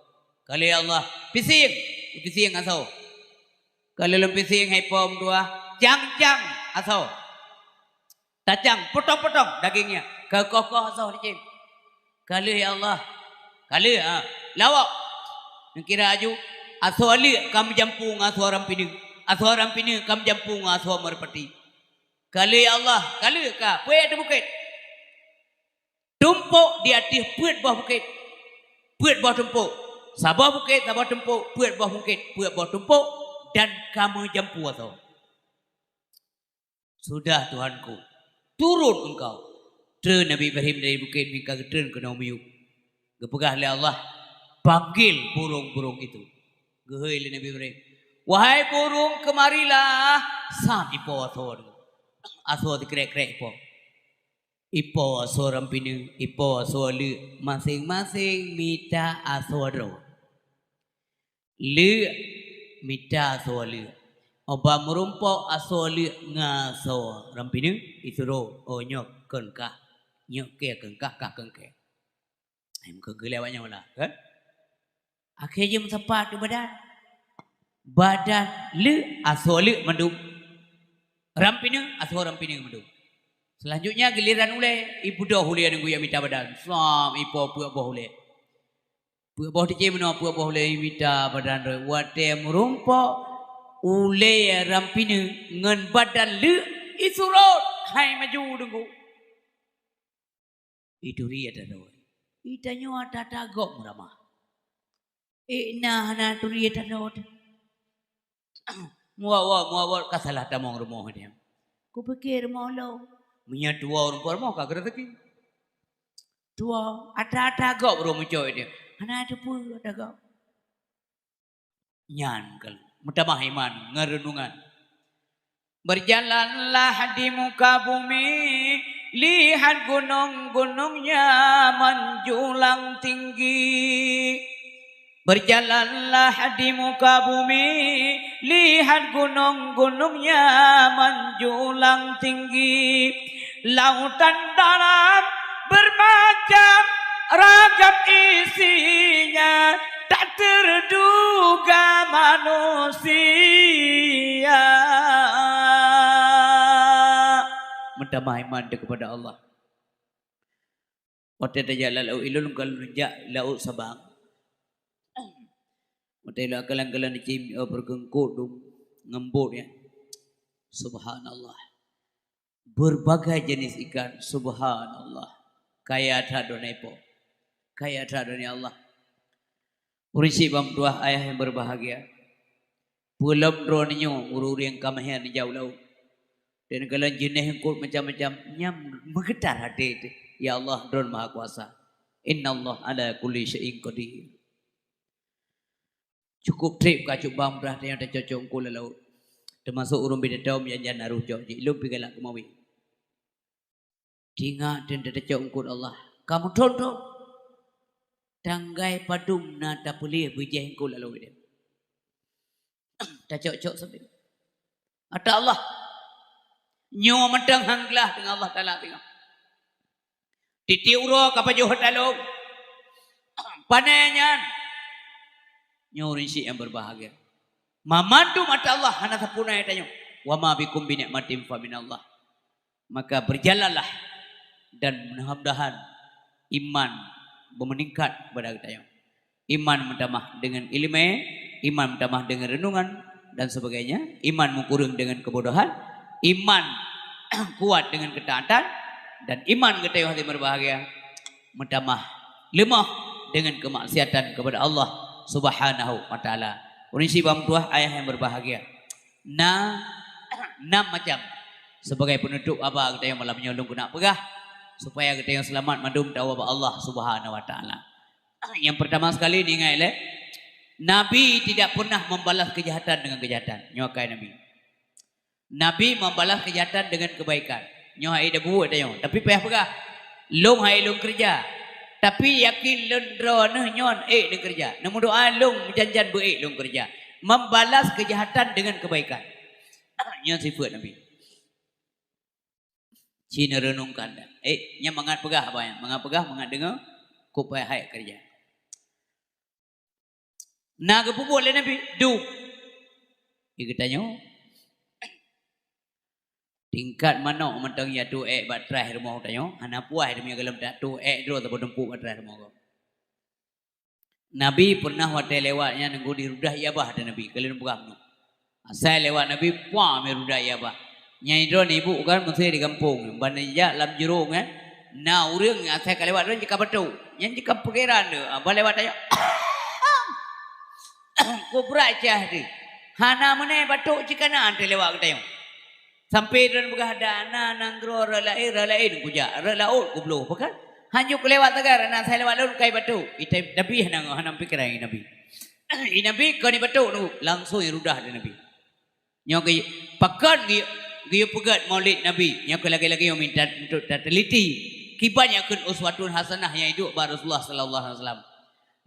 Ka lheueh ya Allah. Pisieng. Pisieng asoe. Ka lheueh lôn pisieng hai po meutuah. Cang-cang asoe. Tacang, potong-potong dagingnya. Ka koh-koh asoe licin. Ka lheueh ya Allah. Ka lheueh, ha. Lawok. Neukira aju, asoe leuk ka meujampu ngon asoe rampineung. Asoe rampineung ka meujampu ngon asoe merpati. Ka lheueh ya Allah, ka lheueh ka. Peuet di bukét. Tumpok di ateueh peuet boh bukét. Peuet boh tumpok. Saboh bukét, saboh tumpok, peuet boh bukét, peuet boh tumpok, dan ka meujampu asoe. Sudah, Tuhanku, turun engkau. Treun Nabi Ibrahim dari bukét, mingka geutreun keunoe miyueb. Geupeugah lé Allah, "Panggil burung-burung itu." Geuhôi lé Nabi Ibrahim, "Wahai burung, kemarilah!" Sam ipo asoe. Asoe sikrek-krek ipo. Ipo asoe rampineung, ipo asoe leuk, maséng-maséng mita asoe droe. Leuk mita asoe leuk. Óh ban meurumpok asoe leuk ngon asoe rampineung, isuroe, "Oh, nyoe kheun kah, nyoe keu kheun kah, kah kheun keu." Hai, meukeugeuh lé awaknyan meunan, kan? Akhé jeuet meusapat keu badan. Badan leuk, asoe leuk mandum. Rampineung, asoe rampineung mandum. Selanjutnya giliran ulée, ibeudôh ulée ngon guyue mita badan. Sam ipo peuet boh ulée. Peuet boh teucém meunoe, peuet boh ulée mita badan droe. Watée meurumpok ulée rampineung ngon badan leuk, isurot hai maju deungku. Ituri ata droe. Itanyoe ata-ata gob meuramah. "Eh, na hana turi tanoe." Muwat-wat, muwat-wat, ka salah tamong rumoh dia. Kupike rumoh lôn. Meunyo tuwoe ureueng po rumoh ka geuraseuki. Tuwoe, ata-ata gob ureueng mucok dia. Hana teupeue ata gob. Nyan kan meutamah iman ngon reunungan. Berjalanlah di muka bumi, lihat gunung-gunungnya menjulang tinggi. Berjalanlah di muka bumi, lihat gunung-gunungnya menjulang tinggi. Lautan dalam bermacam ragam isinya, tak terduga manusia. Meutamah iman teuh kepada Allah. Watée tajak lam laôt, ilôn ka lôn jak laôt Sabang. Watée lôn kalon-kalon cim, oh, beureugeungkot dum ngembot ya. Subhanallah. Berbagai jenis ikan, subhanallah. Kaya that donya Po. Kaya that donya Allah. Ureueng syiek bang tuah ayah yang berbahagia. Peulom droeneuh nyoe ureueng-ureueng ka meuhén neujak u laôt. Dan kalon jeunèh eungkôt macam-macam, nyan meugeutar até teuh, "Ya Allah, Droen Maha Kuasa. Innallaha ala kulli syai'in qadir." Cukup trép ka cut bang brah tanyoe tacok-cok eungkôt lam laôt. Teumasok ureueng bidatoe meujan-jan aroh cok jih, lôn pih galak keumawe. Tingat dan tatacok eungkôt Allah. Ka meuthon-thon. Tanggai padum na tapeuleueh beujih eungkôt lalu dia. Tacok-cok sabe. Ata Allah. Nyoe mantong han glah teungoh Allah Taala teungoh. Tiep-tiep uroe ka pajoh ata lôn. Pane nyan. Nyoe ureueng syiek nyang berbahagia. Mamandum ata Allah hana sapeue na tanyoe. "Wa ma bikum bi ni'matin fa minallah." Maka berjalanlah dan mudah-mudahan iman beumeuningkat kepada geutanyoe. Iman meutamah deungon ileumèe, iman meutamah deungon reunungan dan sebagainya, iman meukureueng deungon keubodohan, iman kuat deungon keutaatan, dan iman geutanyoe hati berbahagia meutamah leumoh deungon keumaksiatan kepada Allah Subhanahu wa Taala. Ureueng syiek bang tuah ayah yang berbahagia. Na nam macam. Sebagai penutup haba geutanyoe malam nyoe lôn keuneuk peugah, supaya geutanyoe seulamat mandum tawoe bak Allah Subhanahu wa Taala. Yang pertama sekali, ingat lé, Nabi tidak pernah membalas kejahatan dengan kejahatan. Nyoe akai Nabi. Nabi membalas kejahatan dengan kebaikan. Nyoe hai debu tanyoe, tapi payah peugah, "Lôn hai lôn keureuja." Tapi yakin lôn droeneuh nyoe ék lôn keureuja. Neumeudoa lôn meujan-jan beu ék lôn keureuja. Membalas kejahatan dengan kebaikan. Nyoe sifat Nabi. Ci neureunungkan dah. Eh, nyan mangat peugah apa nyan? Mangat peugah, mangat deungoe, kok payah hai keureuja. Na geupeubuet lé Nabi, dum. Di geutanyoe, tingkat manok mantong ya tu ék bak traih rumoh tanyoe, hana puas demi gohlom tak tu ék droe saboh tumpuk bak traih rumoh gob. Nabi pernah watée lewat nyan nunggu di rudah ié babah ata Nabi, keulian peugah meunoe. Asai lewat Nabi, pah mi rudah ié babah. Nyang idroe ibu kan meusé di gampông, ban jak lam jurông nyan, na ureuëng asai ka lewat droe jika batuk. Nyan jika pikiran tu, ah, ban lewat tanyoe. Kubrat cah tu. Hana meunai batuk cika na ante lewat geutanyoe. Sampai droe peugah, "Dak na nanggroe rot laén, rot laén kujak, rot laôt kubloh." Pakon? Hanjeuet kulewat sagai, na asai lewat lôn kai batuk. Ita Nabi hana, hana pikiran Nabi. Nabi kon batuk tu, langsung rudah di Nabi. Nyoe geu-, pakon geu-, geuyue peugét Maulid Nabi, nyoe keu lagée-lagée nyoe minta untuk tateliti kiban nyang kheun uswatun hasanah nyang iduek bak Rasulullah sallallahu alaihi wasallam.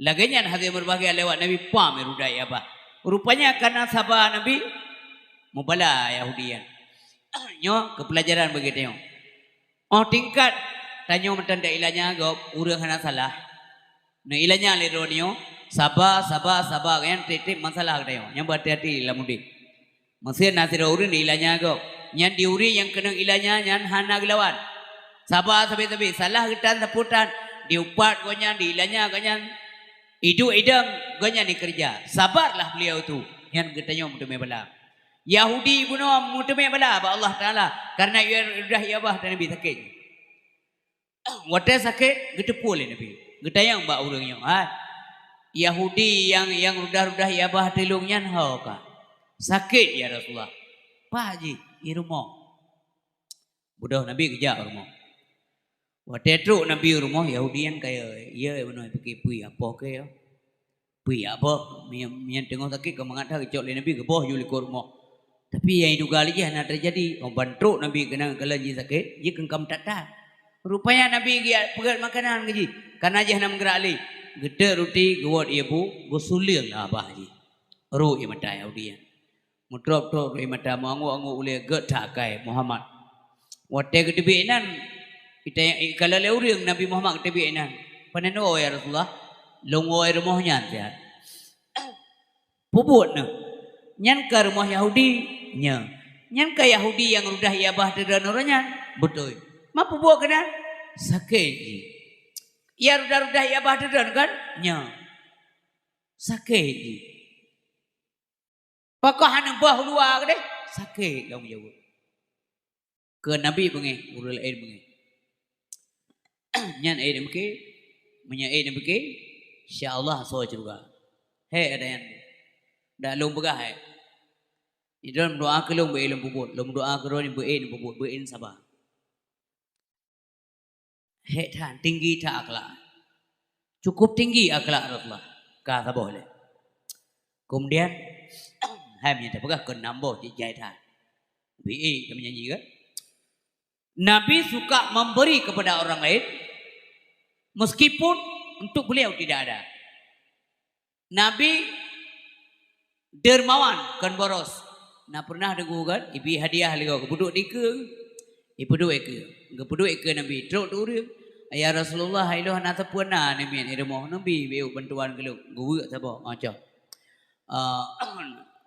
Lagée nyan hase meubahgia lewat Nabi pam rudah ié babah. Rupanya kana saba Nabi mubala Yahudi nyan. Nyoe keu peulajaran bagi tanyoe. Oh tingkat tanyoe meutan dak ilanya gob ureuëng hana salah. Neuilanya lé droe nyoe, saba, saba, saba, nyan tieb-tieb masalah geutanyoe. Nyan beuhati-hati lam udeb. Meusé na sidroe ureuëng neuilanya gob. Nyan di ureuëng nyang keuneuk ilanya nyan hana geulawan. Saba sabe-sabe, salah geutan sapeue tan, diupat gobnyan, diilanya gobnyan, iduek idong gobnyan dikeureuja. Sabarlah beliau tu. Nyan geutanyoe meuteumé bala. Yahudi bunoe meuteumé bala bak Allah Taala kareuna rudah ié babah Nabi sakét. Watée sakét, geuteupeue lé Nabi. Geutanyong bak ureuëng nyoe, "Hai, Yahudi nyang, nyang rudah-rudah ié babah ateueh lôn nyan ho ka. Sakét, ya Rasulullah. Paih jih, i rumoh. Beudôh Nabi geujak u rumoh. Watée trok Nabi u rumoh, Yahudi nyan kaya, ié bunoe pike pui apoh keu. Pui apoh, meunyan, meunyan teungoh sakét keu mangat that geucok lé Nabi geuboh ju likot rumoh. Tapi nyang iduga lé jih hana teujadi. Óh ban trok Nabi keunan kalon jih sakét, jih keunkam that-that. Rupanya Nabi geujak peugét makanan keu jih, kana jih hana meugerak lé. Geuteuk ruti, geuwot ié bu, geusuleueng lam babah jih. Rhot ié mata Yahudi nyan. Meutrôp-trôp rhot ié mata, meuangguk-angguk ulée, gét that akai Muhammad. Watée geuteubiet inan, ita-, ikalon lé ureuëng Nabi Muhammad geuteubiet inan. Pane neuwoe, ya Rasulullah? Lôn woe rumoh nyan siat. Peubuet neuh. Nyan ka rumoh Yahudi? Nyo. Nyan ka Yahudi nyang rudah ié babah ateueh droeneuh nyan? Beutôi. Ma peubuet keunan? Sakét jih. Nyang rudah-rudah ié babah ateueh droeneuh kan? Nyo. Sakét jih. Pakon hana boh luwa keudeh? Sakét lom jaweueb. Keu Nabi beungéh, ureuëng laén beungéh. Nyan ék neumeuké, meunyoe ék neumeuké, insya Allah asoe syeuruga. Hék ada nyan. Dak lôn peugah hék. Di dalam doa keu lôn beu ék lôn peubuet, lôn doa keu droeneuh beu ék lôn peubuet, beu ék saba. Hék that, tinggi that akhlak. Cukup tinggi akhlak Rasulullah. Ka saboh lé. Kemudian, hai meunyoe tapeugah keu nam boh cit jai that. Bi ék ka meunyanyi kan? Nabi suka memberi kepada orang lain meskipun untuk beliau tidak ada. Nabi dermawan kon boros. Na pernah deungoe kan, ibi hadiah lé gob, geupeuduek dikeue, ipeuduek ikeue, geupeuduek ikeue Nabi, trok tu ureuëng, "Ya Rasulullah, ilôn hana sapeue na neumien i rumoh, neubi beu bantuan keu lôn." Geuweuek saboh, ngocok. Ah,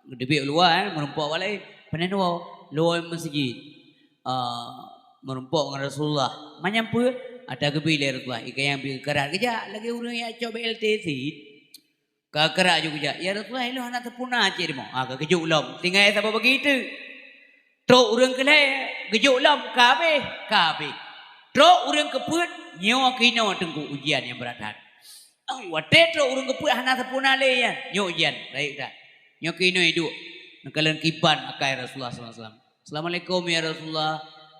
geuteubiet u luwa, eh, meurumpok bak laén. Pane neuwoe, luwoe meuseujid. Ah, meurumpok ngon Rasulullah. Manyam peue? Ata geubi lé Rasulullah, ié kayang bi geukarat geujak lagée ureuëng nyang cok B L T cit. Ka karat ju geujak, "Ya Rasulullah, ilôn hana sapeue na cit rumoh." Ah, ka geujok lom. Tinggai saboh bagi teuk. Trok ureuëng keu lhée, geujok lom, ka habéh, ka habéh. Trok ureuëng keu peuet, nyoe keunoe teungku ujian nyang brat that. Watée trok ureuëng keu peuet hana sapeue na lé nyan, nyoe ujian, rayeuk that. Nyoe keunoe iduek, neukalon kiban akai Rasulullah sallallahu alaihi wasallam. "Assalamualaikum ya Rasulullah."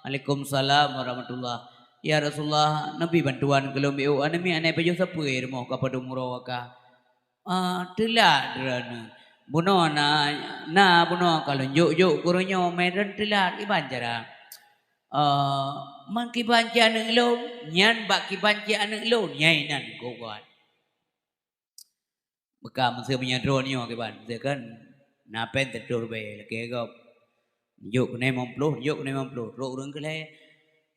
"Waalaikumsalam warahmatullah." "Ya Rasulullah, neubi bantuan keu lôn beu, aneuk miet anai pajoh sapeue rumoh ka padum uroe ka." "Ah, teulat droeneuh. Bunoe na, na bunoe ka lôn jok-jok keu uroe nyoe, meunan teulat kiban cara." "Ah, man kiban cit aneuëk lôn?" "Nyan bak kiban cit aneuëk lôn, nyang inan keu gob." Beuka meuseu meunyoe droeneuh nyoe kiban, meuseu kan na péng siratoh ribée lakée gob. Jok keunoe limong ploh, jok keunoe limong ploh. Trok ureuëng keu lhée,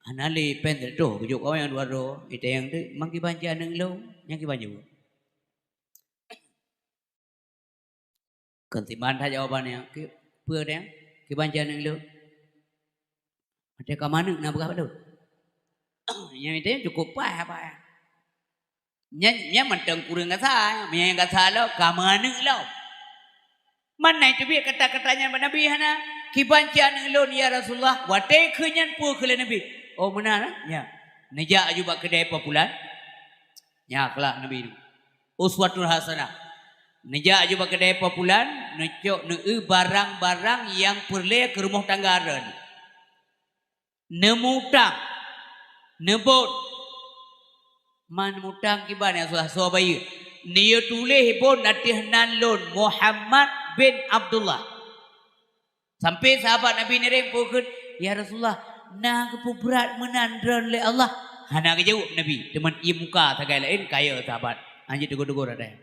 "Hana lé péng siratoh, geujok awai nyang dua droe." Itanyong teuk, "Man kiban cit aneuëk lôn?" Nyang kiban jaweueb. Kon siman that jawaban nyan, "Ki-, peue deh? Kiban cit aneuëk lôn?" "Watée ka maneuëk na peugah bak lôn." Nyan itanyong cukup paih apa nyan. Nyan, nyan mantong kureueng gasa, meunyan gasa lom, ka maneuëk lom. Man na iteubiet kata-kata nyan bak Nabi hana? "Kiban cit aneuëk lôn, ya Rasulullah?" Watée kheun nyan peue kheun lé Nabi? "Oh, meunan, eh?" Nyan. Neujak aju bak keudè po pulan. Nyan akhlak Nabi tu. Uswatul hasanah. Neujak aju bak keudè po pulan, neucok, neueu barang-barang nyang peureulée keu rumoh tangga droeneuh. Neumutang, neubon. Man mutang kiban nyang susah soe bayeue. Neuyue tuléh bon ateueh nan lôn, Muhammad bin Abdullah. Sampai sahabat Nabi nireng peue kheun, "Ya Rasulullah, na geupeubrat meunan droeneuh lé Allah?" Hana geujaweueb Nabi, teuma ie muka sagai laén kaya sahabat. Hanjeuet teugor-teugor atai.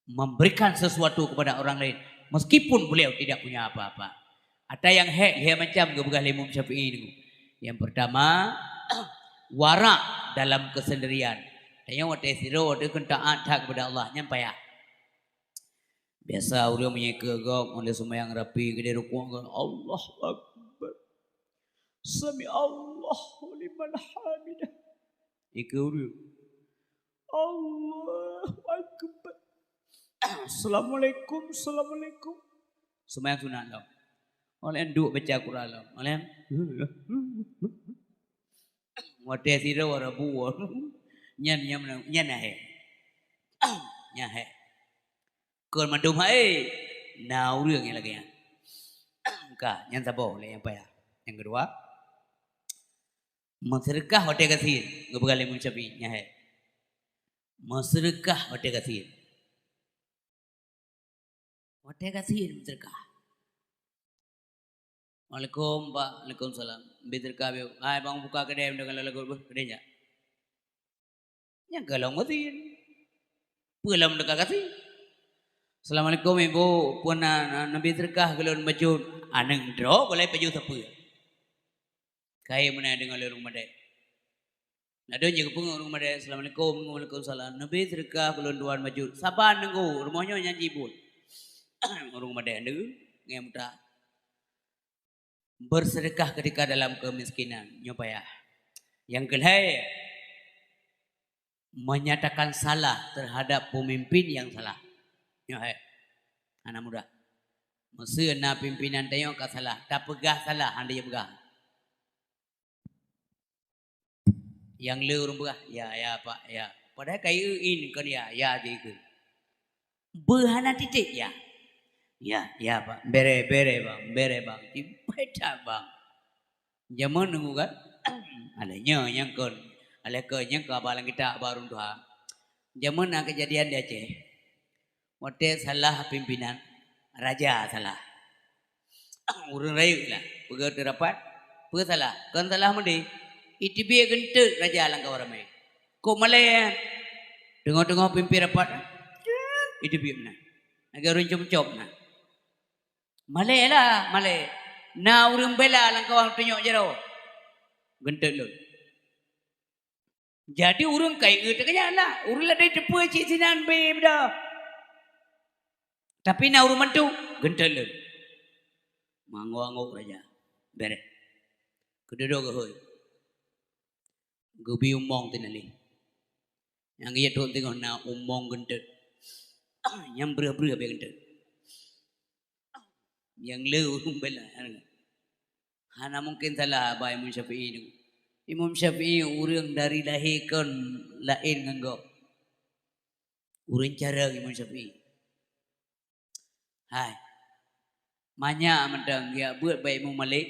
Memberikan sesuatu kepada orang lain, meskipun beliau tidak punya apa-apa. Ata nyang hék lhée macam geupeugah lé Imam Syafi'i nyoe. Yang pertama, warak dalam kesendirian. Tanyoe watée sidroe, watée kheun taát that kepada Allah, nyan payah. Biasa ureuëng meunyoe keu gob, ulée seumayang rapi, keudeh rukuk, Allahu Akbar. Sami Allahu liman hamidah. Ikeu ureuëng. Allahu Akbar. Assalamualaikum, assalamualaikum. Seumayang sunat lom. Oleh duek baca Quran lom. Oleh watée sidroe rabu. Nyan, nyan, nyan ahé. Nyan hèk. Kon mandum hai, na ureuëng nyang lagée nyan. Ka, nyan saboh lé nyang payah. Nyang keudua, meuseudeukah watée gasien, geupeugah lé Imam Syafi'i, nyan hèk. Meuseudeukah watée gasien. Watée gasien meuseudeukah. "Waalaikum, Pak." "Waalaikumsalam." "Bri seudeukah, bri." "Hai, bang, buka keudè deungon lagu beuh, keudè nyak." Nyang ka lom gasien. Peue lom teuka gasien? "Assalamualaikum, Ibu. Peue na, na, na bri seudeukah keu lôn bacut?" Aneuk droe gulai pajoh sapeue. Kayée meunan deungon lé ureuëng madée. Ladôm jih geupeungeut ureuëng madée, "Assalamualaikum." "Waalaikumsalam." "Na bri seudeukah keu lôn dua an bacut." Saban nunggu, rumoh nyoe nyan jibuet. Ureuëng madée neu, ngieng muta. Berseudeukah ketika dalam keumiskinan, nyoe payah. Nyang keulhée, menyatakan salah terhadap pemimpin yang salah. Nyoe hèk. Hana mudah. Meuseu na pimpinan tanyoe ka salah, tapeugah salah, hana jipeugah. Nyang le ureuëng peugah, "Ya, ya, Pak, ya." Padahai ka ieu in kon ya, ya jih keu. Beuhana titek ya. "Ya, ya, Pak. Bere, bere, Bang. Bere, Bang." Cibeta, Bang. Jameun nunggu kan? Alah nyoe nyang kon. Alah kon nyang ka ba lam kitab ba ureuëng tuha. Jameun na keujadian di Aceh. Watée salah pimpinan, raja salah. Ureuëng rayeuk lah, peugah teu rapat, peue salah? Kon salah meudeh. Iteubiet geunteut raja lam kawan ramé. Kok malée? Teungoh-teungoh pimpin rapat, iteubiet meunan. Lagée ureuëng com-com na. Malée lah, malée. Na ureuëng bela lam kawan tunyok jaroe. Geunteut lôn. Jadi ureuëng ka ié teukeujak na, ureuëng ladai teupeu cit sinan bri beudôh. Tapi na ureuëng mantu, geunteut lôn. Mangoe-ngoe raja. Bereh. Keududok geuhôi. Geubi umong teunaléh. Nyang ié trok teungoh na umong geunteut. Nyang breueh-breueh bèe geunteut. Nyang le ureuëng bela. Hana mungken salah haba Imam Syafi'i nyoe. Imam Syafi'i ureuëng dari lahé kon laén ngon gob. Ureuëng carông Imam Syafi'i. Hai. Manyak mantong geujak beuet bak Imam Malik.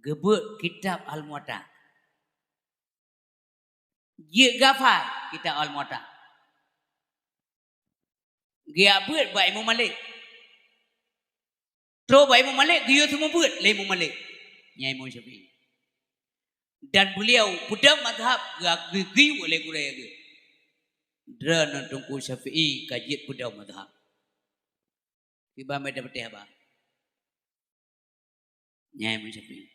Geubeuet kitab Al-Muwatta. Jeuet gafai kitab Al-Muwatta. Geujak beuet bak Imam Malik. Trok bak Imam Malik, geuyue seumeubeuet lé Imam Malik. Nyan Imam Syafi'i. Dan beuliau peudong mazhab geu-, geuyue lé gurée geuh. Droeneuh Teungku Syafi'i ka jeuet peudong mazhab. Kiban bak tapeuteh haba. Nyan Imam Syafi'i.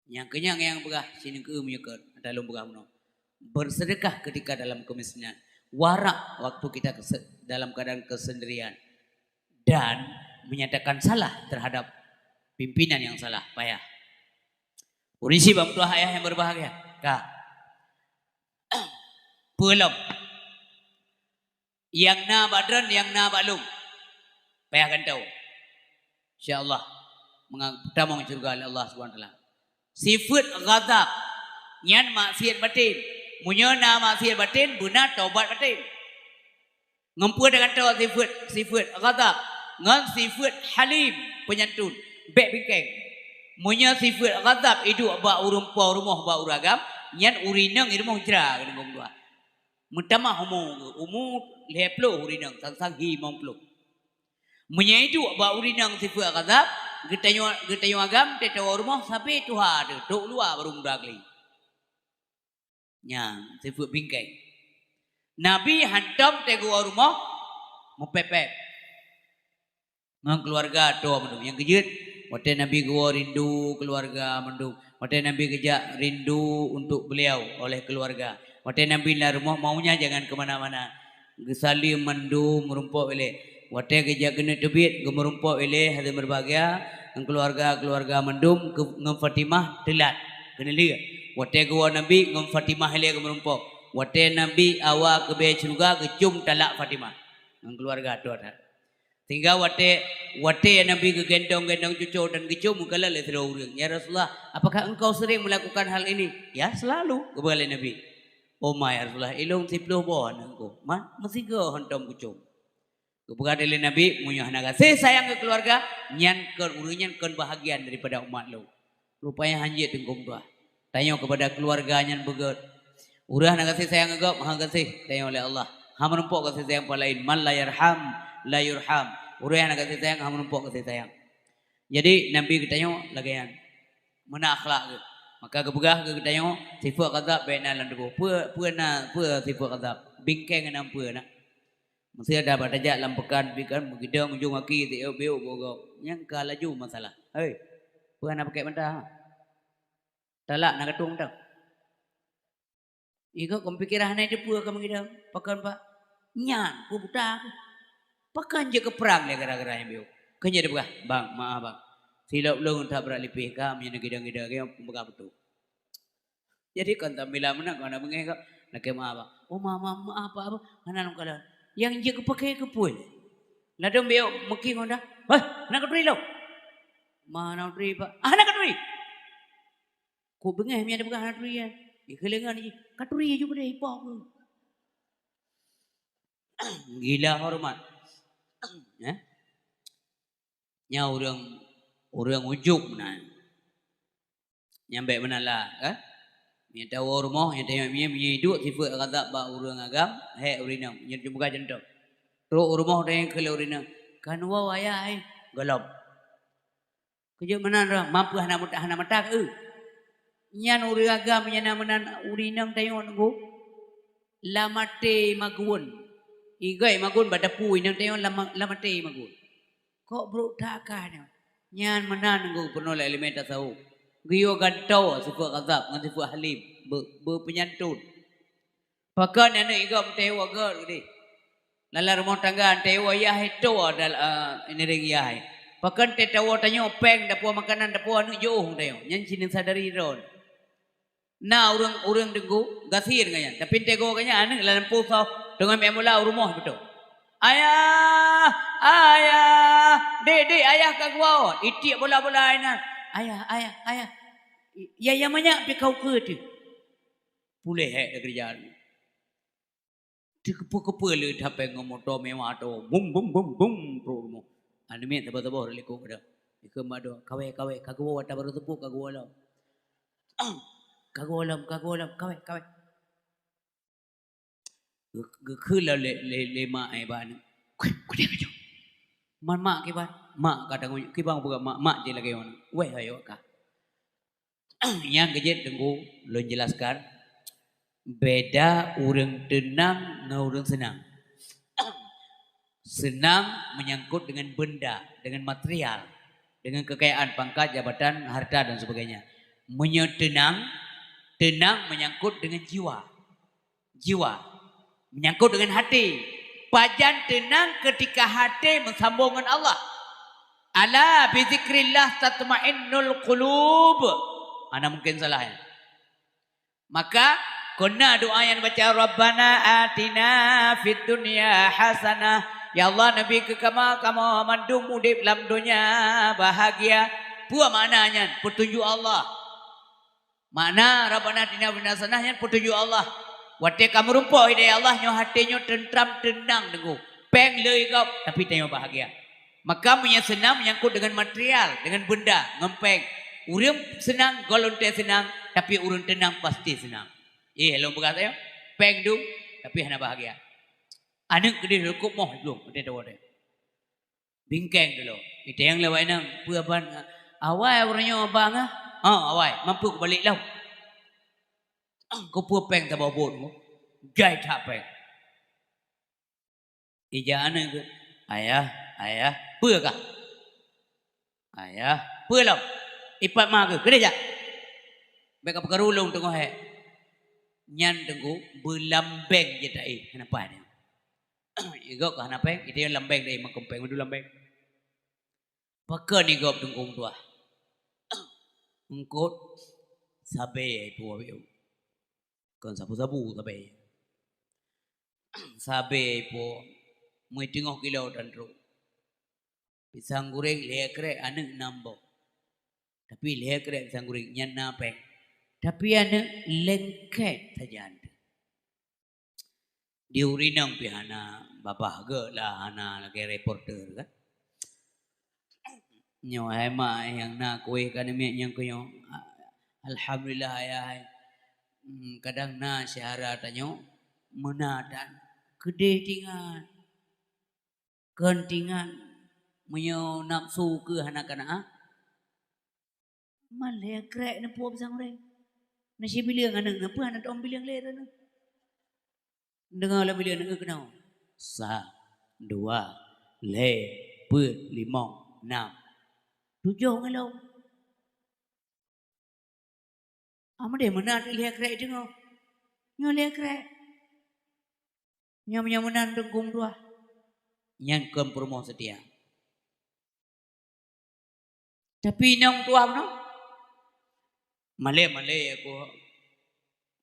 Nyang keunyan nyang peugah sineuk keu meunyeukot, ata lôn peugah bunoe. Bersedekah ketika dalam kemiskinan. Warak waktu kita kese-, dalam keadaan kesendirian. Dan menyatakan salah terhadap pimpinan yang salah. Payah. Ureuëng syiek bak meutuah ayah yang berbahagia. Ka. Peue lom. Nyang na bak droen, nyang na bak lôn. Payah gantoe. Insya Allah, meunga-, tamong syeuruga lé Allah Subhanahu wa Taala. Sifeuet ghadab, nyan maksiet baten. Meunyoe na maksiet baten, beuna tobat baten. Ngon peue tagantoe sifeuet, sifeuet ghadab? Ngon sifeuet halim, peunyantun, bèk bingkeng. Meunyoe sifeuet ghadab iduek bak ureuëng po rumoh bak ureuëng agam, nyan ureuëng inong i rumoh jra keuneuk gom dua. Meutamah umu, umu lhèe ploh ureuëng inong, sang-sang hi limong ploh. Meunyoe iduek bak ureuëng inong sifeuet ghadab, geutanyoe, geutanyoe agam teuh tawoe rumoh sabe tuha teuh, trok luwa barô muda kali. Nyan, sifeuet bingkeng. Nabi hantom teuh geuwoe rumoh meupéb-péb. Ngon keuluwarga atoe mandum. Nyang keujeuet, watée Nabi geuwoe rindu keuluwarga mandum. Watée Nabi geujak rindu untuk beliau oleh keuluwarga. Watée Nabi lam rumoh maunya jangan ke mana-mana. Geusaleuem mandum meurumpok ilée. Watée geujak keuneuk teubiet, geumeurumpok ilée hadirin berbahagia, ngon keuluwarga-keuluwarga mandum keu-, ngon Fatimah teulat keuneulheueh. Watée geuwoe Nabi ngon Fatimah ilée geumeurumpok. Watée Nabi awa keubée syeuruga geucom talak Fatimah ngon keuluwarga atoe that. Sehingga watée, watée Nabi geugendong-gendong cucoe dan geucom, geukalon lé sidroe ureuëng, "Ya Rasulullah, apakah engkau sering melakukan hal ini?" "Ya, selalu," geupeugah lé Nabi. "Oh ma, ya Rasulullah, ilong siploh boh aneuk ku. Man, meusigoe hantom kucom." Geupeugah lé Nabi, "Meunyoe hana gaséh sayang keu keuluwarga, nyan kon, ureuëng nyan kon bahagian daripada umat lôn." Rupanya hanjeuet teungku meutuah. Tanyoe keupada keuluwarga nyan beugét. Ureuëng hana gaséh sayang keu gob, hana gaséh tanyoe lé Allah. Hana meurumpok gaséh sayang pah laén. Man la yarham, la yurham. Ureuëng hana gaséh sayang, hana meurumpok gaséh sayang. Jadi, Nabi geutanyoe lagée nyan. Meunan akhlak geuh. Maka geupeugah keu geutanyoe, sifeuet ghadab bék na lam tuboh. Peue, peue na, peue sifeuet ghadab? Bingkeng na peue na? Meusé ada bak tajak lam peukan, pih kan, meugidong ujong aki, tiok-biok bogok. Nyang ka laju masalah. Hei, peue hana pakai mata? Talak na katueng tau. Igob kon pikiran hana teupeue ka meugidong. Pakon, Pak? Nyan, peue buta keuh. Pakon jeuet keu prang lé gara-gara nyang biôh. Kon jeuet peugah, "Bang, maaf, Bang. Silop lôn that brat lipéh ka, meunyoe neugidong-gidong lagée nyoe, peugah beutôi." Jadi, kon tambilang meunan, kon na beungéh kok. Lakée maaf, Bang. "Oh, ma, ma, maaf, Pak, Abang. Hana lôn kalon." Nyang jeuet keu paké keu peue? Ladôm biôh meuki ngon dah. "Heh, hana katuri lôn." "Ma, hana katuri, Pak." "Ah, hana katuri." Kok beungéh meunyo tapeugah hana turi, eh? Ikeulengan jih, "Katuri ju keudeh, ipok." Gila horeumat. Eh? Nyan ureuëng, ureuëng ujub meunan. Nyan bék meunan lah, kan? Meunyo tawoe rumoh, nyan tanyong meunyo, meunyo iduek sifeuet ghadab bak ureuëng agam, hék ureuëng inong. Nyan teupeugah contoh. Trok u rumoh tanyong keu lé ureuëng inong, "Kan woe ayah, eh?" "Gohlom." "Keu jeuet meunan droe, mampu hana meuta-, hana meutak, eu." Nyan ureuëng agam nyang na meunan ureuëng inong tanyoe nunggu. Lam até magun. Igob magun bak dapu inong tanyoe lam, lam até magun. Kok brok that ka nyoe? Nyan meunan nunggu peunoh lé ileumé tasawuf. Geuyue gantoe sifeuet ghadab ngon sifeuet halim, be-, beupeunyantun. Pakon aneuk igob meuteue gét udeh. Lam rumoh tangga meuteue yah itu adalah, eh, niring yah. Pakon teuh tawoe tanyoe péng, dapoe makanan, dapoe aneuk jiôh meuteue. Nyan cit neusadari droe. Na ureuëng, ureuëng teungku gasien ngon nyan. Tapi meuteue gobnyan aneuk lam lampôh soe teungoh meu'en bola u rumoh beutôi. "Ayah, ayah, dek, dek, ayah ka geuwoe." Itiek bola-bola inan. "Ayah, ayah, ayah." "Ya, ya manyak pih ka ukeue teuh." Puléh hék teukeurija. Teukeupeu-keupeu lé that péng ngon moto mewah tu. Bum, bum, bum, bum, trok rumoh. Aneuk miet saboh-saboh rot likot keudeh. Dikheun mak droe, "Kawé, kawé, ka geuwoe ata barô seupôt, ka geuwoe lom." "Ka geuwoe lom, ka geuwoe lom, kawé, kawé." Geu-, geukheun lom lé, lé, lé mak, eh, bak aneuk. "Kudeh, kudeh, kudeh." Man mak kiban, mak ka tanggong, kiban peugah mak, mak jih lagée nyoe. Wéh, ayo ka. Nyang keujeuet teungku lôn jelaskan, beda ureuëng teunang ngon ureuëng seunang. Seunang menyangkut dengan benda, dengan material, dengan kekayaan, pangkat, jabatan, harta dan sebagainya. Meunyoe teunang, teunang menyangkut dengan jiwa. Jiwa. Menyangkut dengan hati. Pajan teunang ketika hati meusambong ngon Allah. "Ala bizikrillah tatmainnul qulub." Hana mungkin salah, ya. Maka, kon na doa nyang baca, "Rabbana atina fid dunya hasanah." Ya Allah, neubi keu kamoe, kamoe mandum udeb lam donya bahagia. Peue makna nyan? Peutunjuk Allah. Makna Rabbana atina fid dunya hasanah nyan peutunjuk Allah. Watée ka meurumpok hidayah Allah, nyoe até nyoe teuntram, teunang teungku. Péng le igob, tapi tanyoe bahagia. Maka meunyoe seunang menyangkut dengan material, dengan benda, ngon péng. Ureuëng seunang gohlom teuh seunang, tapi ureuëng teunang pasti seunang. Eh, lôn peugah sayoe, péng dum, tapi hana bahagia. Aneuk keudeh leukup moh dum, watée tawoe. Bingkeng dulu. Iteng lewat inong, "Peue ban, awai uroe nyoe abang ah?" "Oh, awai, mampu kubalek lom." "Keupeue péng tabobot mu?" "Jai that péng." Ija aneuk, "Ayah, ayah, peue kah?" "Ayah, peue lom?" "Ipat ma keuh, keudeh jak. Bék ka peukaru lôn teungoh hék." Nyan teungku beulambeng jih taéh, kenapa dia? Igob ka hana péng, iteng lambeng deh, makeumpeng madu lambeng. Pakon igob teungku meutuah? Eungkot sabe ipo, kon sabu-sabu sabe. Sabe ipo, meuteungoh kilo tan trok. Pisang goreng lhèe krek aneuk nam boh. Tapi lhèe krek pisang goreng nyan na péng. Tapi aneuk lengket sajan. Di ureueng inong pih hana babah geuh lah, hana lagèe reporter kan. Nyoe hai mak nyang na kueh ka namiet nyang keu nyoe. Alhamdulillah ayah hai. Hmm, kadang na syedara tanyoe meunan dan keudeh tingat. Kon tingat meunyoe nafsu keu hana kana ah. Malèe krek neupue pisang goreng. Na sibileung aneuk neupue hana tom bileung lé droeneuh. Deungoe lom bileung aneuk keunoe. Sa, dua, lhèe, peuet, limong, nam, tujoh ngon lom. Amadé meunan lhèe krek deungoe. Nyoe lhèe krek. Nyoe, nyoe meunan teungku meutuah. Nyan kon peurumoh seutia. Tapi inong tuah meunoe, malèe-malèe aku.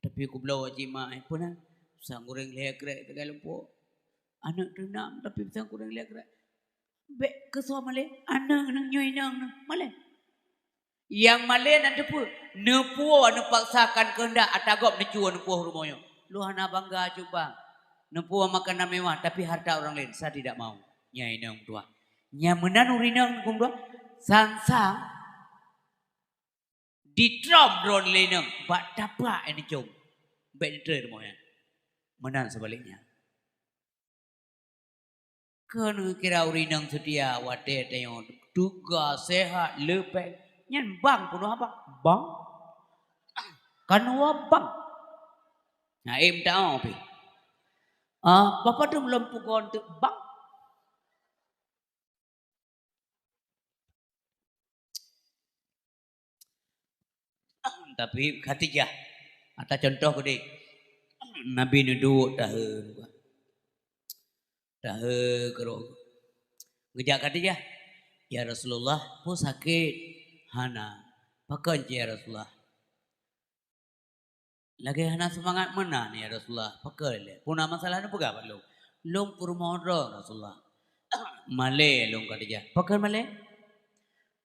Tapi kubloe cit mak, eh, peue na? Pisang goreng lhèe krek teuka lumpok. Aneuk teunam tapi pisang goreng lhèe krek. Bèk keusoe malèe, aneuk nyoe inong nyoe malèe. Nyang malèe na teupeue, neupue neupaksakan keuheundak ata gob neucue neupue rumoh nyoe. Lôn hana bangga cut bang. Neupue makanan mewah tapi harta orang lain, saya tidak mau. Nyan inong tuah. Nyang meunan ureueng inong teungku meutuah, sang-sang ditrom droeneuh lé inong bak tapak nyang neucom. Bèk neutrön rumoh nyan. Meunan seubaliknya. Keu neukira ureueng inong seutia watèe tanyoe teuga, sehat, leupeng, nyan bang peunoh abang. Bang? Kan wa bang. Nah, em tahu pih. Ah, bapak tu belum pukon tu bang. Tapi Khadijah, ata contoh keudeh, Nabi neuduek tahe, tahe keudroe. Geujak Khadijah, "Ya Rasulullah, peue sakét?" "Hana." "Pakon cit ya Rasulullah?" "Lagèe hana seumangat meunan, ya Rasulullah." "Pakon lé? Peue na masalah neupeugah bak lôn?" "Lôn peurumoh droe, Rasulullah." "Malèe lôn, Khadijah." "Pakon malèe?"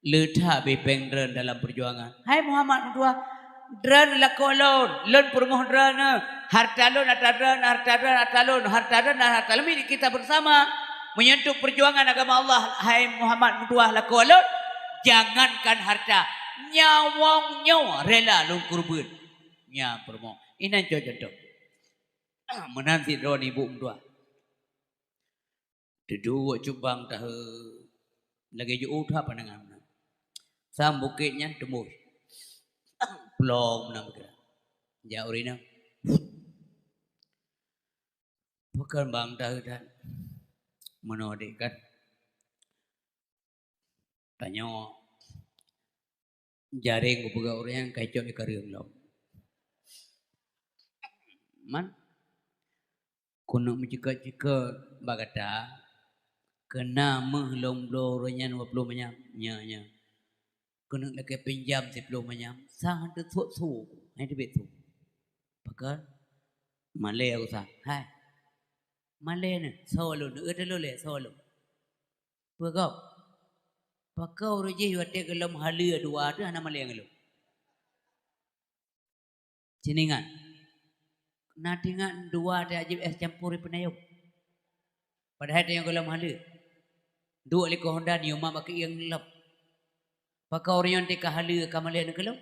"Leutak bipeng droen dalam peujuangan." "Hai Muhammad meutuah, droen lakoe lôn, lôn peurumoh droeneuh. Harta lôn ata droen, harta droen ata lôn, harta droen ata lôn milik kita bersama. Meunyoe untuk peujuangan agama Allah, hai Muhammad meutuah lakoe lôn, jangankan harta, nyawöng nyoe rela lôn keureubeuen." Nyan peurumoh. Inan cok contoh. Meunan sidroe ibu meutuah. Teuduek cut bang tahe lagèe jiôh that pandangan meunan. Sang bukét nyan teumbôh. Plong meunan bukét. Jak ureueng inong. Pakon bang tahe that. Meunoe deh kan. Tanyoe jareng kupeugah ureueng nyang ka icok di kareueng lom. Man, keuneuk meuceukeut-ceukeut bak gata, keu na meuh lôn bloe ureueng nyan dua ploh manyam. Nya, nya. Keuneuk lakèe pinjam siploh manyam, sang han teusuet su, han teubiet su. Pakon? Malèe aku sa. Hai. Malèe nyoe, soe lôn, eu teulôn lé, soe lôn. Peue gob? Pakon ureueng jih watèe gohlom haleue dua teuh hana malèe ngon lôn. Cit ingat. Na teuingat dua teuh jieb es campur di peunayong. Padahai tanyoe gohlom haleue. Duek likot Honda nyoe mak bak keuieng lom. Pakon ureueng nyan teuka haleue ka malèe ngon lôn?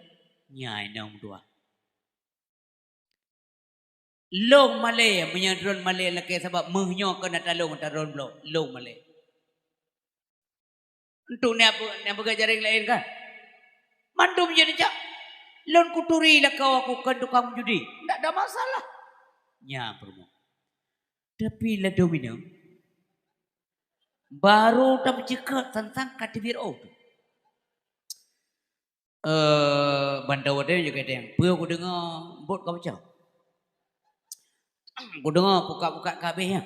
Nyan inong dua. Lôn malèe, meunyoe droen malèe lakèe sabab meuh nyoe keu na talông ata droen bloe, lôn malèe. Untuk nyang peu-, nyang peugah jareng laén kan? Mandum jeuet jak. Lôn kuturi lakoe aku kon tukang judi. Ndak ada masalah. Nyan peurumoh. Tapi ladôm inong, barô tameuceukeut sang-sang ka teubiet ôh. Eh, ban tawoe teuh jeuet keu teueng. Peue kudeungoe bot ka peucah. Kudeungoe pukat-pukat ka abéh nyan.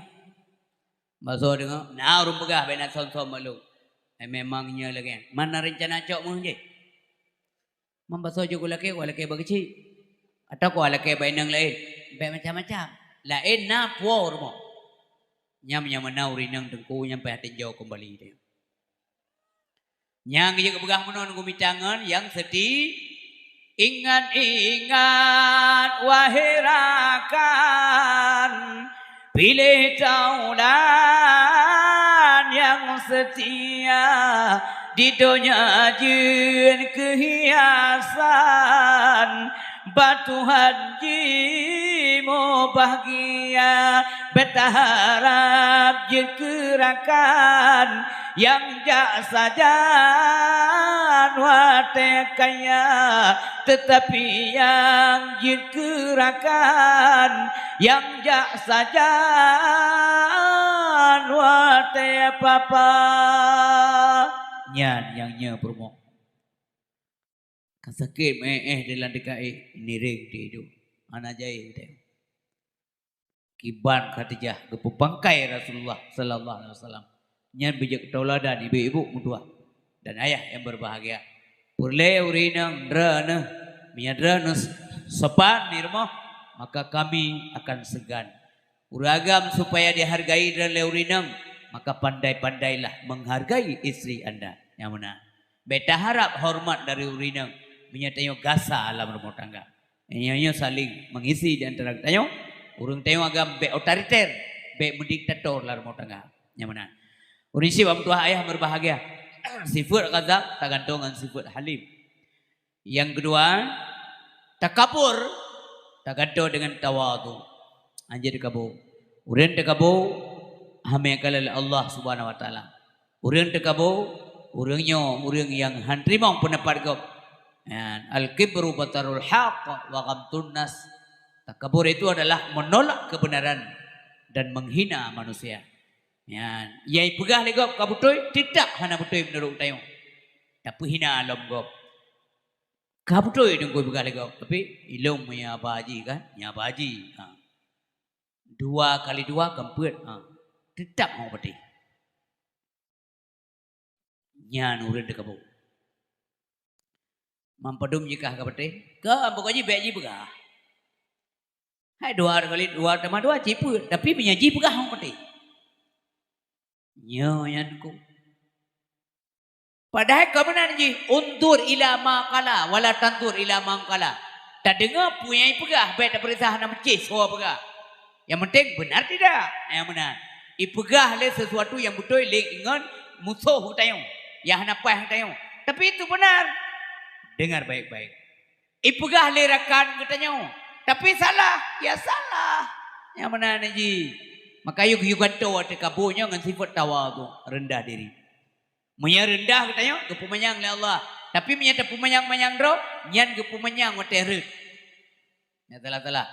Basoe deungoe, na ureueng peugah bèk na som-som bak lôn. Eh, memang nyoe lagèe nyan. Man na reuncana cok meuh jih. Man basoe jeuet kulakèe, kulakèe bak keuchik. Atawa kulakèe bak inong laén. Bèk macam-macam. Laén na puwoe rumoh. Nyan, nyan meunan ureueng inong teungku nyan payah tinjau keumbali teuh. Nyang jeuet geupeugah meunoe geumitangon nyang seuti, ingat-ingat wahé rakan, Piléh taulan nyang seutia, di donya jeuet keuhiasan, bak Tuhan jimubahgia, beutaharab jeuet keu rakan nyang jak sajan watée kaya, teutapi nyang jeuet keu rakan nyang jak sajan watée papa. Nyan nyang nyoe peurumoh. Ka sakét meuéh-éh di lam deka éh, nireng di idup. Hana jai teuh. Kiban Khadijah geupeubangkai Rasulullah sallallahu alaihi wasallam. Nyan beujeuet tauladan ibu-ibu meutuah dan ayah nyang berbahagia. Peureulée ureuëng inong droeneuh, meunyoe droeneuh sopan di rumoh, maka kami akan segan. Ureuëng agam supaya dihargai droe lé ureuëng inong, maka pandai-pandailah menghargai istri anda. Nyang meunan. Bék taharab horeumat dari ureuëng inong, meunyoe tanyoe gasa lam rumoh tangga. Nyoe-nyoe saling mengisi di antara geutanyoe. Ureuëng tanyoe agam bék otoriter, bék meudiktator lam rumoh tangga. Nyang meunan. Ureuëng syiek bak meutuah ayah meureubahagia. Sifeuet ghadab tagantung ngon sifeuet halim. Nyang keudua, takabur tagantung deungon tawadhu. Hanjeuet takabur. Ureuëng takabur, hamé kalon lé Allah Subhanahu wa Taala. Ureuëng takabur, ureuëng nyoe ureuëng nyang han teurimong peundapat gob. Nyan, al-kibru batarul haq wa ghamtun nas. Takabur itu adalah menolak kebenaran dan menghina manusia. Nyan, nyang ipeugah lé gob ka beutôi, teutab hana beutôi meunurot tanyoe. Tapeuhina lom gob. Ka beutôi teungku ipeugah lé gob, tapi ilong meunyoe haba jih kan, nyan haba jih. Ha. Dua kali dua kan peuet. Ha. Teutab hana patéh. Nyan ureuëng takabur. Mam padum jikah ka patéh? Ka, pokok jih bék jipeugah. Hai dua kali dua tambah dua cit peuet, tapi meunyoe jipeugah hana patéh. Nyoe nyan ku. Padahai ka meunan jih, "Unzur ila ma qala, wala tanzur ila man qala." Tadeungoe peue nyang ipeugah, bék tapeuriksa hana meucéh soe peugah. Nyang penting benar tidak? Nyang meunan. Ipeugah lé sesuatu nyang beutôi lé ngon musoh geutanyoe, nyang hana paih geutanyoe. Tapi itu benar. Dengar baik-baik. Ipeugah lé rakan geutanyoe, tapi salah, ya salah. Nyang meunan jih. Maka yue, yue gantoe watée kabur nyoe ngon sifeuet tawadhu, rendah diri. Meunyoe rendah geutanyoe, geupeumanyang lé Allah. Tapi meunyoe tapeumanyang-manyang droe, nyan geupeumanyang watée rhot. Nyan salah-salah.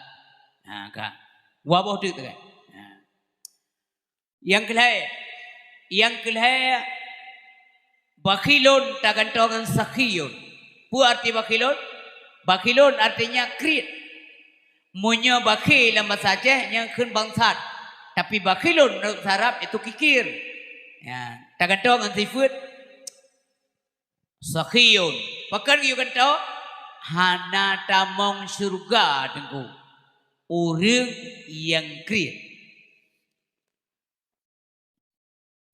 Ha, ka. Dua boh teuk teuka. Ha. Nyang keulhée, nyang keulhée, bakhilun tagantoe ngon sakhiyun. Peue arti bakhilun? Bakhilun artinya kriet. Meunyoe bakhil lam basa Aceh, nyan kheun bangsat. Tapi bakhilun meunurot basa Arab, itu kikir. Ya, tagantoe ngon sifeuet sakhiyun. Pakon geuyue gantoe? Hana tamong syeuruga teungku ureuëng nyang kriet.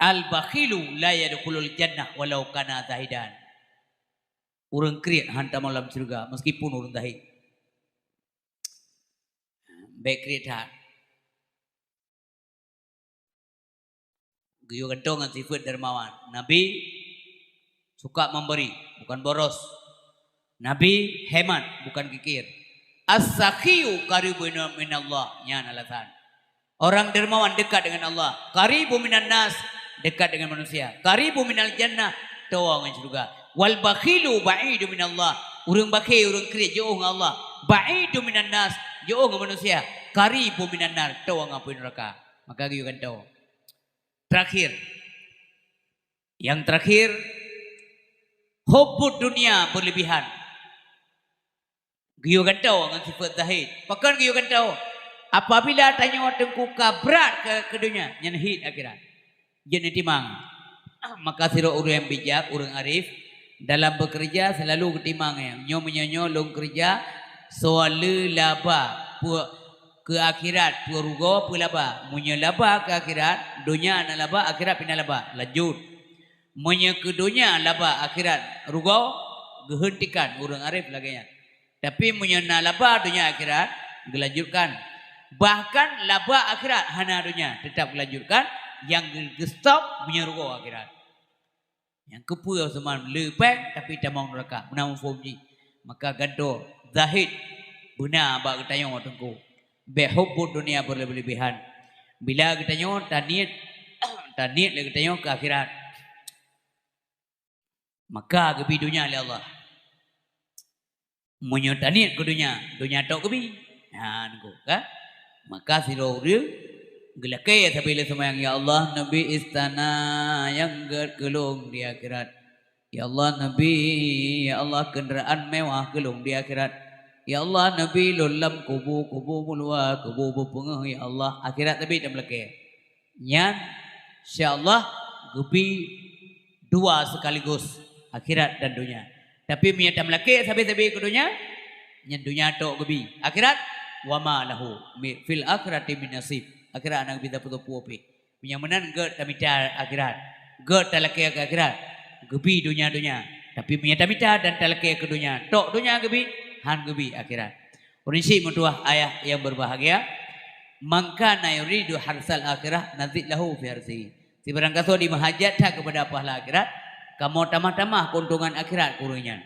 Al-bakhilu la yadkhulul jannah walau kana zahidan. Ureuëng kriet han tamong lam syeuruga meskipun ureuëng zahid. Bék kriet that. Geuyue gantoe ngon sifeuet dermawan. Nabi suka memberi, bukan boros. Nabi hemat, bukan kikir. As-sakhiyu qaribun minallah, nyan alasan. Orang dermawan dekat dengan Allah. Qaribun minan nas, dekat dengan manusia. Qaribun minal jannah, towa ngon syeuruga. Wal bakhilu ba'idu minallah. Ureuëng bakhil, ureuëng kriet jiôh ngon Allah. Ba'idu minan nas, jiôh ngon manusia. Qaribun minan nar, towa ngon apui neuraka. Maka geuyue gantoe. Terakhir. Yang terakhir, hubbud dunia berlebihan. Geuyue gantoe ngon sifeuet zahid. Pakon geuyue gantoe? Apabila tanyoe teungku ka brat keu, keu donya, nyan hit akhirat. Jeuet neutimang. Maka sidroe ureuëng nyang bijak, ureuëng arif, dalam bekerja selalu geutimang nyan. Nyoe meunyoe nyoe lôn keureuja, soe le laba, peue keu akhirat, peue rugoe, peue laba. Meunyoe laba keu akhirat, donya na laba, akhirat pih na laba. Lanjut. Meunyoe keu donya laba, akhirat rugoe, geuheuntikan, ureuëng arif lagée nyan. Tapi meunyoe na laba donya akhirat, geulanjutkan. Bahkan laba akhirat hana donya, tetap geulanjutkan, nyang geu-, geustop meunyoe rugoe akhirat. Nyang keupeue seumah le péng tapi tamong neuraka, meunan muphom jih. Maka gantoe zahid beuna bak geutanyoe teungku. Bék hubbud dunia berlebih-lebihan. Bila geutanyoe taniet, taniet lé geutanyoe keu akhirat, maka geubi donya lé Allah. Meunyoe taniet keu donya, donya tok geubi. Ha, nunggu, kan? Maka sidroe ureueng geulakée sabe lé seumayang, "Ya Allah, neubi istana nyang gét keu lôn di akhirat. Ya Allah, neubi, ya Allah, keundaraan mewah keu lôn di akhirat. Ya Allah, neubi lôn lam kubu, kubu meuluwa, kubu beupeungéh, ya Allah." Akhirat teubi tameulakée. Nyan, insya Allah, geubi dua sekaligus, akhirat dan donya. Tapi meunyoe tameulakée sabe-sabe keu donya, nyan donya tok geubi. Akhirat, wa ma lahu mi-, fil akhirati min nasib. Akhirat hana geubi sapeue-sapeue pih. Meunyoe meunan gét tamita akhirat, gét talakée keu akhirat, geubi donya-donya. Tapi meunyoe tamita dan talakée keu donya, tok donya geubi, han geubi akhirat. Ureueng syiek meutuwah ayah nyang berbahagia, "Man kana yuridu harsal akhirah nazid lahu fi harsihi." Sibarang gasoe dimeuhajat that keupada pahala akhirat, kamoe tamah-tamah keuntungan akhirat keu ureueng nyan.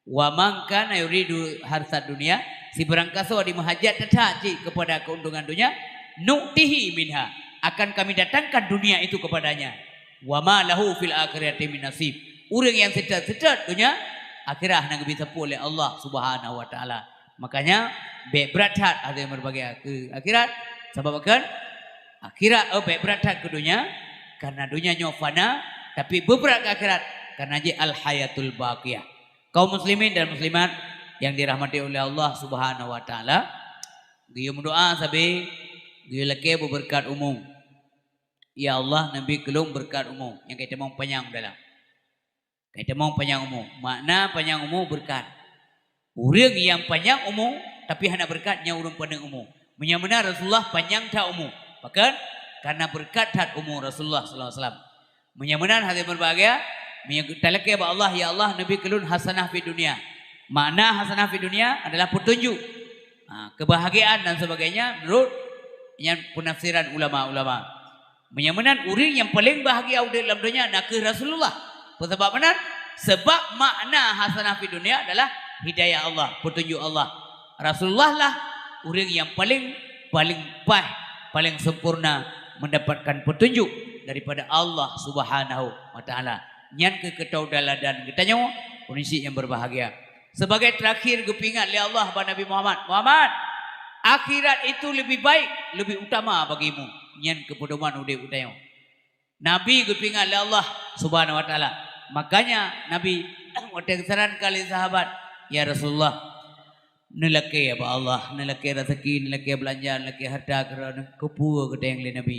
"Wa man kana yuridu harsad dunya," sibarang gasoe dimeuhajat that cit keupada keuntungan donya, "nu'tihi minha," akan Kami datangkan dunia itu kepadanya. "Wa ma lahu fil akhirati min nasib." Ureueng nyang seutôt-seutôt donya, akhirat hana geubi sapeue lé Allah Subhanahu wa Taala. Makanya, bék brat that hati meureubagia keu akhirat. Sabab kan akhirat, oh, bék brat that keu donya, karena donya nyoe fana, tapi beubrat keu akhirat, karena jih al-hayatul baqiyah. Kaum muslimin dan muslimat yang dirahmati oleh Allah Subhanahu wa Taala, geuyue meudoa sabe, geuyue lakée beubeureukat umu. "Ya Allah, neubi keu lôn beureukat umu." Nyang ka itamong panyang dalam. Ka itamong panyang umu. Makna panyang umu beureukat. Ureueng nyang panyang umu, tapi hana beureukat, nyan ureueng paneuk umu. Meunyoe meunan Rasulullah panyang that umu. Pakon? Karena beureukat that umu Rasulullah sallallahu alaihi wasallam. Meunyoe meunan hati meureubahagia, meunyoe talakée bak Allah, "Ya Allah, neubi keu lôn hasanah fid dunya." Makna hasanah fid dunya adalah peutunjuk. Ha, kebahagiaan dan sebagainya menurut nyan penafsiran ulama-ulama. Meunyoe meunan, ureueng nyang paleng bahagia udeb lam donya nakeuh Rasulullah. Peue sabab meunan? Sabab makna hasanah fid dunya adalah hidayah Allah, peutunjuk Allah. Rasulullah lah ureueng nyang paleng, paleng paih, paleng sempurna mendapatkan petunjuk daripada Allah Subhanahu wa Taala. Nyan keuh keu taudaladan geutanyoe, ureueng syiek nyang berbahagia. Sebagai terakhir geupeuingat lé Allah bak Nabi Muhammad, "Muhammad, akhirat itu lebih baik, lebih utama bagimu." Nyan keuh peudoman udeb geutanyoe. Nabi geupeuingat lé Allah Subhanahu wa Taala. Makanya Nabi watée geusarankan lé sahabat, "Ya Rasulullah, neulakée bak Allah, neulakée raseuki, neulakée beulanja, neulakée hareuta keu droeneuh." Keupeue geutanyong lé Nabi?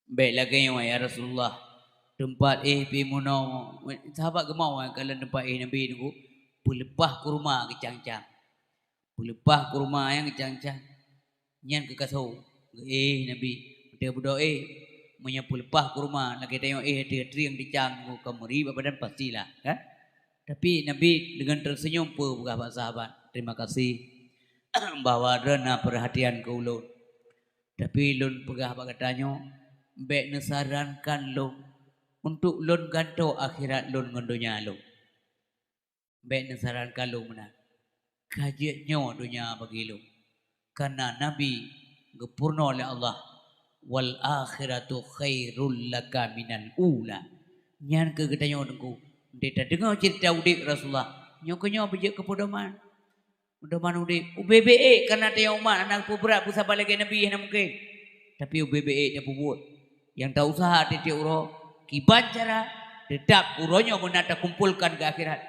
"Bék lagée nyoe, ya Rasulullah. Teumpat éh pih meunoe." Sahabat geumawai ka lam teumpat éh Nabi nunggu, peuleupah kurma geucang-cang. Peuleupah kurma nyang geucang-cang. Nyan keuh ka soe? Geuéh Nabi. Watée beudôh éh, meunyoe peuleupah kurma, lagée tanyoe éh ateueh trieng dicang, ka meuri bak badan pastilah, kan? Tapi Nabi deungon teusenyum peue peugah bak sahabat, "Terima kasih bahwa droeneuh na peurhatian keu ulôn. Tapi lôn peugah bak gata nyoe, bék neusarankan lôn untuk lôn gantoe akhirat lôn ngon donya lôn. Bék neusarankan lôn meunan. Ka jeuet nyoe donya bagi lôn." Karena Nabi geupeurunoe lé Allah, "Wal akhiratu khairul laka minal ula." Nyan keuh geutanyoe teungku. Dita deungoe ceurita udeb Rasulullah, nyoe keuh nyoe beujeuet keu peudoman. Peudoman udeb. Ubé-bé ék, karena tanyoe umat hana peubeurat peusaban lagée Nabi, hana mungken. Tapi ubé-bé ék tapeubuet. Nyang tausaha tieb-tieb uroe, kiban cara, teutap uroe nyoe meunan takumpolkan keu akhirat.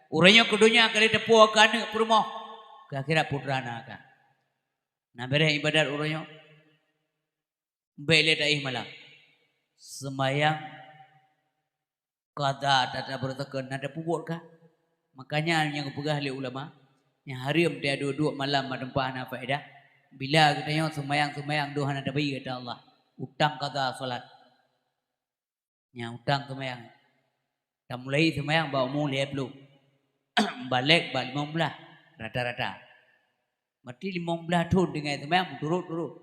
Uroe nyoe keu donya ka lheueh tapuwoe keu aneuk peurumoh, keu akhirat putra na ka. Na béréh iébadat uroe nyoe, bék lé taéh malam. Seumayang qadha, tata beureutokeun na tapeubuet kah? Makanya nyang geupeugah lé ulama, nyang hareuem taduek-duek malam bak teumpat hana faedah. Bila geutanyoe seumayang-seumayang dua hana tabri, kata Allah, utang qadha salat. Nyang utang seumayang. Tamulai seumayang bak umu lhée ploh. Balek bak limong blaih rata-rata. Berarti limong blaih thon tinggai seumayang meuturot-turot.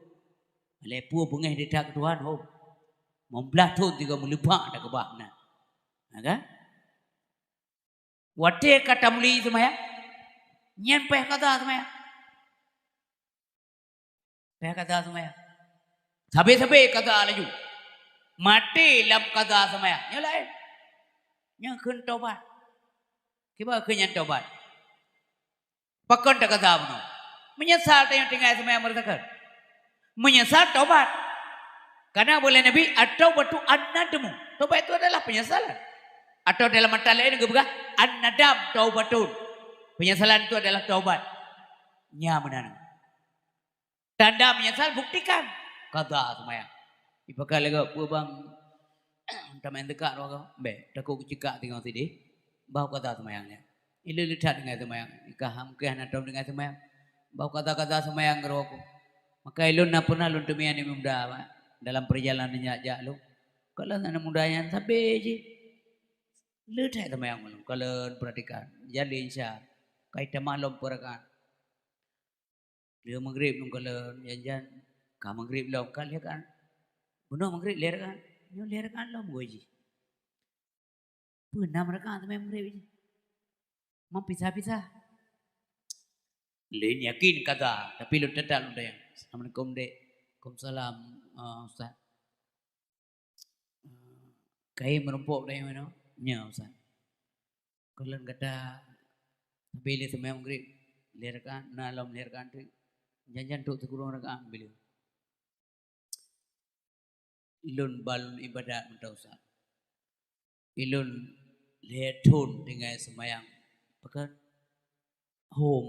Lhèe ploh beungèh that keu Tuhan, ho. Limong blaih thon sigoe meuleubak takeubah na. Ha kan? Watèe ka tamulai seumayang, nyan payah qadha seumayang. Payah qadha seumayang. Sabé-sabé qadha laju. Maté lam qadha seumayang. Nyoe laén. Nyan kheun tobat. Kiban kheun nyan tobat? Pakon taqadha bunoe? Meunyeusal tanyoe tinggai seumayang meureusakan. Meunyeusal tobat. Karena buet lé Nabi, "At-taubatu an-nadmu." Tobat itu adalah penyesalan. Atau dalam matan laén geupeugah, "An-nadam taubatun." Penyesalan itu adalah taubat. Nyan meunan. Tanda meunyeusal, buktikan. Qadha seumayang. Ipakat lagèe peue bang, tameu'en teuka roh kah? Bèk, takot geucekak teungoh sideh. Bah qadha seumayang nyan. Ilôn le that tinggai seumayang. Ka ham keu hana tom tinggai seumayang. Bah qadha-qadha seumayang keudroe ku. Maka ilôn na pernah lôn teumèe aneuk muda, Pak. Dalam perjalanan jak-jak lôn. Kalon aneuk muda nyan sabé jih. Le that seumayang lôn. Kalon perhatikan. Jadi insya. Kai tamah lom peurakaat. Lheuh Maghrib lôn kalon, jan-jan ka Maghrib lom, ka lheuh kan. Bunoe Maghrib lheuh kan. Nyoe lheuh kan lom goi jih. Peue nam rakaat teuma Maghrib jih. Mam pisah-pisah. Lôn yakin qadha, tapi lôn teutap lôn tanyong. Assalamualaikum, Dek. Waalaikumsalam, ah, Ustaz. Kayém meurumpok tanyoe nyoe? Nyo, Ustaz. Kalon gata sabé lé seumayang Maghrib, lhèe rakaat, na lom lhèe rakaat teuk. Jan-jan trok sikureueng rakaat beu lheuh. Lôn ba lôn ibadat mantong, Ustaz. Ilôn lhèe thon tinggai seumayang. Pakon? Hom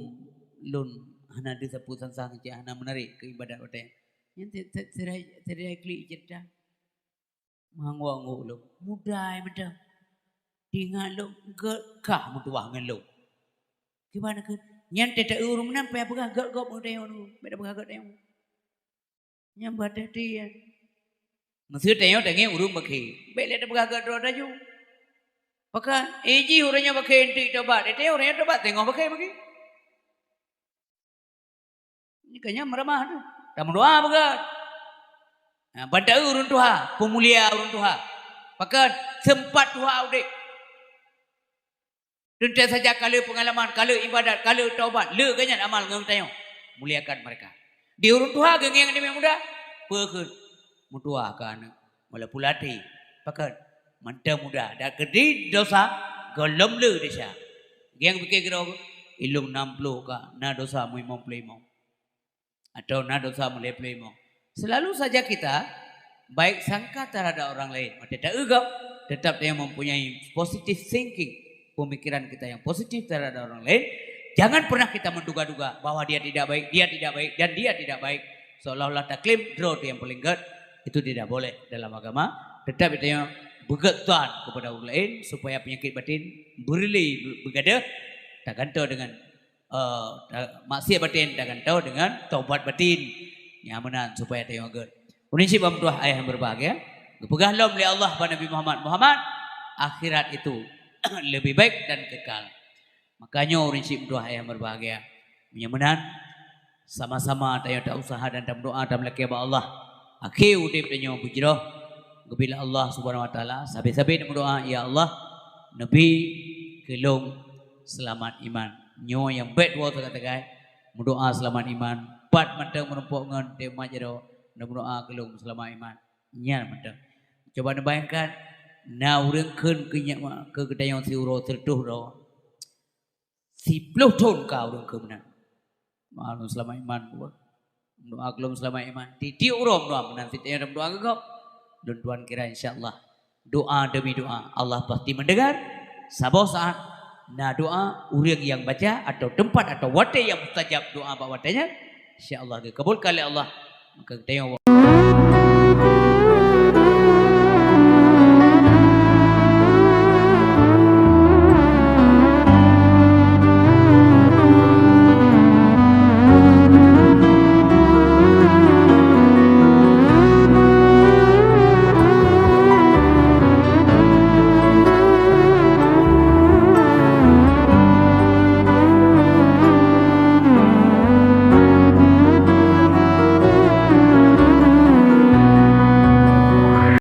lôn hana deuh sapeue sang-sang cit, hana meunarek keu ibadat watèe nyan. Nyan te-, te-, teurai, teurai klik cerita. Meuanggô-anggô lôn. Muda mantong. Teuingat lôn gèt kah meutuwah ngon lôn. Kiban kheun? Nyan teuta ureueng meunan payah peugah gèt gob ngon tanyoe. Bèk tapeugah gèt tanyoe. Nyan bah teuhti nyan. Meuseu tanyoe tangieng ureueng bakhe. Bèk lé tapeugah gèt droe laju. Pakon? Eh, jih ureueng nyan bakhe enteuk tobat. Eh, tanyoe ureueng nyan tobat teungoh bakhe-bakhe. Nyan ka nyan meuramah tu. Tameudoa beugèt. Ha, ban taeu ureueng tuha, peumulia ureueng tuha. Pakon? Seumpat tuha udép. Teuntèe saja ka le peungalaman, ka le ibadat, ka le taubat, le geuh nyan amal ngon tanyoe. Muliakan mereka. Di ureueng tuha geungieng aneuk muda, peue kheun? Meutuha keu aneuk, walaupun lam até. Pakon? Mantong muda, dak keudeh desya, gohlom le desya. Gieng pike keudroe, ilôn nam ploh ka, na desya meulimong ploh limong. Atau na desya meulhèe ploh limong. Selalu saja kita baik sangka terhadap orang lain. Watèe taeu gob, tetap dia mempunyai positive thinking, pemikiran kita yang positif terhadap orang lain. Jangan pernah kita menduga-duga bahwa dia tidak baik, dia tidak baik, dan dia tidak baik. Seolah-olah taklaim droe tu nyang paleng gèt, itu tidak boleh dalam agama. Tetap kita beugèt tuan kepada orang lain supaya penyakit batin beureulee beugadôh, tagantoe dengan eh, ta-, maksiat batin tagantoe dengan taubat batin. Nyang meunan supaya tanyoe gèt. Ureueng syiek ban meutuah ayah yang berbahagia, geupeugah lom lé Allah bak Nabi Muhammad, "Muhammad, akhirat itu lebih baik dan kekal." Makanya ureueng syiek meutuah ayah yang berbahagia, meunyoe meunan, sama-sama tanyoe tausaha dan tameudoa, tameulakèe bak Allah. Akhé udép tanyoe beujroh geubri lé Allah Subhanahu wa Taala, sabe-sabe neumeudoa, "Ya Allah, neubi keu lôn seulamat iman." Nyoe nyang bèk tuwoe sagai-sagai, meudoa seulamat iman. Pat mantong meurumpok ngon teuh mat jaroe, neumeudoa keu lôn seulamat iman. Nyan mantong. Cuba neubayangkan, na ureueng kheun keu nyak ma-, keu geutanyoe siuroe sireutôh droe. Siploh thon ka ureueng kheun meunan. Meudoa lôn seulamat iman, buet. Meudoa keu lôn seulamat iman. Tiep-tiep uroe meudoa meunan, sitiep uroe meudoa keu gob. Lôn tuan kira, insya Allah. Doa demi doa, Allah pasti mendengar. Saboh saat, na doa, ureueng nyang baca, atau teumpat, atau watèe nyang mustajab doa bak watèe nyan, insya Allah geukabulkan lé Allah. Maka geutanyoe